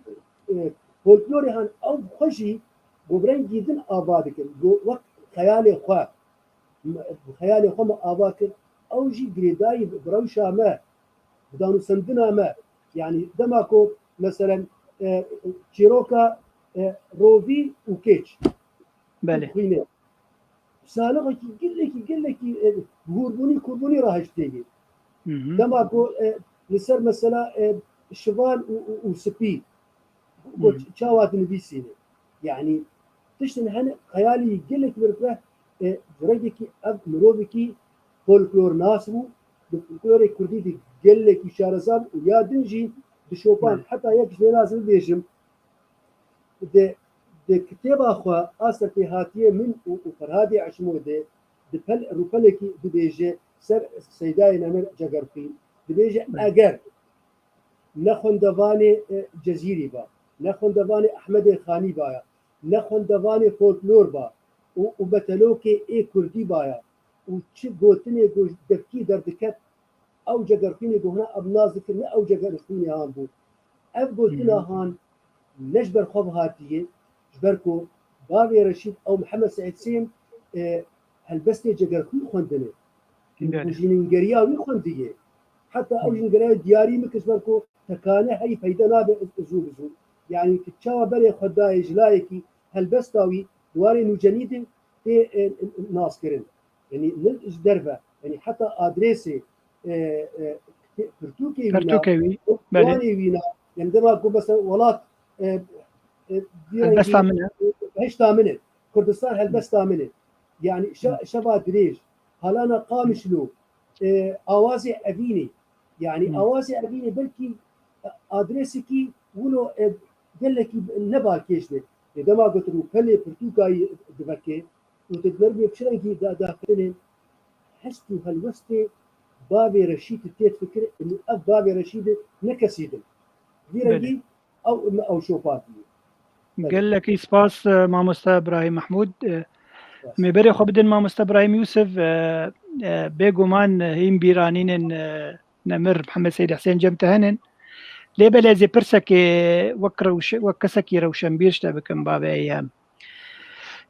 e, folklorê han ew xwe jî ku bi rengî din ava dikin, ku wek xeyalê xwe, xeyalê xwe me ava kir, ew jî girêdayî bi rewşa me, bi danûsendina me. Yanî dema ku meselen, e, çîroka, e, rovî û kêç Belê. Xwînê. Salixekî gelekî, gelekî, e, hûrbûnî, kûrbûnî rahiştiye. Dema ku, e, li ser mesela, e, şivan û, û, û spî, ku çawa dinivîsîne. Yanî, tiştin hene xeyalî gelekî berfireh, e, rengekî ev mirovekî folklornas bû, di folklorê kurdî de gelekî şareza bû û ya din jî di şopan, heta yek ji vê lazim bibêjim, di, di kitêba xwe a serpêhatiyê min û, û Ferhadê Eşmo de, di pel, rûpelekî dibêje ser Seydayê Nemir Cegerxwîn, dibêje eger ne xwendevanê, e, Cezîrî ba, ne xwendevanê Ehmedê Xanî baya, ne xwendevanê folklor ba û, û betelokê ê kurdî baya û çi gotinê ku ji devkî derdiket, ew Cegerxwînê ku hina ev nas dikir, ne ew Cegerxwînê han bû. Ev gotina han ne ji ber xwe ve hatiye, ji ber ku bavê Reşîd ew Mihemed Seîd Husên, e, helbestê Cegerxwîn xwendine. Û jî ningeriya wî xwendiye. Heta ew jî ningeriya diyarî min kir, ji ber ku tekane heyî peyde nabe zû bi zû. Yanî tu çawa berê xwe dayê ji layekî helbesta wî di warê nûcenî de tê, e, naskirin. Yanî ne ji derve, yanî heta adresê, e, e, pirtûkê wîna, Pirtûkê wî, belê. Wanê wîna, yanî dema ku mesela welat, e, e, vî rengî, Helbesta min e. E, behişta min e. Kurdistan helbesta min e. Yanî şe-, şeva dirêj, halana Qamişlo, e, awazê Evînê. Yanî awazê Evînê belkî adresekî wilo, e, gelekî ne balkêş be. Lê dema gotin û pelê pirtûkayî diveke, û tu dimeribê çi rengî da-, daxilê hest û helwestê bavê Reşîdî tê fikir, û ev bavê Reşîdî ne kesî din. Vî Belê. rengî ew, ew şopatî. Belê. Gelekî spas, e, mamoste Birahîm Mehmûd. E, Spas. Em ê berê xwe bidin mamoste Birahîm Yûsif, e, e, bêguman, e, hîn bîranînên, e, Nemir Mihemed Seîd Husên cem te henin. Lê belê ez ê pirsekê wek rewş-, wek kesekî rewşenbîr ji te bikim, bavê Eyyam.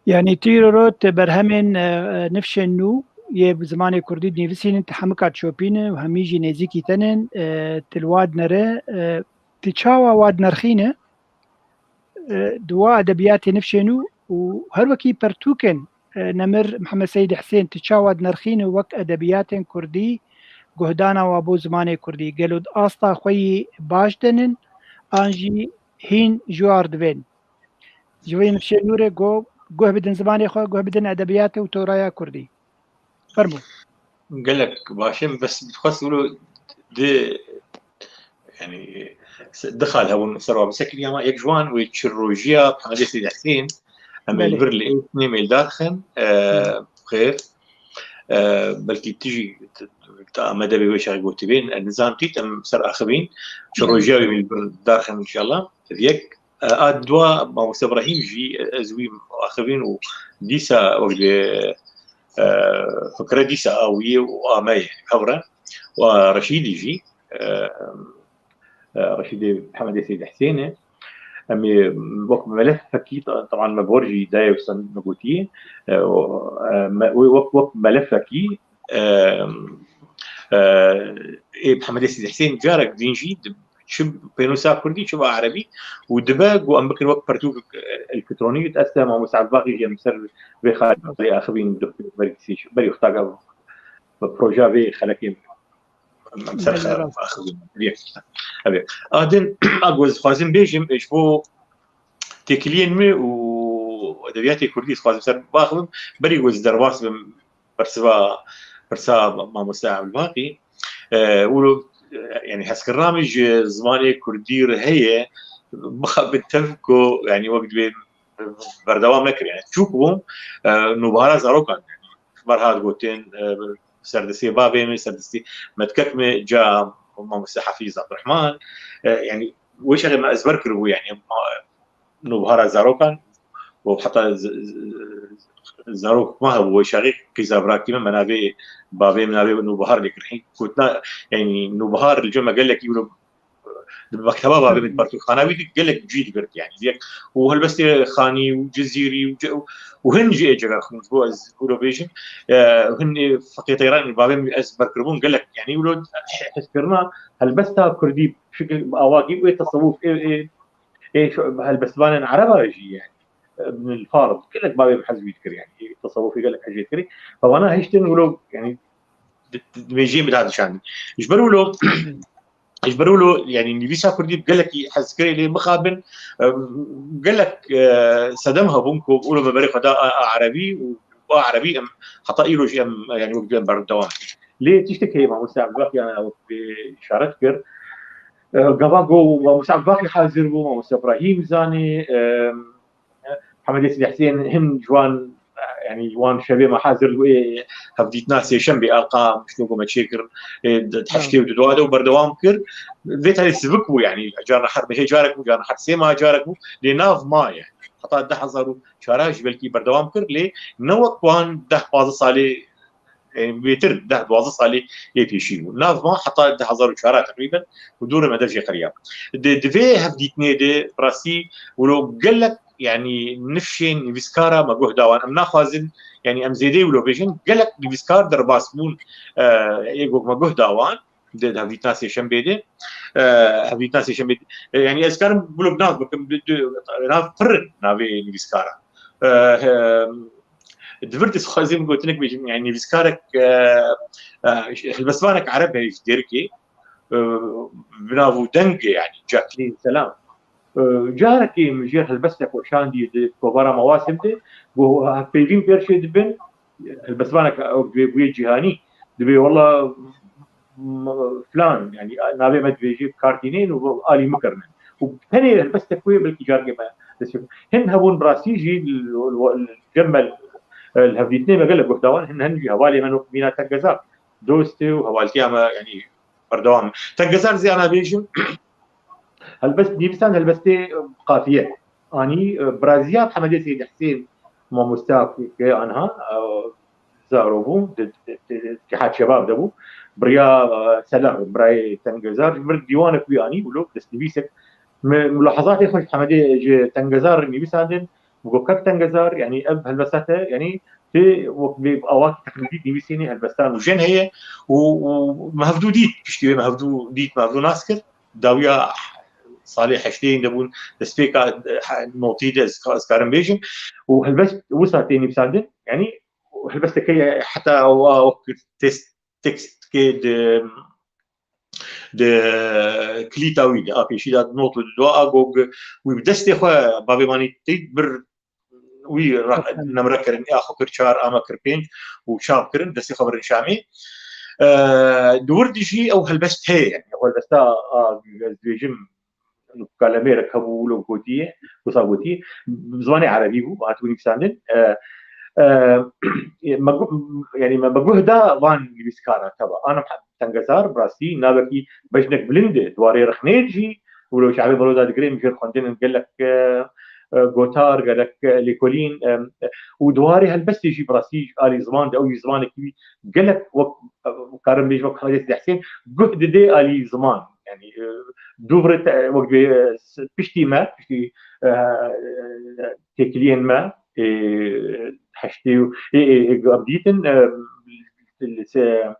Yanî tu îro rot berhemên, e, e, nifşên nû yê bi zimanê kurdî dinivîsînin, ti hemika dişopîne û hemî jî nêzîkî te nin, e, ti li wa dinere, e, ti çawa wa dinerxîne, e, di wa edebiyatê nifşên nû û her wekî pertûkên, e, Nemir Mihemed Seîd Husên ti çawa dinerxîne wek edebiyatên kurdî, guhdana wa bo zimanê kurdî? Gelo di asta xwe yî baş de nin an jî hîn ji war divên? Ji vê nifşê nû re go-, guh bidin zimanê xwe, guh bidin edebiyatê û toraya kurdî. Fermo. Gelek baş e, bes dixwest wilo di, yanî, se-, di xal hebûn ser wa bisekirî, ama yek ji wan wê çi rojiya Hemedê Seyîd Hesên, em ê Belê. li vir li êsnê mêldar xin, e, Hı. xêr. E, belkî tu jî t-, t-, amade bê wê çaxê gotibên, e, nizam tît em ser axivîn. Çi Belê. rojiya wê mêldar xin înşallah. Yek, e, a dua Mamoste Ibrahîm jî, e, ez wî axivîn û dîsa wek dê, e, fikre dîsa a wî û a me ye, hev re. Û a Reşîdî jî, e, e, Reşîdê Hemedê Seyîd Hesên e. Em ê wek melefekî, te-, teban me bor jî daye wisa me gotiye, e, û, e, me, wê wek, wek melefekî, e, e, ê Hemedê Seyîd Hesên carek din jî di-, çi pênûsa kurdî, çi va erebî û dibe ku em bikin wek pertûk, e, elektronî. Ez te Mamoste Ebdulbaqî jî em ser vê xalê axivîn, doktor berî, berî xwe ta bi proja vê xelekê. Em ser Belê, rast. Adin, a ku ez dixwazim bêjim, ji bo têkiliyên min û edebiyatê kurdî dixwazim ser baxivim, berî ku ez derbas bim bersiva, pirsa mamoste Ebdulbaqî. E, û, e, yani hezkirina min ji zimanê kurdî re heye, mixabin tev ku, yani wek divê berdewam nekir. Yani çûk bûm, e, nûbahara zarokan, yani, ji ber hat gotin, e, serdestê bavê min, serdestê metkek min, ca mamoste Hafîz Abdurrahman, e, yani wê şerê me ezber kiribû, yani, ma-, nûbahara zarokan û heta z-, z-, zarok me hebû, wê şerê qîza birakî me, me navê bavê min navê nûbahar lê kir. Hîn gotina, yani nûbahar li cem me gelekî wilo di mekteba bavê min, di pertûkxana wî de gelek cî digirt, yani, yek û helbestê Xanî û Cizîrî û ce-, û hin jî ê Cegerxwîn, ji bo ez wilo bêjim, e, hin ê Feqê Teyran, bavê min ez berkiribûn gelek, yani, wilo hezkirina helbesta kurdî bi şekil awakî û ê tesewuf, ê, ê, ê şu helbestvanên ereba jî, yani, e, min Fars, gelek bavê min hez wî dikir, yani, ê tesewufê gelek hez jê dikirî. Bi vana hiştin wilo, yani, di, di, di mêjiyê min de dişandin. Ji ber wilo, ji ber wilo, yani, nivîsa kurdî gelekî hez kirê lê mixabin, e, gelek, e, sedem hebûn ku wilo me berê xwe da a, a erebî û a erebî em heta îro jî em, yani, wek em berdewam. Lê tiştek heye mamoste Ebdulbaqî, yani, wek vê işaret kir. E, gava ku mamoste Ebdulbaqî hazir bû, mamoste Îbrahîm Zanî, e, Hemedê Sîdî Husên hin ji wan, yani, wan şevê me hazir bû, ê, hevdîtina sêşembê, elqa mişno ku me çêkir, ê, di, di heştê û di dua de û berdewam kir. Vê tarî sivik bû, yani, carna her mehê carek bû, carna her sê meha carek bû, lê nav ma, yani. Heta du hezar û çar jî belkî berdewam kir, lê ne wek wan deh pazdeh salê, e, bêtir deh duwazdeh salê yê pêşî bû. Nav ma heta du hezar û çar teqrîben û dûrê me dev jê qeriya. Di, di vê hevdîtinê de, bi rastî, wilo gelek, yani, nifşên nivîskara me guh da wan. Em naxwazin, yani, em zêdeyî wilo bêjin, gelek nivîskar derbas bûn, e, ê ku me guh da wan, di, di hevdîtina sêşembê de, e, hevdîtina sêşembê de, e, yani, ez karim wilo bi nav bikim, di, di, nav pir in navê nivîskara. E, e, Di vir de dixwazim gotinek bêjim, yani nivîskarek, e, e, helbestvanek ereb heye ji Dêrikê, e, bi nav û dengê, yani Jacqueline Selam. E, carekê min jê helbestek weşandî di kovara Mawasim de, got, hevpeyvîn pêr çê dibin, helbestvanek, e, bûye, bûye cîhanî, dibê, wela, m-, filan, yani, navê me dibêjî kartînên û alî min kirine. Û tenê helbestek wê belkî carekê me dest pê. Hin hebûn bi rastî jî l-, l-, l-, cem me, e, li hevdîtinê me gelek guh da wan, hin, hin jî hevalê me wek mîna Tengezar, dostê û hevaltiya me, yani, berdewam. Tengezar ziyana bêjim, helbest, nivîsan helbestê, e, qafiye. Anî, e, biraziya Hemedê Seyîd Husên, mamosta ku, ku anha, e, zaro bû, di, di, di, di Îtîhad Şebab de bû. Biriya, e, Selah, birayê Tengezar, ji vir dîwanek wî anî, wilo destnivîsek. Mi, mulahazatê xwe ji Hemedê, ji Tengezar nivîsandin, bi got kek Tengezar, yani ev helbesta te, yani tê wek vê awakî teqlîdî nivîsînê helbestan û jin heye û, û me hevdû dît, piştî wê me hevdû dît, me hevdû nas kir. Dawiya salê heştê de bûn, destpêka, e, notî de ez, ez karim bêjim. Û helbest wisa tê nivîsandin, yani helbesteke heta wa wek test, tekstkê di, di kilîta wî de, a pêşî de not û di dua a gog wî bi destê xwe bavê manî tê bir wî ra-, nemre kirin, ya xwe kir çar, a me kir pênc û çap kirin, destê xwe birin Şamê. E, di wir de jî ew helbest heye, yani ew helbesta a, ez dibêjim, kalemêrek hebû, wilo gotiye, wisa gotiye, bi zimanê erebî bû, hatibû nivîsandin. E, e, me gu-, yani me, me guh da van nivîskara teva. Ana Tengezar, bi rastî, navekî bejnek bilind e, di warê rexnê de jî, wilo çavê baloda digirê, min jêr xwendin gelek, e, e, gotar, gelek, e, lêkolîn, e, û di warê helbestê jî, bi rastî, alî ziman de, ew jî zimanekî wî gelek wek, e, karim bêjim, wek Hemedê Seyîd Husên, guh didê alî ziman. Yani, e, dû vir te-, wek dibê, e, s-, piştî me, piştî, e, e, têkiliyên me, e, heştê û, e, e, e, em dîtin, e, li se-,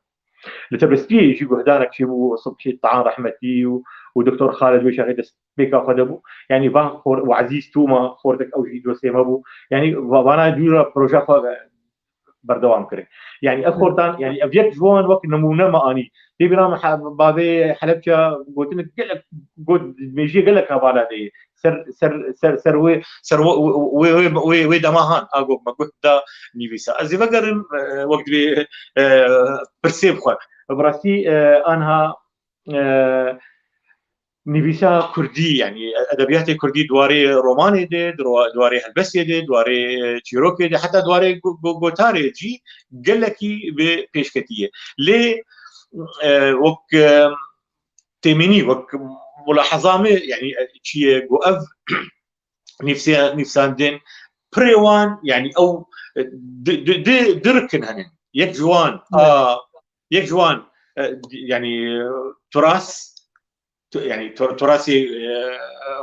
li Tebestiyê jî guhdanek çêbû, Subhî Taan Rehmetî û, û Doktor Xalid wê şerê destpêka xwe de bû. Yani van xor, û Ezîz Tûma, xortek ew jî dostê me bû. Yani va-, vana dû re proja xwe, berdewam kirin. Yani ev xortan, yani ev yek ji wan wek nemûne me anî. Tê bîra me he-, bavê Helebça gotinek gelek, got, mêjiyê gelek hevala de ye. Ser, ser, ser, ser wê, ser wê, wê, wê, wê, wê dema han, a got me guh da nivîsa. Ez ê vegerim, e, wek divê, e, pirsê bixwe. Bi rastî, e, anha, e, nivîsa kurdî, yani edebiyatê kurdî di warê romanê de, di ro-, di warê helbestê de, di warê, e, çîrokê de, heta di warê go-, go-, gotarê jî gelekî bi pêşketî ye. Lê, e, wek, e, têmînî, wek mulaheza me, yani, e, çi ye ku ev nivîse-, nivîsandin pirê wan, yani ew, e, di, di, di, di rikin henin. Yek ji wan, Evet. a, yek ji wan, e, yani, e, turas, tu-, yani tur-, turasê, e,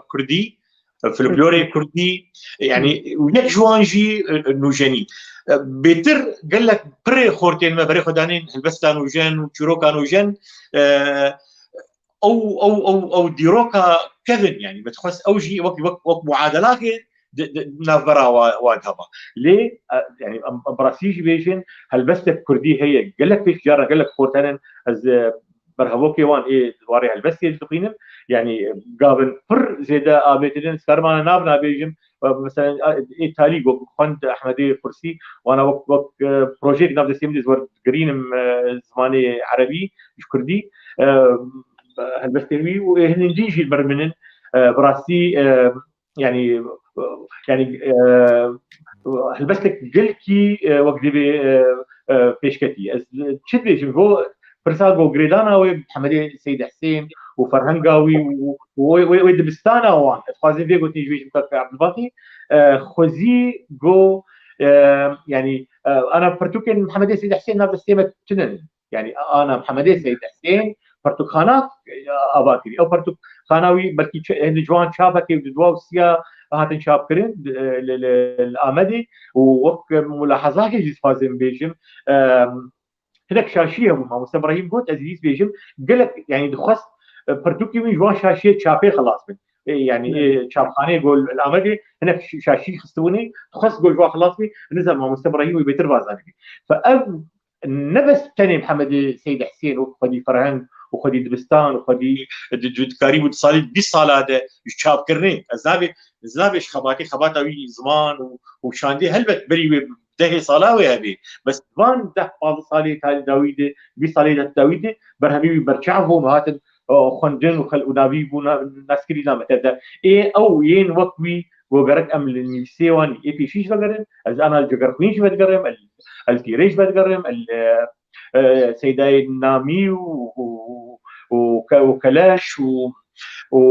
kurdî, e, folklorê kurdî, yani û yek ji wan jî, e, nûjenî. E, bêtir gelek pirê xortên me berê xwe danên helbesta nûjen û çîroka nûjen, e, ew, ew, ew, ew dîroka kevin, yani me dixwest ew jî wek, wek, wek muadelakê di, di navbera wa, wa diheba. Lê, e, yani em, em bi rastî jî bêjin, helbestek kurdî heye, gelek pêş caran gelek xortenin, ez, e, berhevokê wan ê warê helbestê dixwînim. Yani gavin pir zêde avêtinin, skarmana nav nabêjim. E, mesela, e, ê talî got, xwend Ehmedê Xursî, wana wek, wek, e, projeyek nav destê min de ez werdigirînim, e, zimanê erebî, ji kurdî. E, helbestên wî û ê hinên din jî li ber min in. E, bi rastî, e, yani, yani, e, helbestek gelkî, e, wek divê, e, e, pêşketî. Ez çi dibêjim? Bo pirsa ku girêdana wê Mihemedê Seyîd Husên û ferhenga wî û, û wê, wê, wê dibistana wan. Ez dixwazim vê gotinê jî bêjim kak Ebdulbaqî. E, xwezî ku, e, yani, e, ana pirtûkên Mihemedê Seyîd Husên nav destê me tune ne. Yani ana Mihemedê Seyîd Husên pertûkxana, e, ava kirî. Ew pertûkxana wî belkî çi-, hindî ciwan çapekê di dua û siya hatin çapkirin, e, li, li, li Amedê û wek mulahezakê jî dixwazim bêjim, e, hinek şaşî hebû. Mamoste Ibrahîm got, ez dîs bêjim, gelek, yani dixwest, e, pertûkê wî ji wan şaşiyê çapê xilas bin. E, yani, e, Evet. çapxaneyê ku li Amedê hinek ş-, şaşî xistibûnê, dixwest ku ji wan xilas bî, nizam Mamoste Ibrahîm wî bêtir va zanîbî. Fe ev ne bes tenê Mihemedê Seyîd Husên û xwedî ferheng û xwedî dibistan û xwedî di, di, dikarîbû di salê bîst sala de ji çapkirinê. Ez navê, ez navê ji xebatê, xebata wî ziman û, û şandê helbet berî wê dehê sala wê hebe. Bes van deh pazdeh salê ta dawî de, bîst salê de dawî de, berhemê wî berçav bûn û hatin, e, xwendin û xel-, û navî bû na-, naskirî name tev de. Ê ew yên wek wî ku gerek em li nivîsê wan ê pêşî jî vegerin, ez ana li Cegerxwîn jî vedigerim, el, el Tîrê jî vedigerim, el, e, e, Seydayê Namî û, û, û Ke-, û Keleş û, û,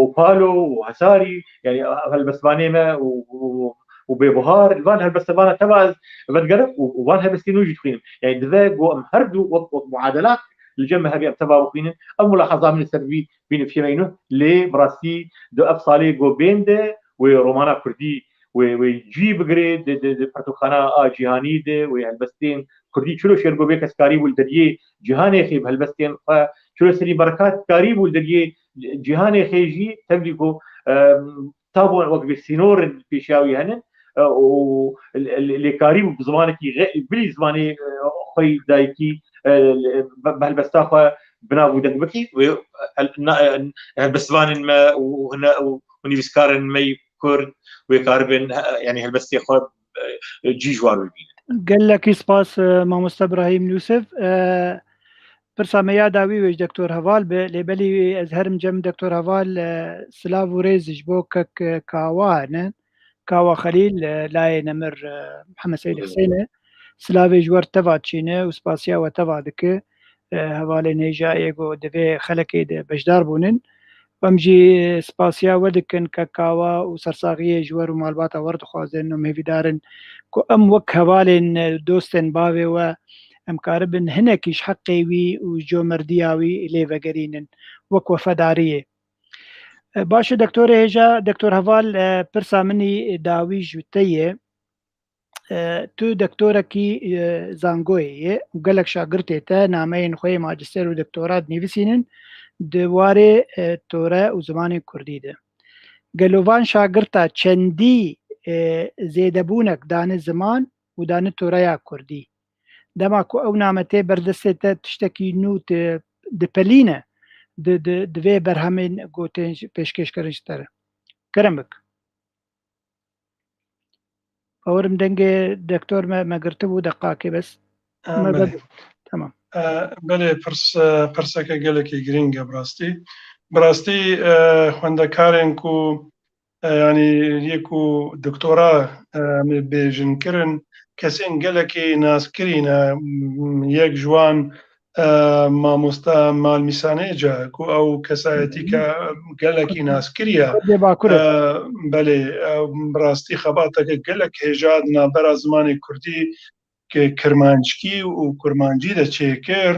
û Palo û Hesarî, yani helbestvanê me û, û, û Bêbuhar, li van helbestvana teva ez vedigerim û, û van helbestên nû jî dixwînim. Yani divê ku em her du wek, wek muadelak li cem me hebe em teva bixwînin. Ev mulahaza min li ser vî, vî nifşê me yî nû. Lê bi rastî di ev salê ku bên de wê romana kurdî wê, wê cî bigirê di, di, di pertûkxana a cîhanî de, wê helbestên kurdî çilo şêr ku bê kes karîbû li deriyê cîhanê xê bi helbestên xwe, çilo Serî Berekat karîbû li deriyê cîhanê xê jî tevlî ku, em, tabûn wek bi sînorin pêşiya wî henin, e, û lê, lê, lê karîbû bi zimanekî xe-, bilî zimanê, e, xwe yî dayikî, e, bi, bi helbesta xwe bi nav û deng bikî. Wê, e, el-, na-, e, helbestvanên me û hune-, û, û nivîskarên me yî Kurd wê karibin, e, yani helbestê xwe, e, cî ji war bibînin. Gelekî spas, e, mamoste Ibrahîm Yûsif. E, pirsa me ya dawî wê ji Doktor Heval be, lê belî ez herim cem Doktor Heval, e, silav û rêz ji bo kek, e, Kawa hene. Kawa Xelîl, e, layê nemir, e, Mihemed Seyîd Husên e. Silavê ji we re teva diçîne û spasiya we teva dike. E, hevalên hêja ê ku di vê xelekê de beşdar bûnin. Em jî spasiya we dikin kek Kawa û sersaxiyê ji we re û malbata we re dixwazin û em hêvîdar in ku em wek hevalên, e, dostên bavê we em karibin hinekî ji heqê wî û comerdiya wî lê vegerînin wek wefedariyê. E, baş e, doktorê hêja, Doktor Heval, e, pirsa min î dawî ji te ye. E, tu doktorekî, e, zangoyê ye û gelek şagirtê te nameyên xwe yê majîster û doktora dinivîsînin di warê, e, tore û zimanê kurdî de. Gelo van şagirta çendî, e, zêdebûnek dane ziman û danî toreya kurdî. Dema ku ew name tê ber destê te tiştekî nû di, dipelîne, di, di, divê berhemên gotin ji, pêşkêşkirin ji te re. Kerem bik. Bawerim dengê doktor me, me girtibû deqakê bes. E, Me belê. be-, tamam. E, belê, pirs, e, pirseke gelekî girîng e bi rastî. Bi rastî, e, xwendekarên ku, e, yanî yê ku doktora, e, em ê bêjin kirin, kesên gelekî naskirî ne, m, yek ji wan, e, mamoste Malmîsanêc e, ku ew kesayetîke gelekî naskirî ye. Kurdê Bakur e. E, belê, e, bi rastî xebateke gelek hêja di navbera zimanê kurdî, ki-, kirmanckî û kurmancî de çêkir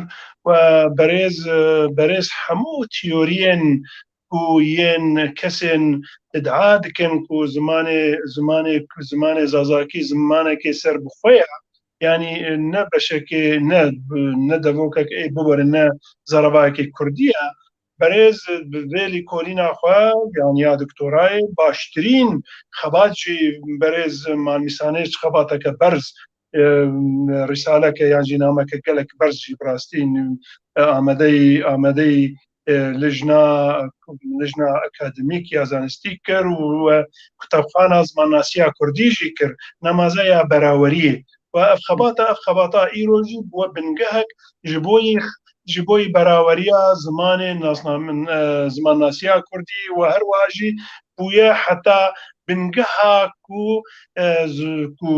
û berêz, e, berêz hemû teoriyên ku yên kesên îdia dikin ku zimanê, zimanê, zimanê zazakî zimanekê serbixwe ye, yanî ne beşekê, ne, ne devokek ê biwere, ne zaravayekê kurdî ye. Berêz bi vê lîkolîna xwe, yan ya doktorayê, baştirîn xebat jî berêz Malmîsanêc xebateke berz, e, rîsaleke yan jî nameke gelek berz jî bi rastî, e, amadeyî, amadeyî, e, lijna, lijna akademîk ya zanistî kir û, e, kutebxana zimannasiya kurdî jî kir, nemaze ya beraweriyê. Û ev xebata, ev xebata îro jî bûye bingehek ji bo yî, ji bo yî beraweriya zimanê nasnamin, e, zimannasiya kurdî û her wiha jî bûye heta bingeha ku, e, zi-, ku,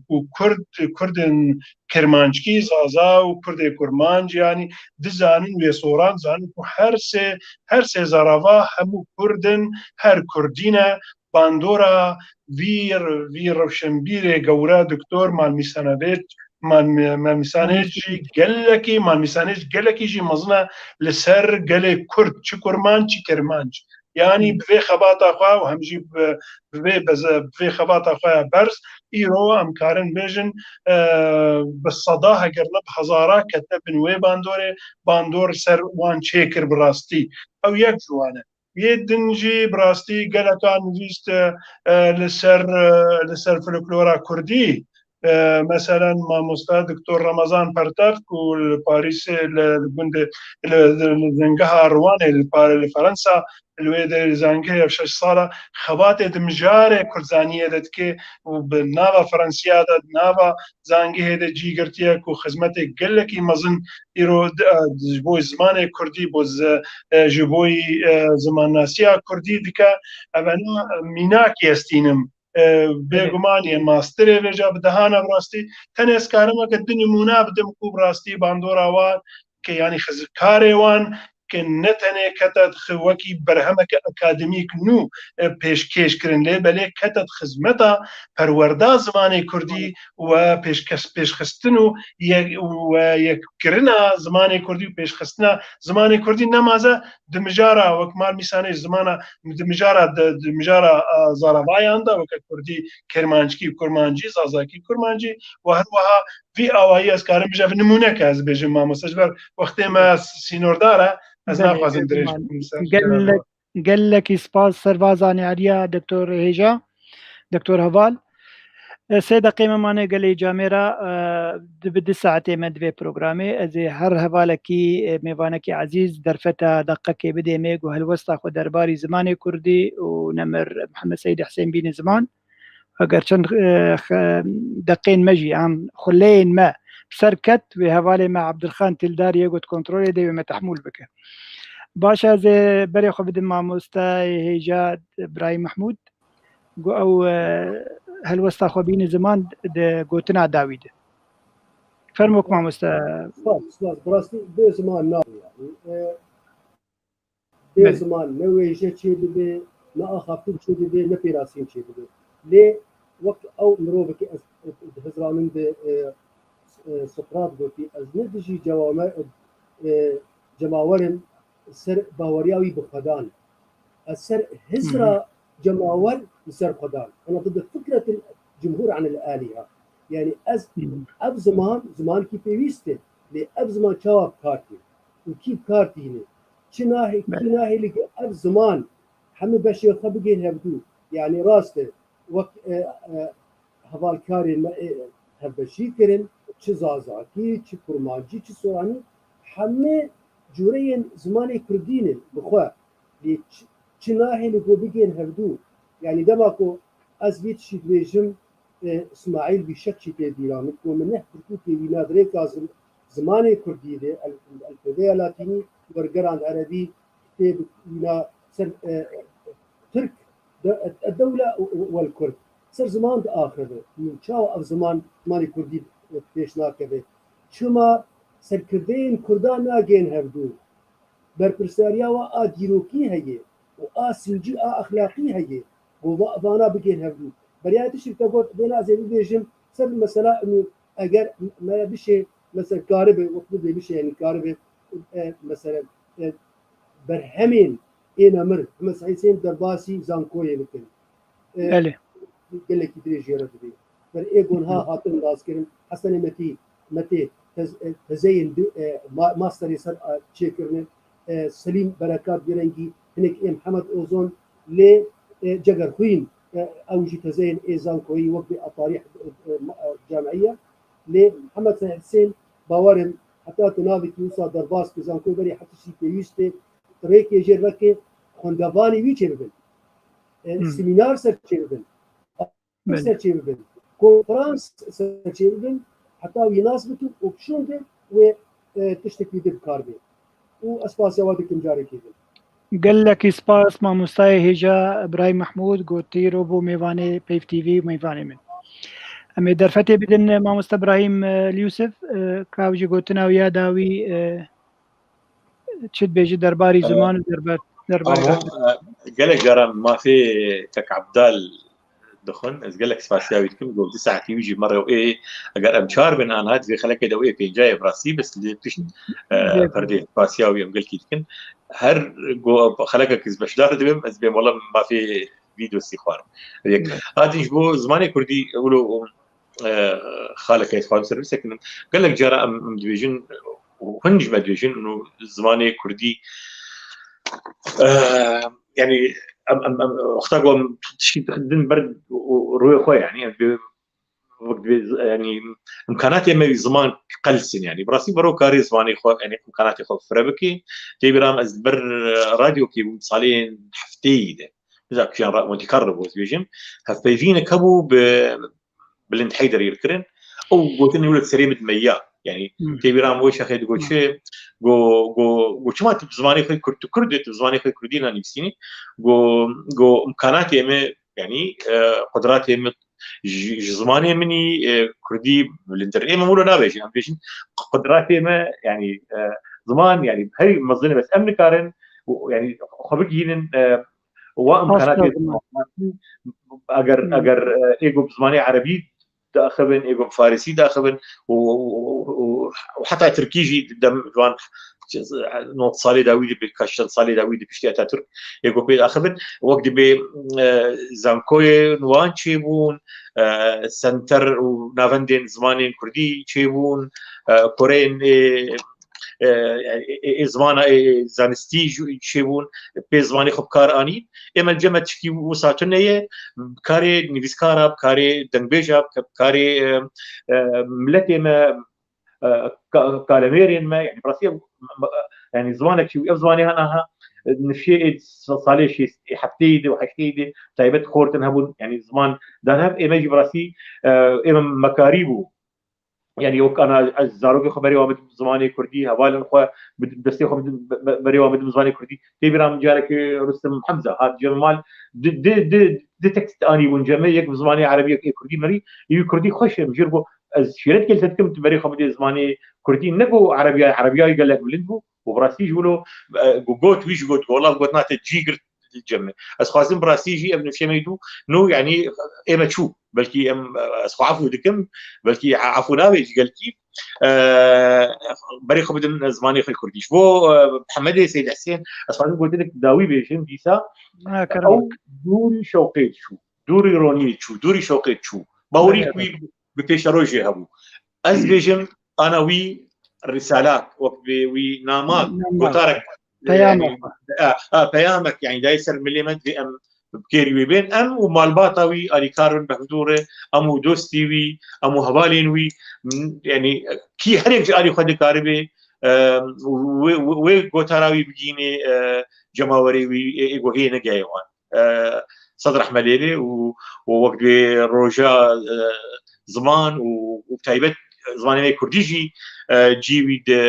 ku kurd, kurdên kirmanckî, zaza û kurdê kurmanc, yanî dizanin wê soran, zanin ku her sê, her sê zarava hemû kurd in, her kurdî ne, bandora vî, vî rewşenbîrê gewre doktor Malmîsanêc, Mal-, Malmîsanêc jî gelekî, Malmîsanêc gelekî jî mezin e li ser gelê kurd, çi kurmanc, çi kirmanc. Yanî bi vê xebata xwe û hem jî bi, bi vê beze-, bi vê xebata xwe ya berz, îro em karin bêjin, e, bi seda heger ne bi hezara kete bin wê bandorê, bandor ser wan çêkir bi rastî. Ew yek ji wan e. Yê din jî bi rastî geleka nivîst, e, e, li ser, e, li ser folklora kurdî. E, meselen, mamoste doktor Remezan Pertev ku li Parîsê, li, li gundê, li, li, li Zengeha Riwanê, li Par-, li Ferensa, li wê derê li zangehê ev şeş sala xebatê di mijarê kurdzaniyê de dike û bi nava Ferensiya de, di nava zangehê de cî girtiye ku xizmetê gelekî mezin îro di, e, ji bo zimanê kurdî, bo zi-, e, ji bo, e, zimannasiya kurdî dike. Evena mînakî ez tînim. E, bêguman yê masterê vêca bi dehan e bi rastî. Tenê ez karim weke du nimûne bidim ku bi rastî bandora wan ke, yanî xizkarê wan ke ne tenê kete dixi wekî berhemeke akademîk nû, e, pêşkêş kirin, lê belê kete di xizmeta perwerda zimanê kurdî we pêşkes-, pêşxistin û ye-, we yekkirina zimanê kurdî û pêşxistina zimanê kurdî nemaze di mijara wek Malmîsanêc zimana, di mijara de, di mijara, a, zaravayan de weke kurdî, kermanckî, kurmancî, zazakî, kurmancî û her wiha vî awayî ez karim bêjim, ev nimûneke ez bêjim mamoste, ji ber wextê me sînordar e, ez Belê, naxwazim dirêj bêguman. bikim ser Gelek, gelekî spas ser va zanyariya doktor Hêja, doktor Heval. E, sê deqê me mane gelê camêra, e, di bi du saetê me divê programê. Ez ê her hevalekî, e, mêvanekî ezîz derfeta deqekê bidê me ku helwesta xwe derbarî zimanê kurdî û nemir Mihemed Seîd Husên bîne ziman. Eger çend, e, xe-, deqên me jî, an xuleyên me bi ser ket, wê hevalê me Abdulxan Tildar yê got kontrolê de wê me tehmûl bike. Baş e, ez ê berê xwe bidim mamostayê hêja Birahîm Mehmûd. Got ew, e, helwesta xwe bîne ziman di gotina dawî de. Fermok mamoste. Spas, spas. Bi rastî bê ziman nabe, yanî. E, Bê Belê. ziman ne wêje çêdibe, ne axaftin çêdibe, ne pêrasîn çêdibe. Lê wek ew mirovekî ez dihiziranim bi, e, e, Sokrat gotî, ez ne dijî cewame-, e, cemawer im, ser baweriya wî bi Xwedan. Ez ser hizra Hı hı. cemawer li ser Xwedan. Ana dı bi fikretin cumhur anil aliha. Yani ez Hı hı. ev ziman, zimankî pêwîst e. Lê ev ziman çawa bi kar tê? Û kî bi kar tîne? Çi nahê, kî Belê. nahêle ku ev ziman hemî beşê xwe bigihên hevdû? Yani rast e. Wek, e, e, hevalkarê me, e, hevbeşî kirin, çi zazakî, çi kurmancî, çi soranî, hemî cûreyên zimanê kurdî ne bi xwe. Lê çi, çi nahêle ku bigên hevdû. Yanî dema ku ez vî tiştî dibêjim, e, Îsmaîl Bîşek jî tê bîra min, ku min neh pirtûkê wî na dirêka zim-, zimanê kurdî de, el-, elfebeya latînî wergerand erebî, kitêb wîna ser, e, tirk, de-, ed-, ed-dewle wel kurd. Ser ziman diaxive. Min çawa ev ziman, zimanê kurdî pêş nakeve? Çima serkirdeyên kurdan nagên hevdû? Berpirsiyariya we a dîrokî heye û a sincî, a exlaqî heye. Ku va-, vana bigên hevdû. Beriya tiştek te got, bêna ez ê bibêjim, ser mesela, inu, eger me bişê, mesela karibe, wek bibê bişê, yanî karibe, e, mesela, e, berhemên êna mir, Heme Sehîd Husên derbasî zankoyê bikin. E, Belê. Gelekî dirêj jê re dibê. Ber ê gonha hatin naskirin, Hesenê Metî, Metê, tez-, e, tezeyên du-, e, ma-, masterê ser, e, çêkirine, e, Selîm Berekat, vî rengî hinek ê Mihemed Ozon, lê, e, Cegerxwîn, e, ew jî tezeyên ê zankoyî wek bê a tarîh, e, e, ma-, e, camiye. Lê Mihemed Sehîd Husên, bawer im, heta tu navekî wisa derbas ki, zankoyê berê her tiştî pêwîst e, rêkê jê veke, xwendevanê wî çêbibin. E, Hmm. Semînar ser çêbibin. Belê. Ser çêbibin. Konferans ser çêbibin. Heta wî nas bikin û şûnde wê, e, tiştekî din bi kar bê. Û ez spasiya we dikim carekê din. Gelekî spas mamostayê hêja Birahîm Mehmûd, ku îro bû mêvanê Peyv T V û mêvanê min. Em ê derfetê bidin mamosta Birahîm, e, Yûsif, e, ka ew jî gotina wî ya dawî, e, çi dibêjî derbarî Ee, ziman û derbar-, derbarê Amo, rehmet. E, gelek caran mafê kek Ebdal dixwin. Ez gelek spasiya wî dikim. Got, du saetî wî jî mere û ê, eger em çar bin, anha di vê xelekê de û ê pêncayê bi rastî, bes lê pişt, e, Zêde. Perdê spasiya wî em gelkî dikin. Her go xelekek ez beşdar dibim, ez bêm wela mafê vî dostî xwarim. Yek. Zêde. Hatî ji bo zimanê kurdî, wilo, e, xaleke ez xwarim ser bisekinin. Gelek cara em, em dibêjin, û hin jî me dibêjin, û zimanê kurdî, e, yanî em, em, em, wexta ku em tiştî dixin ber û rûyê xwe, yanî em dibê, wek dibê, yanî imkanatê me wî ziman qels in, yanî bi rastî bero karê zimanê xwe, yanî imkanatê xwe fire bike. Tê bîra min ez li ber, e, radyokê bûm salên heftêyî de. Biza kijan ra-, Monte Carlo bû, ez dibêjim. Hevpeyvînek hebû bi Bilind Heyderî dikirin. Ew gotin wilo serê min dimeya. Yanî Hmm. tê bîra min wê şexê digot Hmm. çi, go, go, go çima tu bi zimanê xwe kurd, tu kurd, tu bi zimanê xwe kurdî nanivîsînî? Go, go imkanatê me, yanî, e, qudratê me ji, ji zimanê min î, e, kurdî bilindir. Ê me wilo nabêjin, em bêjin qudratê me, yanî, e, ziman, yanî herî mezin e, bes em nikarin, û, yanî xwe bigihînin, e, wa Has imkanatê lazim e. Eger, Hmm. eger, e, ê ku bi zimanê erebî diaxivin, ê ku bi farisî diaxivin û, û, û, û, û heta tirkî jî dem ji wan nod salê dawî de, bi kaç çend salê dawî de piştî Atatürk ê ku pê diaxivin, wek dibê, e, zankoyên wan çêbûn, e, senter û navendên zimanên kurdî çêbûn, e, koreyên ê, e, ê, ê, ê zimana, ê, zanistî jî çêbûn, pê zimanê xwe bi kar anîn. Ê me li cem me tişkî wisa tune ye, bi karê nivîskara, bi karê dengbêja, bi karê, e, e, miletê me, e, ka-, kalemêrên me, yanî bi rastî, yanî zimanek çi, ev zimanê hana ha, nifşê ê salê şêst, ê heftêyî de û heştêyî de taybet xortin hebûn, yanî ziman dan hev, ê me jî bi rastî, e, ê me mekarî bû. Yanî wek ana ez zarokê xwe berê wan bidim zimanê kurdî, hevalên xwe bidim, destê xwe bidim, be-, be-, berê wan bidim zimanê kurdî. Tê bîra min carekê Rustem Hemza hat cem mal, di, di, di, di tekst anî bûn cem me, yek bi zimanê erebî, yek ê kurdî merî. Ê wî kurdî xweş e, min jê re got, ez şîret gel te dikim, tu berê xwe bidê zimanê kurdî, ne ku erebîya, erebîya wî gelek bilind bû. Û bi rastî ji wilo, e, got, wî jî got, wela got, na te cî girt cem me. Ez xwazim bi rastî jî ev nifşê me dû, no, yanî ê me çû. Belkî em, ez xwe efû dikim, belkî efû nabê ji gelkî. E, berê xwe bidin zimanê xwe kurdî. Ji bo, e, Hemedê Seyîd Hesên, ez xwazim gotinek dawî bêjim dîsa. Ha, kerem. Ew dûrî şewqê çû, dûrî ronî çû, dûrî şewqê çû. Bawerî Evet. wî bi pêşerojê hebû. Ez bêjim, ana wî risalat, wek bê wî namak, Namak. gotarek, Peyamek. yanî, a, a, peyamek, yanî dayê ser milê me, divê em bi kêrî wî bên. Em û malbata wî alîkar bin bi hevdû re, em û dostî wî, em û hevalên wî, m, yanî kî her yek ji alî xwe dikaribe, e, wê, wê, wê gotara wî bigîne, e, cemawerê wî, ê, ê guhê negeye wan. E, sed rehme lê be û, û wek dibê roja, e, ziman û, û bi taybet zimanê me kurdî jî, e, cî wî di,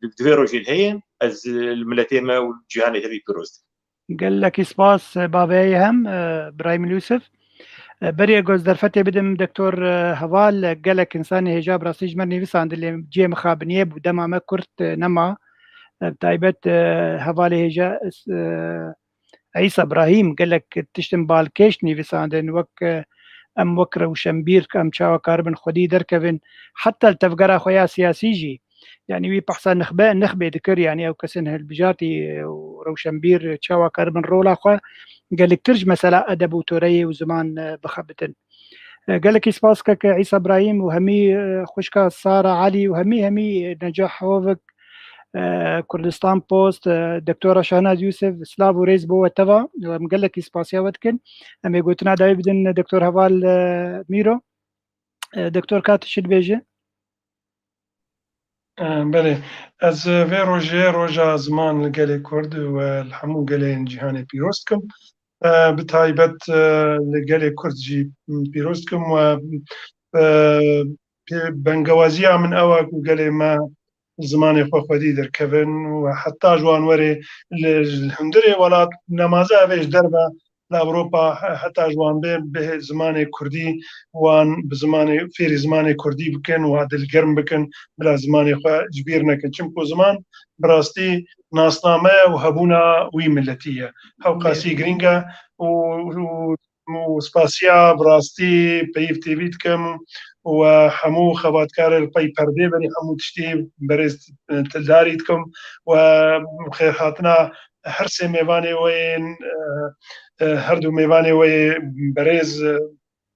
di, di vê rojê de heye. Ez li miletê me û cîhanê hevî pîroz dikim. Gelekî spas, e, baveyê hem, e, Birahîm Yûsif. E, berê ku ez derfetê bidim Doktor, e, Heval, e, gelek insanê hêja bi rastî ji me nivîsandin, lê cihê mixabiniyê bû, dema me kurt, e, nema. E, bi taybet, e, hevalê hêja, e, Îsa Birahîm gelek tiştên balkêş nivîsandin, wek, e, em wek rewşenbîr, em çawa karibin xwedî derkevin, heta li tevgera xwe ya siyasî jî. Yanî wî behsa nixbe, nixbê dikir, yanî ew kesên hilbijartî û rewşenbîr çawa karibin rola xwe geliktir ji mesela edeb û toreyê û ziman, e, bixebitin. E, gelekî spas keke Îsa Birahîm û hemî, e, xwişka Sara Elî û hemî, hemî Necah Hovik, e, Kurdistan Post, e, Doktora Şahnaz Yûsif, silav û rêz bo we teva. Em gelekî spasiya we dikin. Em ê gotina dawî bidin Doktor Heval, e, Mîro. E, Doktor, ka tu çi dibêje? E, belê. Ez vê rojê roja ziman li gelê Kurd û li hemû gelên cîhanê pîroz dikim. E, bi taybet, e, li gelê Kurd jî pîroz dikim we, e, pê-, bengewaziya min ew e ku gelê me zimanê xwe xwedî derkevin û heta ji wan were li, li hundirê welat, nemaze ev ê ji derve li Ewropa, he-, heta ji wan bê, bê zimanê kurdî, wan bi zimanê, fêrî zimanê kurdî bikin û dilgerm bikin, bila zimanê xwe ji bîr nekin. Çimku ziman bi rastî nasname ye û hebûna wî miletî ye. Hewqasî girîng e û, û û spasiya bi rastî Peyv T V dikim û hemû xebatkarê li pey perdê berî hemû tiştî berêz Tildarî dikim û xêrhatina her sê mêvanê we yên, e, e, her du mêvanê we yê berêz, e,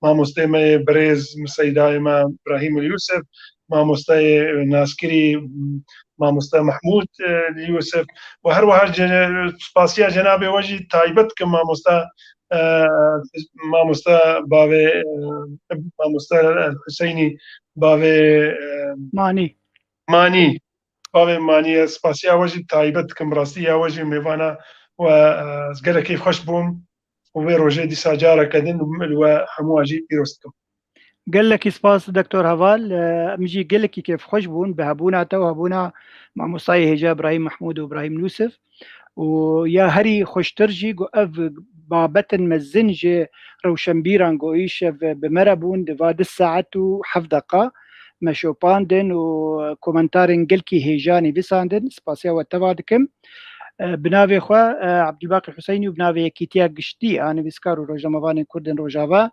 mamostê me yê birêz, seydayê me Brahîm Yûsif, mamosteyê naskirî, mamoste Mehmûd, e, Yûsif û her wiha ce-, spasiya cenabê we jî taybet dikim mamoste e, mamoste bavê, e, mamoste Huseynî bavê, e, Manî. Manî. Bavê Manî, ez spasiya we jî taybet dikim. Rastî ya we jî mêvana we, e, ez gelek keyfxweş bûm û vê rojê dîsa careke din li we hemû jî pîroz dikim. Gelekî spas Doktor Heval. Em jî gelekî kêfxweş bûn bi hebûna te û hebûna mamostayê hêja Birahîm Mehmûd û Birahîm Yûsif. Û ya herî xweştir jî ku ev babetên mezin ji rewşenbîran ku îşev bi me re bûn, di va du saet û heft deqa me şopandin û komentarên gelkî hêja nivîsandin. Spasiya we teva dikim. E, bi navê xwe, e, Ebdulbaqî Huseynî û bi navê Yekîtiya Giştî a Nivîskar û Rojnamevanên Kurd ên Rojava,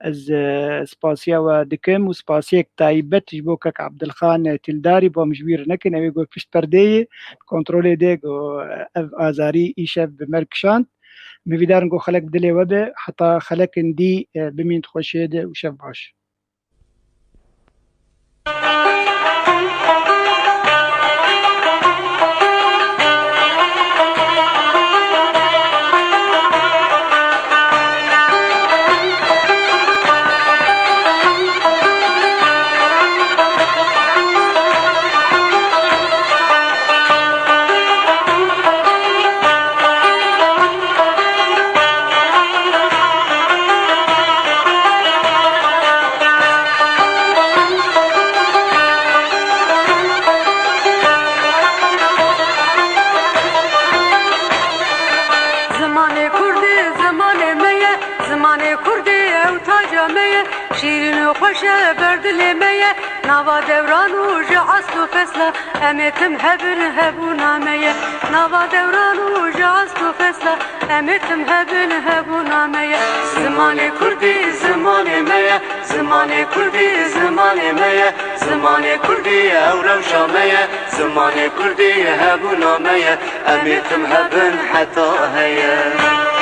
ez, e, spasiya we dikim û spasiyek taybet ji bo kek Ebdilxan Tildarî, bo em ji bîr nekin, ew ê ku pişt perdeyê kontrolê de ku ev azarî îşev bi me re kişand. Em hêvîdar in ku xelek bi dilê we be, heta xelekên dî, e, bimîn di xweşiyê de û şev baş. Zimanê kurdî zimanê me ye, zimanê kurdî ew taca me ye. Şîrîn û xweş e ber dilê me ye. Nava dewran û ji esl û fesla, em ê tim hebin hebûna me ye. Nava dewran û ji esl û fesla, em ê tim hebin hebûna me ye. Zimanê kurdî zimanê me ye. Zimanê kurdî zimanê me ye. Zimanê kurdî ew rewşa me ye. Zimanê kurdî hebûna me ye. Em ê tim hebin heta heye.